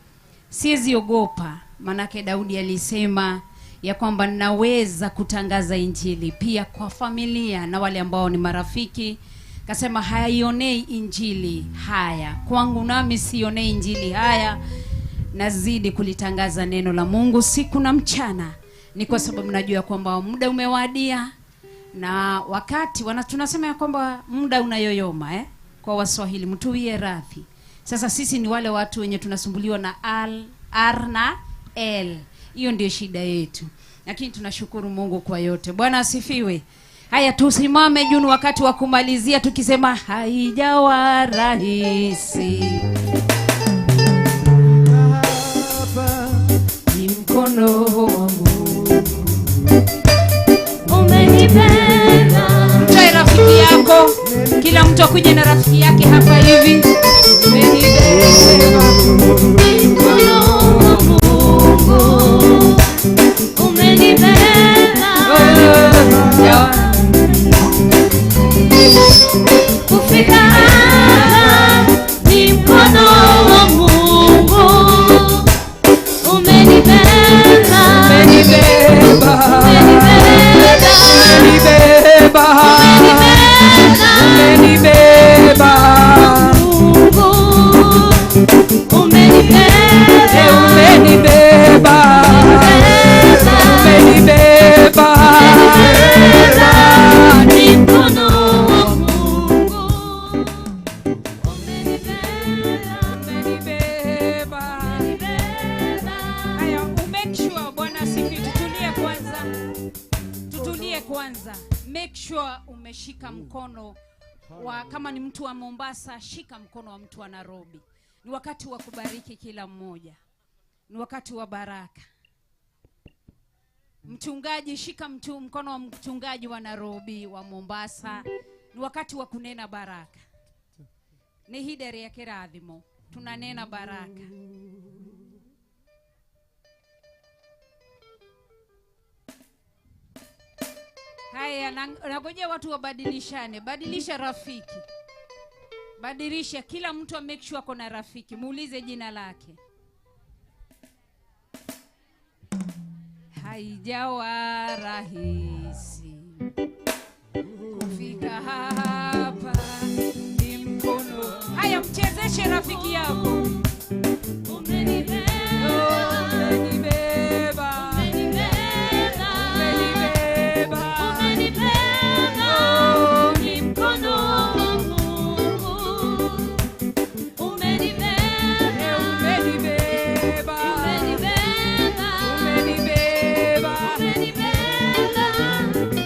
Siwezi ogopa, manake Daudi alisema ya kwamba naweza kutangaza injili pia kwa familia na wale ambao ni marafiki. Kasema haionei injili haya kwangu, nami sionei injili haya. Nazidi kulitangaza neno la Mungu siku na mchana. Ni kwa sababu najua kwamba muda umewadia, na wakati tunasema ya kwamba muda unayoyoma, kwa Waswahili mtuwie radhi. Sasa sisi ni wale watu wenye tunasumbuliwa na al, R na L. Hiyo ndio shida yetu. Lakini tunashukuru Mungu kwa yote. Bwana asifiwe. Haya, tusimame juu wakati wa kumalizia tukisema haijawa rahisi. Baba ni mkono wangu umenibeba. Mtoe rafiki yako. Kila mtu akuje na rafiki yake hapa hivi. Umenibeba. Ni mkono wa Mungu umenibeba. Kufika hapa ni mkono wa Mungu umenibeba. Umenibeba. Umenibeba. Umenibeba. Mungu umenibeba. Umenibeba. Umenibeba. Ni mkono wa Mungu umenibeba. Haya, make sure Bwana asifiwe. Tutulie kwanza. Tutulie kwanza. Make sure umeshika mkono wa, kama ni mtu wa Mombasa, shika mkono wa mtu wa Nairobi. Ni wakati wa kubariki kila mmoja. Ni wakati wa baraka. Mchungaji, shika mkono wa mchungaji wa Nairobi, wa Mombasa. Ni wakati wa kunena baraka. Ni hidere ya kirathimo. Tunanena baraka. Haya, nangojea watu wabadilishane. Badilisha rafiki. Badilisha, kila mtu a make sure ako na rafiki. Muulize jina lake. Haijawa rahisi kufika hapa, ni mkono. Haya, mchezeshe rafiki yako. Umenibeba. Umenibeba. Umenibeba. Umenibeba. Ni mkono wa Mungu umenibeba. Umenibeba. Umenibeba. Umenibeba. Umenibeba.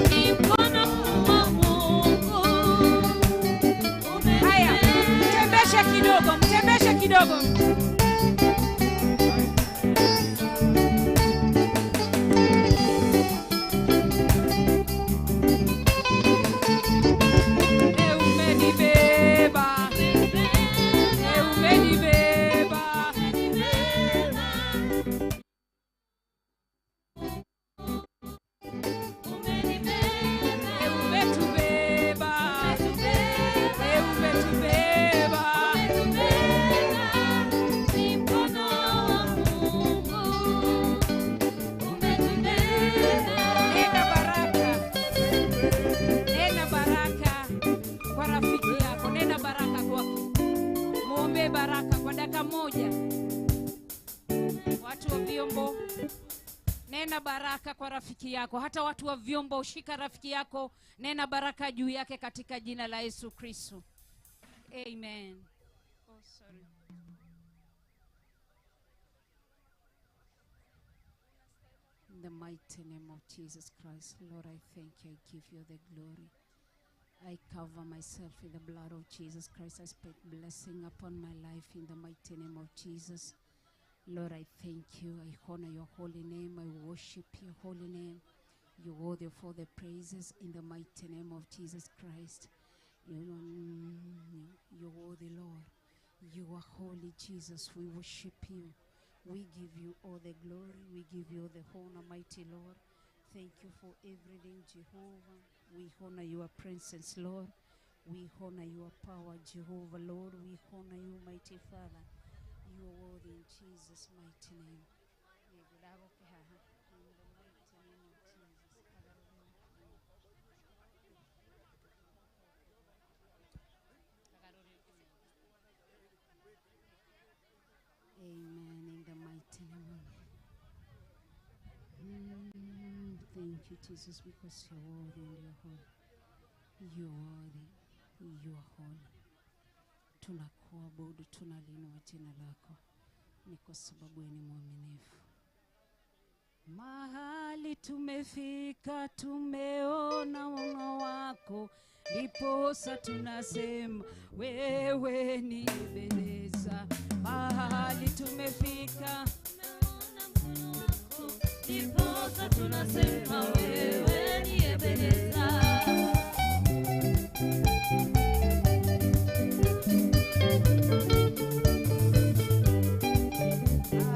Ni mkono wa Mungu. Haya, mtembeshe kidogo, mtembeshe kidogo. Umenibeba. Umenibeba. Umetubeba. Umetubeba. Ni mkono wa Mungu umetubeba. Nena baraka. Nena baraka kwa rafiki yako. Nena baraka kwako. Muombe baraka kwa dakika moja. Watu wa vyombo, Nena baraka kwa rafiki yako, hata watu wa vyombo, ushika rafiki yako, nena baraka juu yake katika jina la Yesu Kristo. Amen. Oh, sorry. In the mighty name of Jesus Christ, Lord, I thank you. I give you the glory. I cover myself in the blood of Jesus Christ. I speak blessing upon my life in the mighty name of Jesus. Lord, I thank you. I honor your holy name. I worship your holy name. You're worthy of all the praises in the mighty name of Jesus Christ. You're worthy, Lord. You are holy, Jesus. We worship you. We give you all the glory. We give you all the honor, mighty Lord. Thank you for everything, Jehovah. We honor your presence, Lord. We honor your power, Jehovah, Lord. We honor you, mighty Father. You are worthy in Jesus' mighty name. In the mighty name of Jesus. Amen. In the mighty name. Thank you, Jesus, because you're worthy and you're holy. You're worthy. You are holy. Tunakuabudu, tunalinua jina lako, ni kwa sababu wewe ni mwaminifu. Mahali tumefika, tumeona wema wako, ndiposa tunasema wewe ni Ebeneza. Mahali tumefika, tumeona mkono wako, ndiposa tunasema wewe ni Ebeneza.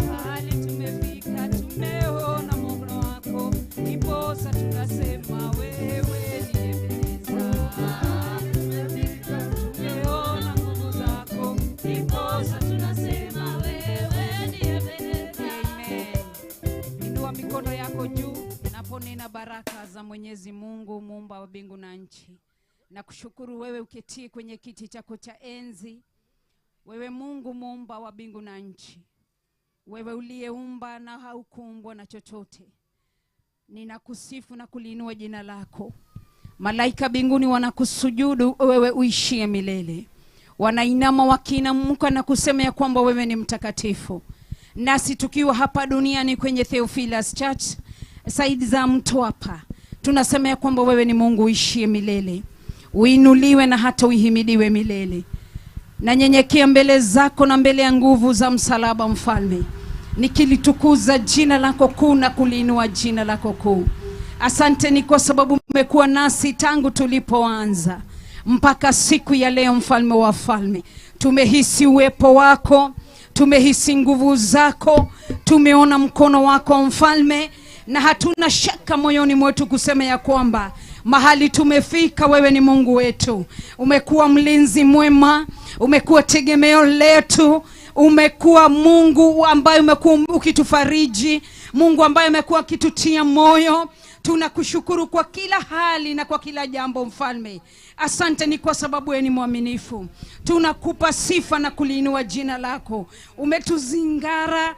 Mahali tumefika, tumeona mkono wako, ndiposa tunasema wewe ni Ebeneza. Mahali tumefika, tumeona nguvu zako, ndiposa tunasema wewe ni Ebeneza. Amen. Inua mikono yako juu naponena baraka za Mwenyezi Mungu muumba wa mbingu na nchi. Na kushukuru wewe uketie kwenye kiti chako cha enzi, wewe Mungu muumba wa mbingu na nchi, wewe uliyeumba na haukuumbwa na chochote. Ninakusifu na kuliinua jina lako. Malaika mbinguni wanakusujudu wewe uishie milele. Wanainama wakiinamka na kusema ya kwamba wewe ni mtakatifu. Nasi tukiwa hapa duniani kwenye Theophilus Church saidi za Mtwapa, tunasema ya kwamba wewe ni Mungu uishie milele, uinuliwe na hata uihimidiwe milele. Na nyenyekea mbele zako na mbele ya nguvu za msalaba mfalme, nikilitukuza jina lako kuu na kuliinua jina lako kuu. Asante ni kwa sababu umekuwa nasi tangu tulipoanza mpaka siku ya leo, mfalme wa falme. Tumehisi uwepo wako, tumehisi nguvu zako, tumeona mkono wako mfalme, na hatuna shaka moyoni mwetu kusema ya kwamba mahali tumefika wewe ni Mungu wetu. Umekuwa mlinzi mwema, umekuwa tegemeo letu, umekuwa Mungu ambaye umekuwa ukitufariji, Mungu ambaye umekuwa ukitutia moyo. Tunakushukuru kwa kila hali na kwa kila jambo mfalme. Asante ni kwa sababu wewe ni mwaminifu. Tunakupa sifa na kuliinua jina lako. Umetuzingara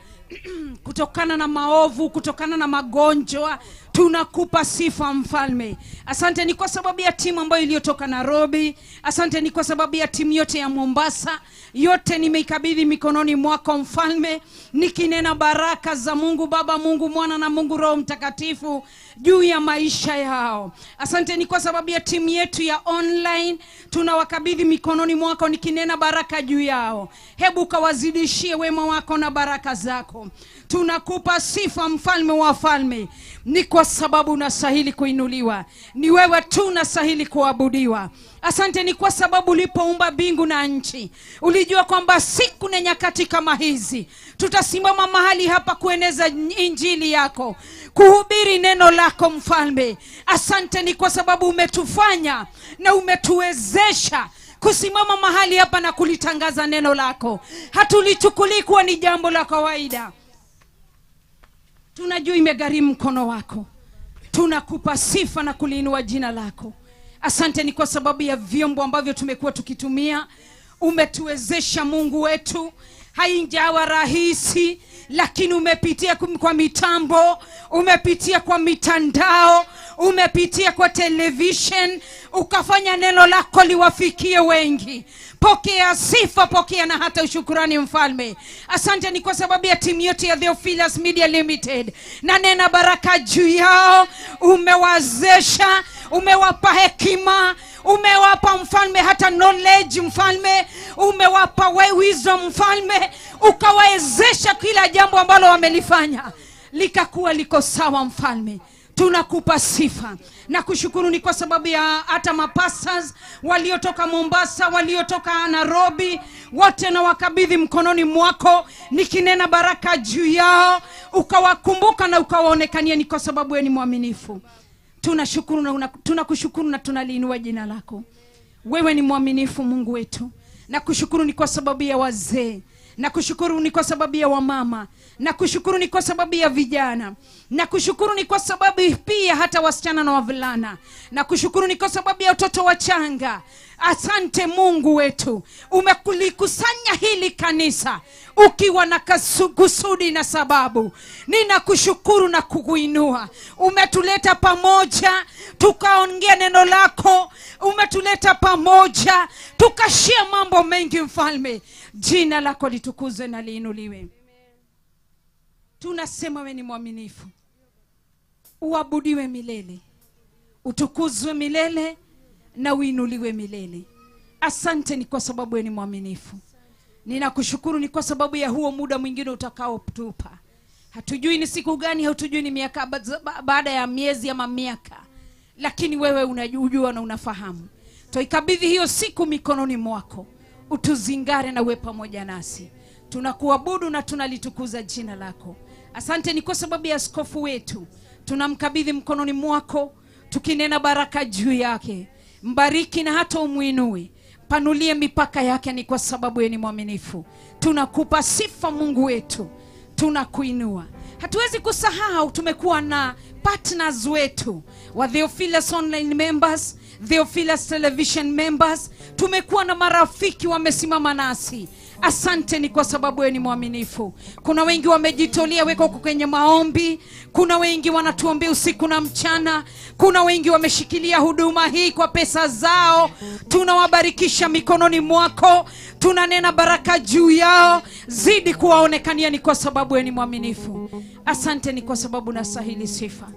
kutokana na maovu, kutokana na magonjwa. Tunakupa sifa mfalme. Asante ni kwa sababu ya timu ambayo iliyotoka Nairobi. Asante ni kwa sababu ya timu yote ya Mombasa. Yote nimeikabidhi mikononi mwako mfalme, nikinena baraka za Mungu Baba, Mungu Mwana na Mungu Roho Mtakatifu juu ya maisha yao. Asante ni kwa sababu ya timu yetu ya online, tunawakabidhi mikononi mwako, nikinena baraka juu yao. Hebu kawazidishie wema wako na baraka zako. Tunakupa sifa mfalme wa falme, ni kwa sababu unastahili kuinuliwa, ni wewe tu unastahili kuabudiwa. Asante ni kwa sababu ulipoumba mbingu na nchi, ulijua kwamba siku na nyakati kama hizi tutasimama mahali hapa kueneza injili yako, kuhubiri neno lako mfalme. Asante ni kwa sababu umetufanya na umetuwezesha kusimama mahali hapa na kulitangaza neno lako. Hatulichukulii kuwa ni jambo la kawaida. Tunajua imegharimu mkono wako. Tunakupa sifa na kuliinua jina lako. Asante ni kwa sababu ya vyombo ambavyo tumekuwa tukitumia. Umetuwezesha Mungu wetu. Hainjawa rahisi, lakini umepitia kwa mitambo, umepitia kwa mitandao, umepitia kwa television, ukafanya neno lako liwafikie wengi. Pokea sifa, pokea na hata ushukurani mfalme. Asante ni kwa sababu ya timu yote ya Theophilus Media Limited. Na nena baraka juu yao, umewazesha, umewapa hekima, umewapa mfalme hata knowledge mfalme, umewapa wisdom mfalme, ukawawezesha kila jambo ambalo wamelifanya likakuwa liko sawa mfalme. Tunakupa sifa na kushukuru ni kwa sababu ya hata mapastors waliotoka Mombasa, waliotoka Nairobi, wote na wakabidhi mkononi mwako, nikinena baraka juu yao, ukawakumbuka na ukawaonekania, ni kwa sababu wewe ni mwaminifu. Tunashukuru na tunakushukuru na tunaliinua jina lako. Wewe ni mwaminifu Mungu wetu. Na kushukuru ni kwa sababu ya wazee, na kushukuru ni kwa sababu ya wamama, na kushukuru ni kwa sababu ya vijana, na kushukuru ni kwa sababu pia hata wasichana na wavulana, na kushukuru ni kwa sababu ya watoto wachanga. Asante Mungu wetu, umekulikusanya hili kanisa ukiwa na kusudi na sababu. Ninakushukuru na kukuinua. Umetuleta pamoja tukaongea neno lako, umetuleta pamoja tukashia mambo mengi mfalme. Jina lako litukuzwe na liinuliwe. Tunasema wewe ni mwaminifu, uabudiwe milele, utukuzwe milele na uinuliwe milele. Asante ni kwa sababu wewe ni mwaminifu. Ninakushukuru ni kwa sababu ya huo muda mwingine utakaotupa. Hatujui ni siku gani, hatujui ni miaka baada ya miezi ama miaka, lakini wewe unajua na unafahamu. Tuikabidhi hiyo siku mikononi mwako, utuzingare na uwe pamoja nasi. Tunakuabudu na tunalitukuza jina lako. Asante ni kwa sababu ya askofu wetu, tunamkabidhi mkononi mwako, tukinena baraka juu yake. Mbariki na hata umuinue, panulie mipaka yake, ni kwa sababu yeye ni mwaminifu. Tunakupa sifa Mungu wetu, tunakuinua. Hatuwezi kusahau tumekuwa na partners wetu wa Theophilus Online members, Theophilus Television members. Tumekuwa na marafiki wamesimama nasi. Asante ni kwa sababu wewe ni mwaminifu. Kuna wengi wamejitolea weko kwenye maombi, kuna wengi wanatuombea usiku na mchana, kuna wengi wameshikilia huduma hii kwa pesa zao. Tunawabarikisha mikononi mwako, tunanena baraka juu yao, zidi kuwaonekania ni kwa sababu wewe ni mwaminifu. Asante ni kwa sababu unastahili sifa.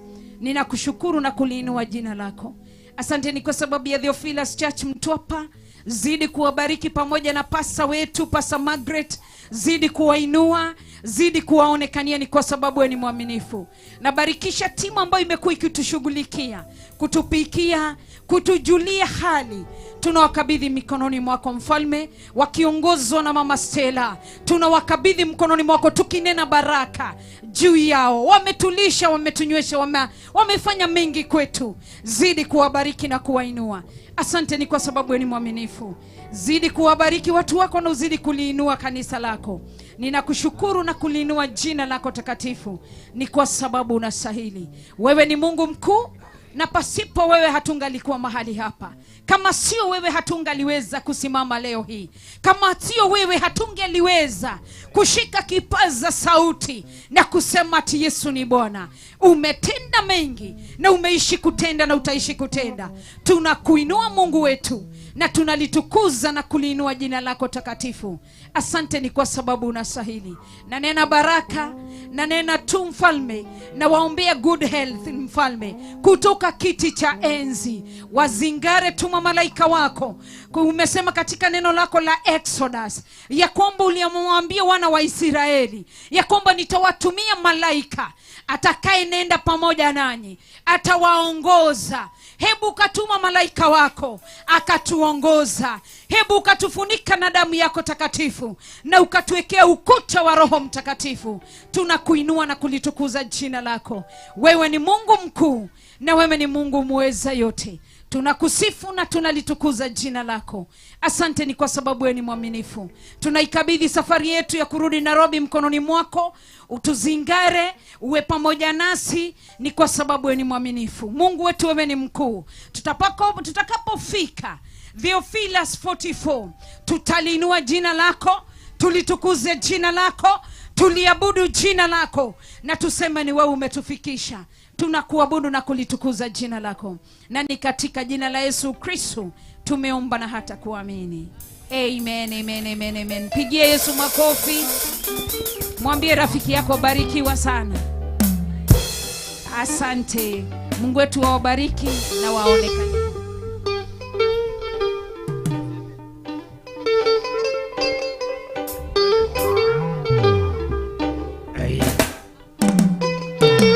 Ninakushukuru na kuliinua jina lako. Asante ni kwa sababu ya Theophilus Church Mtwapa. Zidi kuwabariki pamoja na pasa wetu, Pasa Margaret. Zidi kuwainua, zidi kuwaonekania ni kwa sababu wewe ni mwaminifu. Nabarikisha timu ambayo imekuwa ikitushughulikia, kutupikia, kutujulia hali. Tunawakabidhi mikononi mwako mfalme, wakiongozwa na Mama Stella. Tunawakabidhi mkononi mwako tukinena baraka juu yao. Wametulisha, wametunywesha, wamefanya mengi kwetu. Zidi kuwabariki na kuwainua. Asante ni kwa sababu ni mwaminifu. Zidi kuwabariki watu wako na uzidi kuliinua kanisa lako. Ninakushukuru na kuliinua jina lako takatifu, ni kwa sababu unastahili. Wewe ni Mungu mkuu, na pasipo wewe hatungalikuwa mahali hapa. Kama sio wewe hatungaliweza kusimama leo hii. Kama sio wewe hatungeliweza kushika kipaza sauti na kusema ati Yesu ni Bwana. Umetenda mengi na umeishi kutenda na utaishi kutenda. Tunakuinua Mungu wetu na tunalitukuza na kuliinua jina lako takatifu. Asante ni kwa sababu unastahili. Na nena baraka, na nena tu mfalme, na waombea good health mfalme, kutoka kiti cha enzi. Wazingare tuma malaika wako. Umesema katika neno lako la Exodus ya kwamba uliamwambia wana wa Israeli ya kwamba nitawatumia malaika atakaye nenda pamoja nanyi, atawaongoza. Hebu katuma malaika wako akatuongoza. Hebu ukatufunika na damu yako takatifu na ukatuwekea ukuta wa Roho Mtakatifu. Tunakuinua na kulitukuza jina lako. Wewe ni Mungu mkuu na wewe ni Mungu muweza yote. Tunakusifu na tunalitukuza jina lako. Asante ni kwa sababu wewe ni mwaminifu. Tunaikabidhi safari yetu ya kurudi Nairobi mkononi mwako. Utuzingare, uwe pamoja nasi, ni kwa sababu wewe ni mwaminifu. Mungu wetu wewe ni mkuu. Tutakapofika Theophilus 44, tutaliinua jina lako, Tulitukuze jina lako, tuliabudu jina lako, na tuseme ni wewe umetufikisha. Tunakuabudu na kulitukuza jina lako, na ni katika jina la Yesu Kristo tumeomba na hata kuamini. Amen, amen, amen, amen. Pigie Yesu makofi. Mwambie rafiki yako barikiwa sana. Asante. Mungu wetu awabariki na waonekane.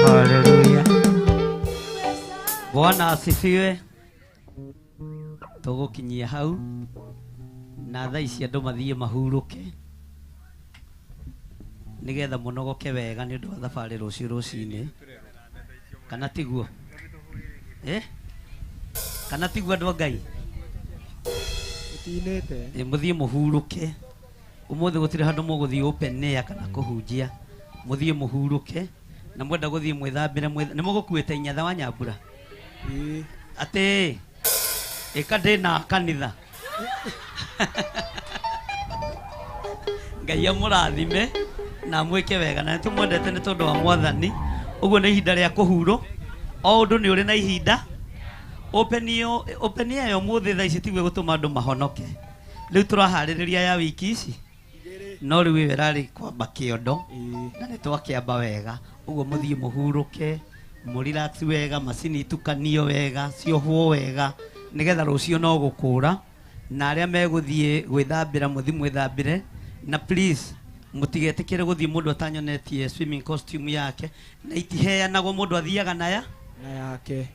Haleluya. Bwana asifiwe. Tugukinyia hau na thaa ici andũ mathiĩ mahurũke nĩgetha mũnogoke wega nĩ ũndũ wa thabarĩ rũciũ rũcinĩ, kana tiguo? Kana tiguo andũ a Ngai? Ũtinĩte. Mũthiĩ mũhurũke. Ũmũthĩ gũtirĩ handũ mũgũthiĩ open air kana kũhunjia. Mũthiĩ mũhurũke na mwenda gũthiĩ mwĩthambĩre, nĩ mũgũkuĩte inyatha wa Nyambura? Atĩ ĩka ndĩna kanitha. Ngai amũrathime na amwĩke wega, na nĩtũmwendete nĩ tondũ wa Mwathani. Ũguo nĩ ihinda rĩa kũhurũ, o ũndũ nĩ ũrĩ na ihinda. Open air ya ũmũthĩ thaa ici tiguo ĩgũtũma andũ mahonoke. Rĩu tũraharĩrĩria ya wiki ici, no rĩu ĩyo ĩrarĩ kwamba kĩondo na nĩ twakĩamba wega. Ũguo mũthiĩ mũhurũke, mũrelax wega, macini itukanio wega, ciohwo wega, nĩgetha rũciũ no gũkũra. Na arĩa megũthiĩ gwĩthambĩra mũthiĩ mwĩthambĩre, na please mũtigetĩkĩre gũthiĩ mũndũ atanyonetie swimming costume yake, na itiheanagwo, mũndũ athiaga naya na yake.